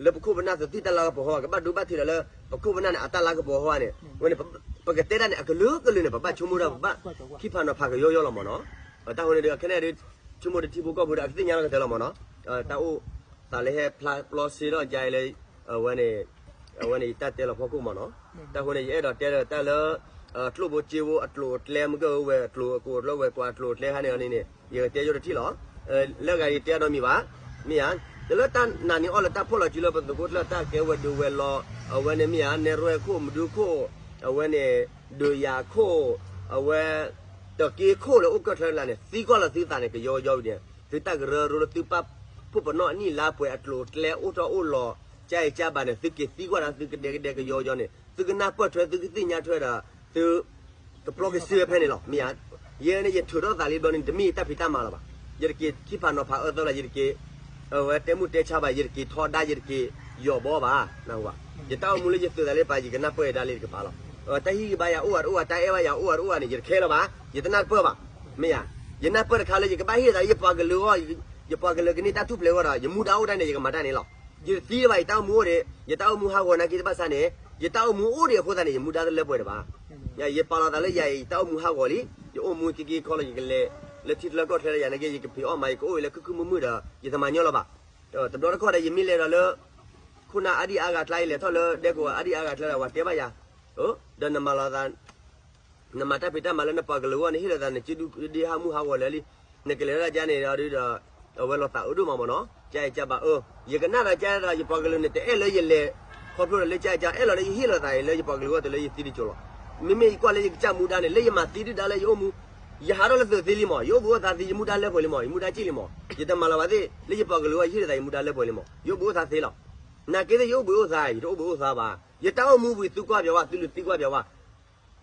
လၢပခိၣ်ပနၢ်သ့ၣ်တၢ်လၢကပီၤဟီ, ကဘၣ်ဒိဘၣ်ထံးဒီးလၢ ပခိၣ်ပနၢ်န့ၣ် အတၢ်လၢကပီၤဟီန့ၣ် ဝဲန့ၣ် ပကတဲတၢ်န့ၣ် အကလုာ်ကလုာ်န့ၣ် ပဘၣ်ဆိကမိၣ်ဒီး ပဘၣ်ခံဖးနီၤဖးကယီယီလီၤမ့ၢ်နီၤ. တၢ်ဃိန့ၣ်ဒီး ခဲန့ၣ်ဒီး ဆိကမိၣ်ဒီးထံဖိကီၢ်ဖိဒီး အကသ့ၣ်ညါလီၤကတၢၢ်လီၤမ့ၢ်နီၤ. တၢ်အိၣ်သးလၢဟဲဖျါပျီစ့ထီၣ်ကါအံၤလၢ အဝဲန့ၣ် အဝဲန့ၣ်ယတၢ်တဲလီၤဖီခိၣ်မ့ၢ်နီၤ. တၢ်ဃိန့ၣ် ယအဲၣ်ဒိးတဲဒီးတၢ်လၢ ကျိၣ်ဘိစ့ဘိအကျိၤအကျဲ မုၢ်ကဝဲၤ အကျိၤအကျိၤလၢဝဲၤကွာ်အကျိၤအကျဲခါန့ၣ်န့ၣ် ယကတဲယိၣ်တထံၣ်လီၤ. လၢဂၤယတဲအဒီးမံၤဘၣ်, မ့ၢ်ဧါ, တလၢတၢ်နာ်န့ၢ်အီၣ်လၢတၢ်ဖီၣ်လီၤစုလၢပသကိးကျၢၢ်တၢ်ကဲဝဲၤဒုးဝဲၤလီၤ အဝဲန့ၣ်မ့ၢ်ဧါ, နဲၣ်ရွဲၣ်ခိၣ် မဒုခိၣ် အဝဲန့ၣ် ဒုးယၤခိၣ် အဝဲ တက့ခိၣ်လၢအိၣ်ကၢၢ်ချၢလၢ်န့ၣ် သံကွၢ်လီၤသုသးန့ၣ် ကယီယီဝံၤန့ၣ် သုတၢ်ကရၢကရိလၢသုပာ်ဖှိၣ်ပနီၣ်အနံၣ်လါပှဲၤအကျိၤအကျဲအိၣ်ထီၣ်အိၣ်လီၤ ကါအံၤကါဘၣ်န့ၣ် သုက့ၤသံကွၢ်ဒီးသုကဒဲကဒဲကယီယီန့ၣ် သုကနၢ်ပၢၢ်ထွဲ သုကသ့ၣ်ညါထွဲဒီး သု ကပျီကစ့ဝဲဖဲန့ၣ်လီၤ. မ့ၢ်ဧါ, ယဲန့ၣ် ယထုးထီၣ်သးလံဘျီန့ၣ် တမ့ၢ်ယတၢ်ဖံးတၢ်မၤလီၤဘၣ်. ယတက့ၤခံဖးနီၤဖးအၢသီလီၤ, ယတက့ၤ အဝဲတဲမုၢ်တဲဆါဘၣ်, ယတက့ၤထီဒါ, ယတက့ၤယီၤဘီဘၣ်, နၢ်ဟူဧါ. ယတၢ်အိၣ်မူလၢယသုးသးလၢပာ် ယကနၢ်ပၢၢ်ယဒၣ်လၢတကပၤလီၤ. တၢ်ဟ့ၣ်ဂံၢ်ဘါယၤအိၣ်အတအိၣ်, တၢ်အဲၣ်ဘၣ်ယၤအိၣ်အတအိၣ်န့ၣ် ယတခဲလၢၤဘၣ်, ယတနၢ်တပၢၢ်ဘၣ်. မ့ၢ်ဧါ, ယနၢ်ပၢၢ်တခါလၢယကဘၣ်ဟ့ၣ်သးလၢယပှၤကလုာ်အဂီၢ်, ယပှၤကလုာ်ကန့ၢ်တၢ်ထူၣ်ဖျဲးအဂီၢ်ဒီး ယမူဒါအိၣ်ဒၣ်န့ၣ် ယကမၤတၢ်န့ၣ်လီၤ. ယတသံလၢၤဘၣ်, ယတၢ်အိၣ်မူအိၣ်ဒံး, ယတၢ်အိၣ်မူဟးဂီၤနာ်က့တဘၣ်ဆါန့ၣ်, ယတၢ်အိၣ်မူအိၣ်ဒံးအဃိသတးန့ၣ် ယမူဒါတလၢပှဲၤဒံးဘၣ်. ယပာ်လီၤသးလၢယၤအံၤ ယတၢ်အိၣ်မူဟးဂီၤလံ, ယအိၣ်မူက့ၤက့ၤခီလီၤ, ယကလဲၤလၢထံချၢကီၢ်ချၢဒီးယၤနာ်က့ ယကဖံးအီၣ်မၤ, ယကအိၣ်အံၤလၢခုခုမုာ်မုာ်ဒီး ယတမၤညီလီၤဘၣ်. တဘျီတခီၣ်ဒီး ယမ့ၢ်လဲၤဒီးလၢ ခိၣ်နၢ်အါဒံၣ်အါဂၤကျါ, ယလဲၤထီၣ်လၢဒဲကဝီၤအါဒံၣ်အါဂၤကျါဒီး ပှၤတဲဘၣ်ယၤ, ဒီးနမၤလီၤသး နမၤတၢ်ဖံးတၢ်မၤလၢနပှၤကလုာ်အဂီၢ်, နဟ့ၣ်လီၤသးနစုဒုဒ့ဟးမုၢ်ဟးဂီၤလၢာ်လံ, နကလဲၤထီၣ်ဒ်န့ၣ်ဒီး အဝဲလီၤသးအုးဒိၣ်မးမ့ၢ်နီၤ, ကါအံၤကါဘၣ်အၢ, ယကနၣ်ဒီးကါဒီး ယပှၤကလုာ်န့ၣ် တအဲၣ်လၢယလဲၤခီဖျိဒီးလၢကါအံၤကါ, အဲၣ်လီၤဒီးယဟ့ၣ်လီၤသးအံၤလၢယပှၤကလုာ်အဂီၢ် တုၤလၢယသံတကၠိၤလီၤ. မ့မ့ၢ်ယကွၢ်လၢယကစၢ်မူဒါန့ၣ် လၢယမၤသံဒုၣ်ဒါလၢယအိၣ်မူ, ယဟးထီၣ်လၢသုးသ့လံမး, ယအိၣ်ဘှံးအိၣ်သါသ့, ယမူဒါလၢပှဲၤလံမး, ယမူဒါကံၣ်လံမး, ယတမၤလီၤဘၣ်သ့ၣ်, လၢယပှၤကလုာ်အဂီၢ် ယဟ့ၣ်လီၤသး ယမူဒါလၢပှဲၤလံမး, ယအိၣ်ဘှံးအိၣ်သါသ့လီၤ. နာ်က့သ့ၣ် ယအိၣ်ဘှံးအိၣ်သါ, ယတအိၣ်ဘှံးအိၣ်သါဘၣ်. ယတၢ်အိၣ်မူဝံၤသုကွၢ်ပၠးဝဲ, သုလူၤသံကွၢ်ပၠးဝဲ,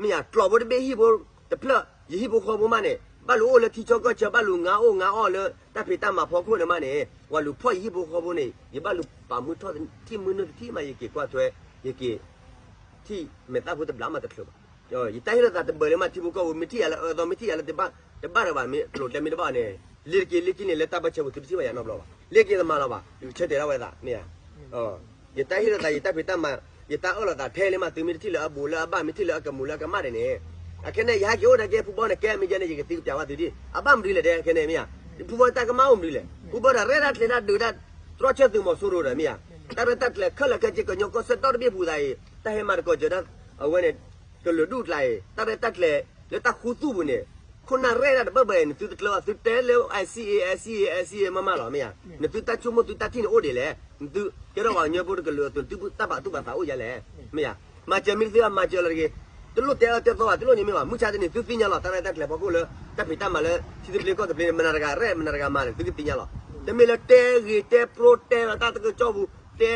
မ့ၢ်ယၤ ကျိာ်ဖိတဘ့ၣ်ဟံၣ်ဖိတဖျၢၣ်, ယဟံၣ်ဖိဃီဖိမးန့ၣ် ဘၣ်လူၤအိၣ်လၢထံဆၢကီၢ်ဆၢ, ဘၣ်လူၤငါအိၣ်ငါအီၣ်လၢတၢ်ဖံးတၢ်မၤဖီခိၣ်န့ၣ်မးန့ၣ်, ပှၤလူၤဖီၣ်ယဟံၣ်ဖိဃီဖိန့ၣ် ယဘၣ်လူၤပာ်မုၢ်ထီၣ်ထံၣ်မုၢ်နုာ်တထံၣ်မး, ယက့ၤကွၢ်ထွဲ, ယက့ၤ ထံၣ်မဲာ်သၣ်ဖိတဘျီမးတချုးဘၣ်. ယတၢ်ဟ့ၣ်လီၤသးတဘၢၣ်လၢမး ထံဖိကီၢ်ဖိ, မ့ၢ်ထံၣ်ယၤလၢအၢသီ, မ့ၢ်ထံၣ်ယၤလၢတဘၣ်, တဘၣ်ဒီးဘၣ်, မ့ၢ်ကျိၤကျဲမ့ၢ်တဘၣ်န့ၣ်, လ့ၤတက့ၤလ့ၤက့ၤန့ၣ် လၢတၢ်ဘၢၣ်ဆၢပူၤ သုတထံၣ်ဘၣ်ယၤနီတဘျီဘၣ်. လ့ၤက့ၤတမၤလီၤဘၣ်, ယကဆၢတဲာ်ဒၣ်ဝဲသး, မ့ၢ်ဧါ. ယတၢ်ဟ့ၣ်လီၤသး, ယတၢ်ဖံးတၢ်မၤ, ယတၢ်အၢၣ်လီၤသးထဲလၢမး, သုမ့ၢ်ထံၣ်လၢအဘူးလၢအဘၣ်, မ့ၢ်ထံၣ်လၢအကမူၤလၢအကမၣ်ဒ်န့ၣ်, အခဲန့ၣ် ယဟဲက့ၤအိၣ်နာ်က့ ဖုဘီန့ၣ် ကဲမ့ၢ်ယဲန့ၣ် ယကသံကပျးဝဲသုဒ်, အဘၣ်မနုၤလဲၣ်တဲခဲန့ၣ် မ့ၢ်ဧါ. ဖုဘီတၢ်ကမၣ်အိၣ်မနုၤလဲၣ်, ဖုဘီတၢ်ရဲၣ်တၢ်ကျဲၤတၢ်ဒုးတၢ်တြီဆၢသုးမီၤစိရိၤဒီး မ့ၢ်ဧါ. တၢ်ရဲၣ်တၢ်ကျဲၤခဲလၢာ်ခဲဆ့ ကညီကီၢ်စဲၣ်ဒီတဘ့ၣ်ပူၤသးအံၤ တၢ်ဟဲမၤသကိးစၢၤဒၣ် အဝဲန့ၣ် ကလုာ်ဒူၣ်ကျါအံၤ တၢ်ရဲၣ်တၢ်ကျဲၤလၢတၢ်ခူသူၣ်ပူၤန့ၣ်, ခိၣ်နၢ်ရဲၣ်ဒၣ်တဘၢၣ်ဘၢၣ်အံၤ နသုတကျၢၤဘၣ်, သုတဲလၢ NCA NCA NCA မးမးလီၤ, မ့ၢ်ဧါ. နသုတၢ်ဆိကမိၣ်သုတၢ်ထံၣ်န့ၣ်အိၣ်ဒ်လဲၣ်, နသုကဲထီၣ်ပှၤကညီဖိတကလုာ်အသိး နသုတၢ်ပာ်သူၣ်ပာ်သးအိၣ်ဒ်လဲၣ်, မ့ၢ်ဧါ. မၤစၢၤမ့ၢ်တသ့ဘၣ် မၤစၢၤလီၤတဂ့ၤ, တလိၣ်တဲအၢတဲသီဘၣ်, တလိၣ်န့ၣ်မ့ၢ်ဘၣ်, မုၢ်ဆါတနံၤ သုသ့ၣ်ညါလီၤ, တၢ်ရဲၣ်တၢ်ကျဲၤဖီခိၣ်လၢ တၢ်ဖံးတၢ်မၤလၢ ထံသဘျ့ကီၢ်သဘျ့န့ၣ် မနၤတဂၤရဲၣ် မနၤတဂၤမၤန့ၣ် သုကသ့ၣ်ညါလီၤ. တမ့ၢ်လၢတဲဂ့ၤတဲပြိတဲလီၤတၢ်တကစီၣ်ပူၤ, တဲ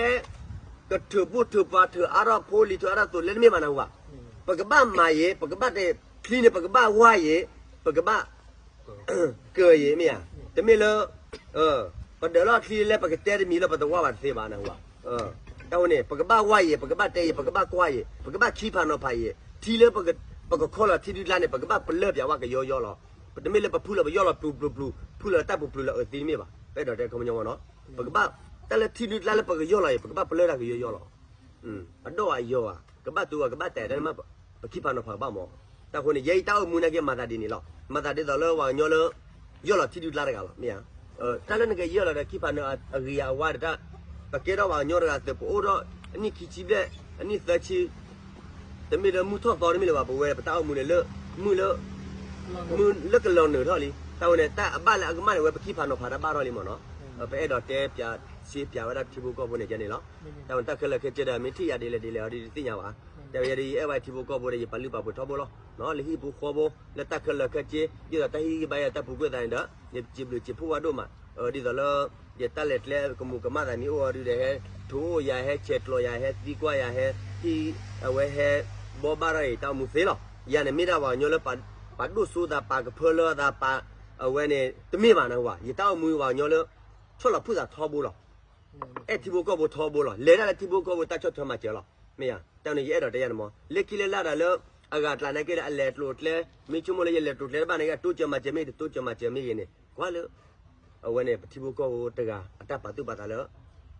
ကထုးဘူၣ်ထုးပှၤ ထုးအါထီၣ်ဖိလံၤ ထုးအါထီၣ်သိးလၢတမ့ၢ်ဘၣ်နၢ်ဟူဧါ. ပကဘၣ်မၤယံၤ, ပကဘၣ်တဲချံန့ၣ် ပကဘၣ်ဝါယံၤ, ပကဘၣ် ကၢၤယံၤ မ့ၢ်ဧါ. တမ့ၢ်လၢ ပဒၢးလီၢ်ချံလၢပကတဲတမံၤလၢပတဝါဘၣ်တသ့ဘၣ်နၢ်ဟူဧါ. တၢ်ဝဲန့ၣ် ပကဘၣ်ဝါယံၤ, ပကဘၣ်တဲယံၤ, ပကဘၣ်ကွၢ်ယံၤ, ပကဘၣ်ခံဖးနီၤဖးယံၤ, ထံလၢပကခီလီၤထံဒုၣ်ကျါန့ၣ် ပကဘၣ်ပလၢပၠးဝဲကယီယီလီၤ. ပတမ့ၢ်လၢပဖုလီၤပယီၢ်လီၤပျူၤပျူၤပျူၤ, ဖုလီၤတၢ်ပူၤပျူၤလီၤအုးသံတမ့ၢ်ဘၣ်. ပအဲၣ်ဒိးတဲခီပညီမ့ၢ်နီၤ, ပကဘၣ် တၢ်လၢထံဒုၣ်ကျါလၢပကယီၢ်လီၤအံၤ ပကဘၣ်ပလၢတၢ်ကယီယီလီၤ. အဒိၣ်အယိာ်ဧါ, ကဘၣ်တူၢ်ဧါ, ကဘၣ်တဲာ်တၢ်န့ၣ်မး, ပခံဖးနီၤဖးကဘၣ်မး. တၢ်ဃိန့ၣ် ယဲအံၤတၢ်အိၣ်မူနာ်က့မၤသးဒ်န့ၣ်လီၤ. မၤသးဒ်သိးလၢပှၤကညီလၢ ယီၢ်လီၤထံဒုၣ်ကျါတဂၤလီၤ, မ့ၢ်ဧါ. တၢ်လၢနကယီၢ်လီၤဒီးခံဖးနီၤအဂ့ၤအဝါဒီးတၢ်, ပကဲထီၣ်ပှၤကညီတဂၤသုး ပအိၣ်ဒီးအနံၣ်ခံဆံဘျဲၣ်, အနံၣ်သၢဆံ, တမ့ၢ်လၢမုၢ်ထီၣ်သီတမ့ၢ်လၢၤဘၣ်, ပဝဲပတၢ်အိၣ်မူန့ၣ်လၢ မုၢ်လၢ မုၢ်လၢကလီၤနုာ်ထီၣ်လံ. တၢ်ဝဲန့ၣ် တၢ်အဘၣ်လၢအကမၣ်န့ၣ် ဝဲပခံဖးနီၤဖးတၢ်ဘၣ်ထီၣ်လံမ့ၢ်နီၤ. ပအဲၣ်ဒိးတဲပၠးစ့ပၠးဝဲဒၣ်ထံဖိကီၢ်ဖိန့ၣ်ကဲန့ၣ်လီၤ. တၢ်ဝဲန့ၣ်တၢ်ခဲလၢာ်ခဲဆ့ဒီး မ့ၢ်ထံၣ်ယၤဒ်လဲၣ်ဒ်လဲၣ်အီၤဒီးတသ့ၣ်ညါဘၣ်. တၢ်ဝဲယဲဒ်ယအဲၣ်ဝဲထံဖိကီၢ်ဖိဒီး ယပာ်လုၢ်ပာ်ပှ့ၤထီဘိလီၤ. လၢဟံၣ်ဖိဃီဖိ လၢတၢ်ခဲလၢာ်ခဲဆ့ ဒ်သိးတၢ်ဟ့ၣ်ဂံၢ်ဘါယၤတၢ်ပူၤကွံာ်သးန့ၣ်ဒီး ယစံးဘျုးစံးဖှိၣ်ဝဲဒိၣ်မး. ဒ်သိးလၢ ယတၢ်လဲၤကျဲကမူးကမၣ်သးမ့ၢ်အိၣ်အီၤဒုးဒီး ဟဲထိးအိၣ်ယၤ ဟဲဆဲးကျိးယၤ ဟဲသံကွၢ်ယၤ ဟဲဟံး အဝဲဟဲဘီဘၣ်ထီၣ်အံၤ တၢ်အိၣ်မူသ့လီၤ. ယၤန့ၣ်မ့ၢ်ဒၣ်ပှၤကညီလၢ ပာ်ဒိၣ်စိသး ပာ်ကဖၢလၢသး ပာ် အဝဲန့ၣ် တမ့ၢ်ဘၣ်နၢ်ဟူဧါ. ယတၢ်အိၣ်မူပှၤကညီလၢ ဆီၣ်လီၤဖုၣ်သးထီဘိလီၤ. အဲၣ်ထံဖိကီၢ်ဖိထီဘိလီၤ. လဲၤတၢ်လၢထံဖိကီၢ်ဖိတၢ်ဆီၣ်ထွဲမၤစၢၤလီၤ. မ့ၢ်ဧါ, တၢ်န့ၣ်ယအဲၣ်ဒိးတဲယၤန့ၣ်မး, လၢခံလၢလၢ်ဒၣ်လၢ အဂၤကျါနာ်က့ဒီး အလဲၤကျိၤကျဲ, မ့ၢ်ဆိကမိၣ်လၢယလဲၤကျိၤကျဲတဘၣ်နာ်က့ တိစၢၤမၤစၢၤမ့ၢ်ဂ့ၤ တတိစၢၤမၤစၢၤမ့ၢ်ဂ့ၤန့ၣ် ကွၢ်လၢ အဝဲန့ၣ် ပထံဖိကီၢ်ဖိတဂၤ အတၢ်ပာ်သူၣ်ပာ်သးလၢ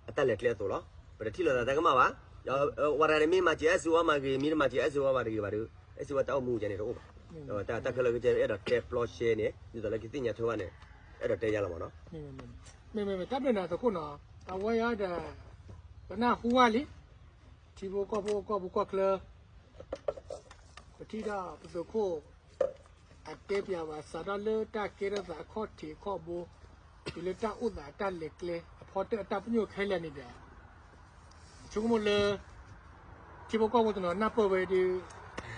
အတၢ်လဲၤကျဲအသိးလီၤ. ပတထံၣ်လိာ်သးတၢ်ကမၣ်ဘၣ်. ပှၤတဂၤန့ၣ်မ့ၢ်မၤစၢၤအဲၣ်စ့ဝါ မၤဂ့ၤ, မ့ၢ်တမၤစၢၤအဲၣ်စ့ဝါဘၣ်တဂ့ၤဘၣ်ဒီး အဲၣ်စ့ဝါတၢ်အိၣ်မူကဲန့ၣ်တအိၣ်ဘၣ်. တၢ်ခဲလၢာ်ခဲဆ့အဲၣ်ဒိးတဲပျီရှဲန့ၣ် ဒ်သိးလၢကသ့ၣ်ညါထွဲဘၣ်န့ၣ် အဲၣ်ဒိးတဲယၤလီၤမးနီၤ. မ့မ့မ့မ့ တၢ်ဘျုးနၤသကိးနီၤ, အဝဲအံၤဒီး ပနၢ်ဟူဘၣ်လံ, ထံဖိကီၢ်ဖိကီၢ်ဖိကီၢ်ချၢ ပထံၣ်ဒီးပသုးခိၣ် အတဲပၠးဘၣ် စးထီၣ်လၢတၢ်ကဲထီၣ်သးအခီၣ်ထံးအခီၣ်ဘိ, တုၤလၢတၢ်အိၣ်သးအတၢ်လဲၤကျဲ အဖီတၢၣ်အတၢ်ပညိၣ်ခဲလၢာ်န့ၣ်ဒီး ဆိကမိၣ်လၢ ထံဖိကီၢ်ဖိတနီၤနၢ်ပၢၢ်ဝဲဒီး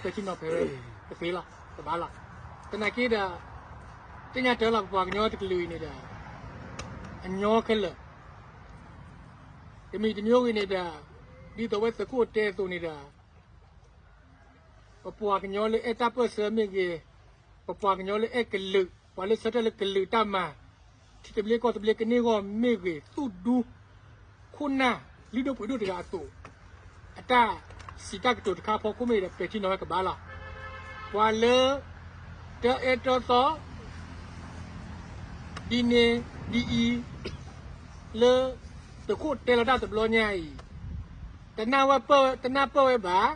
ပဲာ်ထံနီၤဖးဝဲ ကသ့လီၤ ကဘၣ်လီၤ. သနာ်က့ဒီး သ့ၣ်ညါတၢ်လီၤ ပပှၤကညီတကလုာ်အံၤန့ၣ်ဒီး အညီခဲလၢာ်, တမံၤတမံၤဂ့ၤန့ၣ်ဒီး ဒ်သိးဝဲသုးခိၣ်တဲအသိးန့ၣ်ဒီး ပပှၤကညီလၢအဲၣ်တၢ်ပၢၢ်ဆၢမ့ၢ်ဂ့ၤ, ပပှၤကညီလၢအဲၣ်ကလုာ်, ပှၤလၢဆၢထၢၣ်လၢကလုာ်တၢ်မၤ, ထံသဘျ့ကီၢ်သဘျ့ကန့ၢ်အဂီၢ်မ့ၢ်ဂ့ၤ, သူၣ်ဒူ ခိၣ်နၢ် လုၢ်ဒိၣ်ပှ့ၤဒိၣ်တဂၤအသိး, အတၢ်စံးတၢ်ကတိၤတခါအဖီခိၣ်မ့ၢ်ဒီး ပဲာ်ထံနီၤဖးကဘၣ်လီၤ. ပှၤလၢ တၢ်အဲၣ်တီသီ ဒ်န့ၣ်ဒ်အံၤ လၢ သုးခိၣ်တဲလီၤတၢ်တဘျီညါအံၤ တနၢ်ဝဲပၢၢ်ဝဲ တနၢ်ပၢၢ်ဝဲဘၣ်,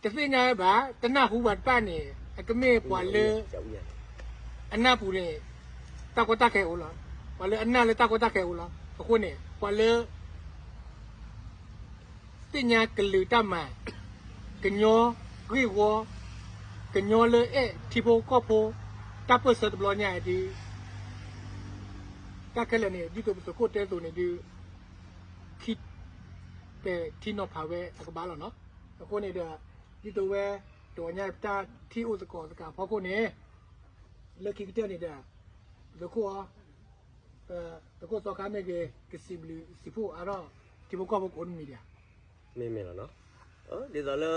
တသ့ၣ်ညါဝဲဘၣ်, တနၢ်ဟူဘၣ်တဖၣ်န့ၣ် အကမ့ၢ်ပှၤလၢ အနၢ်ပူၤန့ၣ် တၢ်ကီတၢ်ခဲအိၣ်လီၤ. ပှၤလၢအနၢ်လၢတၢ်ကီတၢ်ခဲအိၣ်လီၤ. အဃိန့ၣ် ပှၤလၢ သ့ၣ်ညါကလုာ်တၢ်မၤ, ကညီဂ့ၢ်ဝီ, ကညီလၢအဲၣ်ထံဖိကီၢ်ဖိ တၢ်ပၢၢ်ဆၢတဘျီညါအံၤဒ် တၢ်ခဲလၢာ်န့ၣ် ဒ်သိးပသုးခိၣ်တဲအသိးန့ၣ်ဒ် ခံ ပဲာ်ထံနီၤဖးဝဲအကဘၣ်လီၤနီၤ. အဃိန့ၣ်ဒီး ဒ်သိးဝဲ တဂီၤညါပတၢ်ထံၣ်အိၣ်သကိးသကိးအဖီခိၣ်န့ၣ် လၢခံကတၢၢ်န့ၣ်ဒီး သုးခိၣ် သုးခိၣ်သီခါမ့ၢ်ဂ့ၤ ကစံးဘျုးစံးဖှိၣ်အါထီၣ် ထံဖိကီၢ်ဖိကိးနမံၤဒံးဧါ. မ့မ့ၢ်လီၤနီၤ. ဒ်သိးလၢ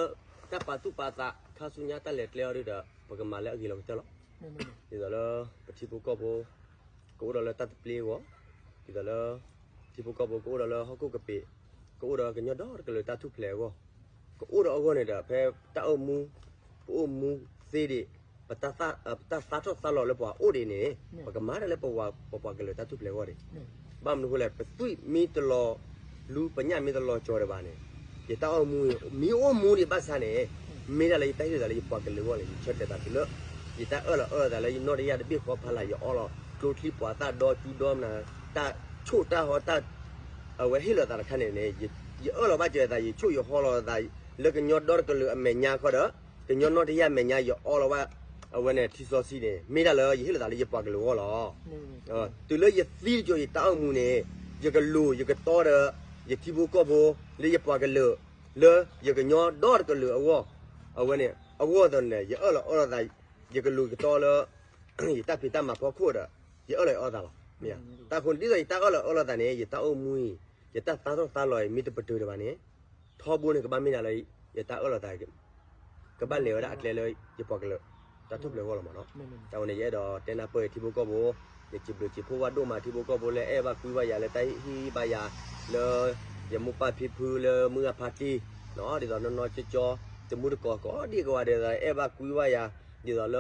တၢ်ပာ်သူၣ်ပာ်သး ခါဆူညါတၢ်လဲၤကျဲအီၤဒ်ဒီး ပကမၤလၢအဂ့ၤလီၤကတၢၢ်လီၤ. ဒ်သိးလၢ ပထံဖိကီၢ်ဖိ ကအိၣ်ဒီးလၢတၢ်သဘျ့အဂီၢ်, ဒ်သိးလၢ ထံဖိကီၢ်ဖိကအိၣ်ဒီးလၢဟီၣ်ခိၣ်ကပ့ၤ, ကအိၣ်ဒီးကညီဒီတကလုာ်တၢ်ထူၣ်ဖျဲးအဂီၢ်, ကအိၣ်ဒီးအဂီၢ်န့ၣ်ဒီး ဖဲတၢ်အိၣ်မူ ပအိၣ်မူသ့ဒံး ပတၢ်သးထီၣ်သးလီၤလၢပှၤအိၣ်ဒံးန့ၣ် ပကမၤတၢ်လၢပပှၤကလုာ်တၢ်ထူၣ်ဖျဲးအဂီၢ်ဒံး. ဘၣ်မနုၤအဃိလဲၣ် ပသွံၣ်မ့ၢ်တလီၤလူ ပညၣ်မ့ၢ်တလီၤကၠီၤဒံးဘၣ်န့ၣ် ယတၢ်အိၣ်မူ မ့ၢ်အိၣ်မူဒံးဘၣ်ဆၣ်န့ၣ် မ့ၢ်ဒၣ်လၢယတၢ်ဟ့ၣ်လီၤသးလၢယပှၤကလုာ်အဂီၢ်န့ၣ် ယဆၢတဲာ်သးတုၤလၢ ယတၢ်အၢၣ်လီၤအၢၣ်လီၤသးလၢယနီၢ်တယၢ်တဘ့ၣ်ဃီဖးလၢ် ယအီလီၤ ကျိချံပှၤသၣ်ဒီကၠူဒီမနၤ တၢ်ဆိၣ်တၢ်ဟီတၢ် အဝဲဟ့ၣ်လီၤသးတခါန့ၣ်န့ၣ် ယအၢၣ်လီၤဘၣ်စၢၤသး ယဆိၣ်ယဟီလီၤသး လၢကညီဒီတကလုာ်အမဲာ်ညါခီဒီး ကညီနီၢ်တယၢ်မဲာ်ညါ ယအီလီၤဘၣ် အဝဲန့ၣ် ထံစီဆှံန့ၣ် မ့ၢ်ဒၣ်လၢယဟ့ၣ်လီၤသးလၢယပှၤကလုာ်အဂီၢ်လီၤ. တုၤလၢယသံတကီၢ်ယတၢ်အိၣ်မူန့ၣ် ယကလူၤယကတီဒီး ယထံဖိကီၢ်ဖိ လၢယပှၤကလုာ် လၢယကညီဒီတကလုာ်အဂီၢ် အဝဲန့ၣ် အဂီၢ်သန့ၣ် ယအၢၣ်လီၤအၢၣ်လီၤသး ယကလူၤကတီလၢ ယတၢ်ဖံးတၢ်မၤဖီခိၣ်ဒီး ယအၢၣ်လီၤအီသးလီၤ. မ့ၢ်တၢ်ဃိန့ၣ် ဒ်သိးယတၢ်အၢၣ်လီၤအၢၣ်လီၤသးန့ၣ် ယတၢ်အိၣ်မူအံၤ ယတၢ်သးထီၣ်သးလီၤအံၤ မ့ၢ်တပတုာ်ဒံးဘၣ်န့ၣ် ထီဘိန့ၣ်ကဘၣ်မ့ၢ်ဒၣ်လၢ ယတၢ်အၢၣ်လီၤသး ကဘၣ်လဲၤဝဲဒၣ်အကျဲလၢယပှၤကလုာ် တၢ်ထူၣ်ဖျဲးအဂီၢ်လီၤမးနီၤ. တၢ်ဝဲန့ၣ် ယအဲၣ်ဒိးတဲနၢ်ပၢၢ်ထံဖိကီၢ်ဖိ ယစံးဘျုးစံးဖှိၣ်ဝဲဒိၣ်မးထံဖိကီၢ်ဖိလၢအဲၣ်ဘၣ်ကွံဘၣ်ယၤလၢတၢ်ဟ့ၣ်ဂံၢ်ဟ့ၣ်ဘါယၤ လၢ ယမိၢ်ပၢ်ဖံဖုလၢမုၢ်ဂၢ်ဖါတံၢ် ဒ်သိးနီၢ်နီၢ်ကၠီကၠီ တမူတကိးကိးဒံကဝၤဒ်သိးအဲၣ်ဘၣ်ကွံဘၣ်ယၤ ဒ်သိးလၢ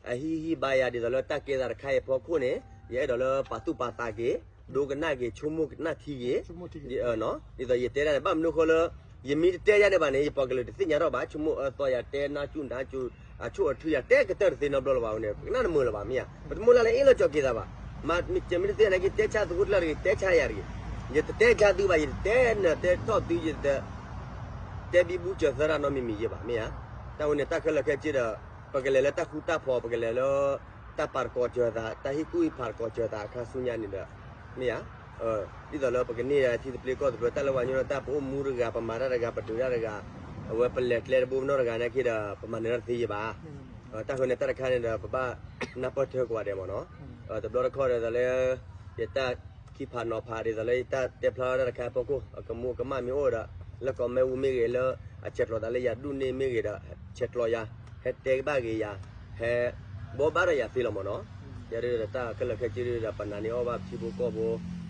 အဟ့ၣ်ဂံၢ်ဟ့ၣ်ဘါယၤ ဒ်သိးလၢတၢ်ကဲသးတခါအံၤအဖီခိၣ်န့ၣ် ယအဲၣ်ဒိးလၢပာ်သူၣ်ပာ်သးက့ၤ ဒိကနၣ်က့ၤ ဆိကမိၣ်ကနၣ်ထံက့ၤ ဒ်သိးယတဲဒၣ်န့ၣ် ဘၣ်မနုၤအဃိလၢ ယမ့ၢ်တတဲယၤဒံးဘၣ်န့ၣ် ယပှၤကလုာ်တသ့ၣ်ညါထီၣ်ဘၣ် ဆိကမိၣ်အၢသီယၤ တဲနါစူၣ်နါစူၣ် အဆိၣ်အထုယၤ တဲကတၢၢ်တသ့နီတဘျီလၢၤဘၣ်န့ၣ် ပကနၣ်တမုာ်လၢၤဘၣ်မ့ၢ်ဧါ ပတမ့ၢ်လၢလၢအ့ၣ်လိာ်ကၠီၤက့ၤသးဘၣ် မ့ၢ်မ့ၢ်တသ့ၣ်ညါက့ၤ တဲဆါသုးခိၣ်ကျၢၢ်တဂ့ၤ တဲဆါယၤတဂ့ၤ ယတတဲဆါသုဘၣ် ယတတဲနၢၤတဲထီၣ်သု ယတ တဲဘံဘူစၢၤသၢတၢ်နီတမံၤမံၤယဲၢ်ဘၣ် မ့ၢ်ဧါ. တၢ်ဝဲန့ၣ် တၢ်ခဲလၢာ်ခဲဆ့ဒီး ပကလဲၤလၢတၢ်ဃူတၢ်ဖိး ပကလဲၤလၢ တၢ်ပာ်တကိးစၢၤသး တၢ်ဟ့ၣ်ကူၣ်ဟ့ၣ်ဖးတကိးစၢၤသးအခါဆူညါန့ၣ်ဒီး မ့ၢ်ဧါ. ဒ်သိးလၢပကန့ၢ်ထံသဘျ့ကီၢ်သဘျ့ တၢ်လၢပှၤကညီတၢ် ပအိၣ်မူတဂၤ ပမၤတၢ်တဂၤ ပဒုးတၢ်တဂၤ အဝဲပလဲၤကျဲတဘိနီတဂၤနာ်က့ဒီး ပမၤနၢၤတၢ်တသ့ယဲၢ်ဘၣ်. တၢ်ဃိန့ၣ် တၢ်တခါန့ၣ်ဒီး ပဘၣ်နၢ်ပၢၢ်ထၢကဝးဒဲးမ့ၢ်နီၤ. တဘျီတခီၣ်ဒ်သိးလၢ ယတၢ်ခံဖးနီၤဖး ဒ်သိးလၢယတၢ်တဲဖျါထီၣ်တၢ်တခါအဖီခိၣ် အကမူကမၣ်မ့ၢ်အိၣ်ဒီး လၢကီၢ်မဲဝူမ့ၢ်ဂ့ၤ လၢအဆဲးကျိးသးလၢယၤဒူၣ်န့ၢ်မ့ၢ်ဂ့ၤဒီး ဆဲးကျိးယၤ ဟဲတဲဘၣ်ဂ့ၤယၤ ဟဲ ဘိးဘၣ်ဒီးယၤသ့လီၤမ့ၢ်နီၤ. ယဲဒၣ်တၢ်ခဲလၢာ်ခဲဆ့ဒၣ်ဒီး ပနာ်န့ၢ်အီၣ်ဘၣ်ထံဖိကီၢ်ဖိ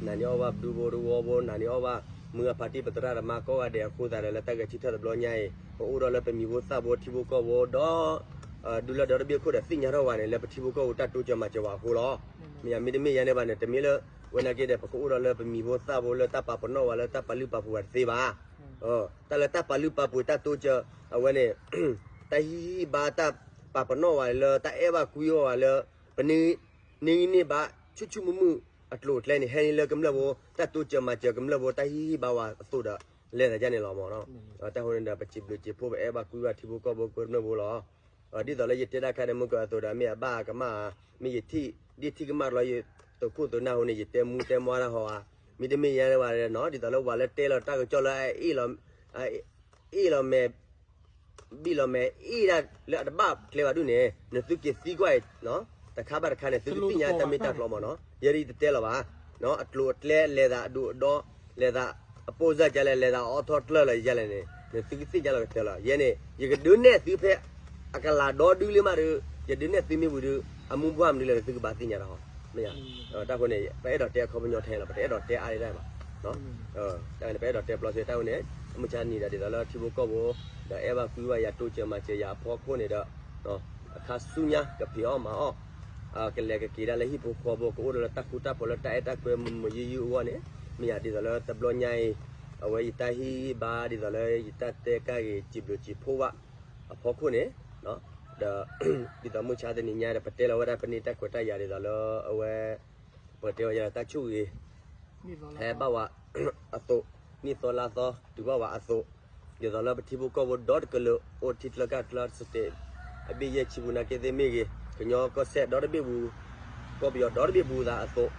နာ်န့ၢ်အီၣ်ဘၣ်ပဒူဖိတဝီဖိ, နာ်န့ၢ်အီၣ်ဘၣ်မုၢ်အဖါတံၢ်ပသရၣ်သမါကိးဂၤဒဲးအဃိသတးဒီး လၢတၢ်ဂဲၤဆၢထၢၣ်တဘျီညါအံၤ ပအိၣ်ဒီးလၢပမံၤဖိသၣ်ဖိထံဖိကီၢ်ဖိဒီး ဒူလၢဒီတဘ့ၣ်ခိၣ်ဒီးသ့ၣ်ညါထီၣ်ဝဲန့ၣ် လၢပထံဖိကီၢ်ဖိတၢ်တိစၢၤမၤစၢၤဝဲအဃိလီၤ. မ့ၢ်ယမ့တမ့ၢ်ယၤန့ၣ်ဘၣ်န့ၣ် တမ့ၢ်လၢ ဝဲနာ်က့ဒီး ပကအိၣ်ဒီးလၢပမံၤဖိသၣ်ဖိလၢတၢ်ပာ်ပနီၣ်ဝဲလၢတၢ်ပာ်လုၢ်ပာ်ပှ့ၤဝဲတသ့ဘၣ်. တၢ်လၢတၢ်ပာ်လုၢ်ပာ်ပှ့ၤတၢ်တိစၢၤ အဝဲန့ၣ် တၢ်ဟံးဟံးဘါတၢ်ပာ်ပနီၣ်ဝဲလၢတၢ်အဲၣ်ဘၣ်ကွံအီၣ်ဝဲလၢ ပန့ၢ် န့ၢ်ဂံၢ်န့ၢ်ဘါ ဆူၣ်ဆူၣ်မုာ်မုာ်အကျိၤအကျဲန့ၣ် ဟဲန့ၢ်လၢကမျၢၢ်ဖိ တၢ်တိစၢၤမၤစၢၤကမျၢၢ်ဖိ တၢ်ဟံးဟံးဘါဝဲအသိးဒီး လဲၤသးဒ်န့ၣ်လီၤမ့ၢ်နီၤ. တၢ်ဃိန့ၣ်ဒီး ပစံးဘျုးစံးဖှိၣ်ပအဲၣ်ဘၣ်ကွံဘၣ်ထံဖိကီၢ်ဖိကမျၢၢ်ဖိလီၤ. ဒ်သိးလၢယတဲတၢ်ခါန့ၣ် မုၢ်ကၢအသိးဒီး မ့ၢ်အဘၣ်အကမၣ်ဧါ, မ့ၢ်ယထံၣ်ဒ့ၣ်ထံၣ်ကမၣ်တလီၤ ယသုးခိၣ်သုးနၢ်အဃိန့ၣ် ယတဲမူတဲမွါတၢ်ဟီဧါ, မ့တမ့ၢ်ယၤန့ၣ်ဘၣ်နီၤ ဒ်သိးလၢပှၤလၢတဲလီၤတၢ်ကစီၣ်လၢ အ့ၣ်လီၤမဲာ် ဘံၣ်လီၤမဲာ်အ့ၣ်ဒၣ်လၢအတဘၣ်ကျဲဘၣ်ဒူၣ်န့ၣ် နသုက့ၤသံကွၢ်အံၤ တခါဘၣ်တခါန့ၣ် သုကသ့ၣ်ညါတၢ်မ့ၢ်တၢ်တီမ့ၢ်နီၤ. ယဲဒ်ယတတဲလီၤဘၣ်, အကျိၤအကျဲလဲၤသးအဒူအဒီ လဲၤသးအပိၢ်စၢ်ကလဲၣ် လဲၤသးအအိၣ်ထီၣ်ကျၢၢ်လီၤယလဲၣ်န့ၣ် နသုကသ့ၣ်ညါလီၤကတၢၢ်လီၤ. ယဲန့ၣ် ယကဒုးနဲၣ်သုဖဲ အကလၤဒီဒုလံမးဒီး ယဒုးနဲၣ်သုမ့ၢ်ဝံၤဒီး အမူဘှၣ်မနုၤလဲၣ် နသုကဘၣ်သ့ၣ်ညါတၢ်ဟီ, မ့ၢ်ဧါ. တၢ်ဃိန့ၣ် ပအဲၣ်ဒိးတဲအခီပညီထဲလီၤ ပတအဲၣ်ဒိးတဲအါဒၣ်ဘၣ်. တၢ်န့ၣ် ပအဲၣ်ဒိးတဲပျီဆၢတၢ်ဝဲန့ၣ် မုၢ်ဆါနံၤဒီးဒ်သိးလၢထံဖိကီၢ်ဖိ ဒီးအဲၣ်ဘၣ်ကွံဘၣ်ယၤတိစၢၤမၤစၢၤယၤအဖီခိၣ်န့ၣ်ဒီး အခါဆူညါကဖံးအီၣ်မၤအီၣ် ကလဲၤကက့ၤဒၣ်လၢဟံၣ်ဖိဃီဖိ ကအိၣ်ဒီးလၢတၢ်ဃူတၢ်ဖိးလၢတၢ်အဲၣ်တၢ်ကွဲမုာ်မုာ်ယုၢ်ယုၢ်အဂီၢ်န့ၣ် မ့ၢ်ယၤဒ်သိးလၢတဘျီညါအံၤ အဝဲယတၢ်ဟံးဘါဒ်သိးလၢယတၢ်တဲကါဂ့ၤစံးဘျုးစံးဖှိၣ်ဘၣ်အဖီခိၣ်န့ၣ် ဒီး ဒ်သိးမုၢ်ဆါတနံၤညါဒီး ပတဲလီၤဝဲဒၣ်ပန့ၢ်တၢ်ခွဲးတၢ်ယာ်ဒ်သိးလၢအဝဲ ပတဲဝဲဒၣ်တၢ်ဆိၣ်ဂ့ၤ ဟဲဘၣ်ဝဲအသိး, နံၣ်သီလါသီတုၤဘၣ်ဝဲအသိး, ဒ်သိးလၢပထံဖိကီၢ်ဖိဒီတကလုာ် အိၣ်ထံချၢကီၢ်ချၢ state အဘ့ၣ်ယဲၢ်ဆံပူၤနာ်က့သ့ၣ်မ့ၢ်ဂ့ၤ, ကညီကီၢ်စဲၣ်ဒီတဘ့ၣ်ပူၤ, ကီၢ်ပယီၤဒီတဘ့ၣ်ပူၤသးအသိး,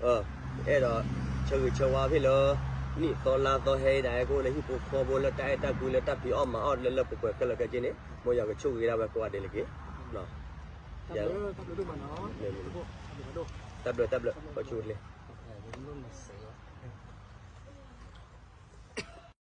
အဲၣ်ဒိးဆၢဂ့ၤဆၢဝါဖဲလၢ နံၣ်သီလါသီဟဲဒၣ်ဟဲကအိၣ်လၢဟံၣ်ဖိဃီဖိလၢတၢ်အဲၣ်တၢ်ကွံလၢတၢ်ဖံးအီၣ်မၤအီၣ်လၢလၢပှဲၤပှဲၤခဲလၢာ်ခဲဆ့န့ၣ် မ်ယွၤကဆိၣ်ဂ့ၤဒၣ်ဝဲကိးဂၤဒဲးလၢက့ၤ တၢ်ဘျုး တၢ်ဘျုး ပှၤဆိၣ်ဂ့ၤ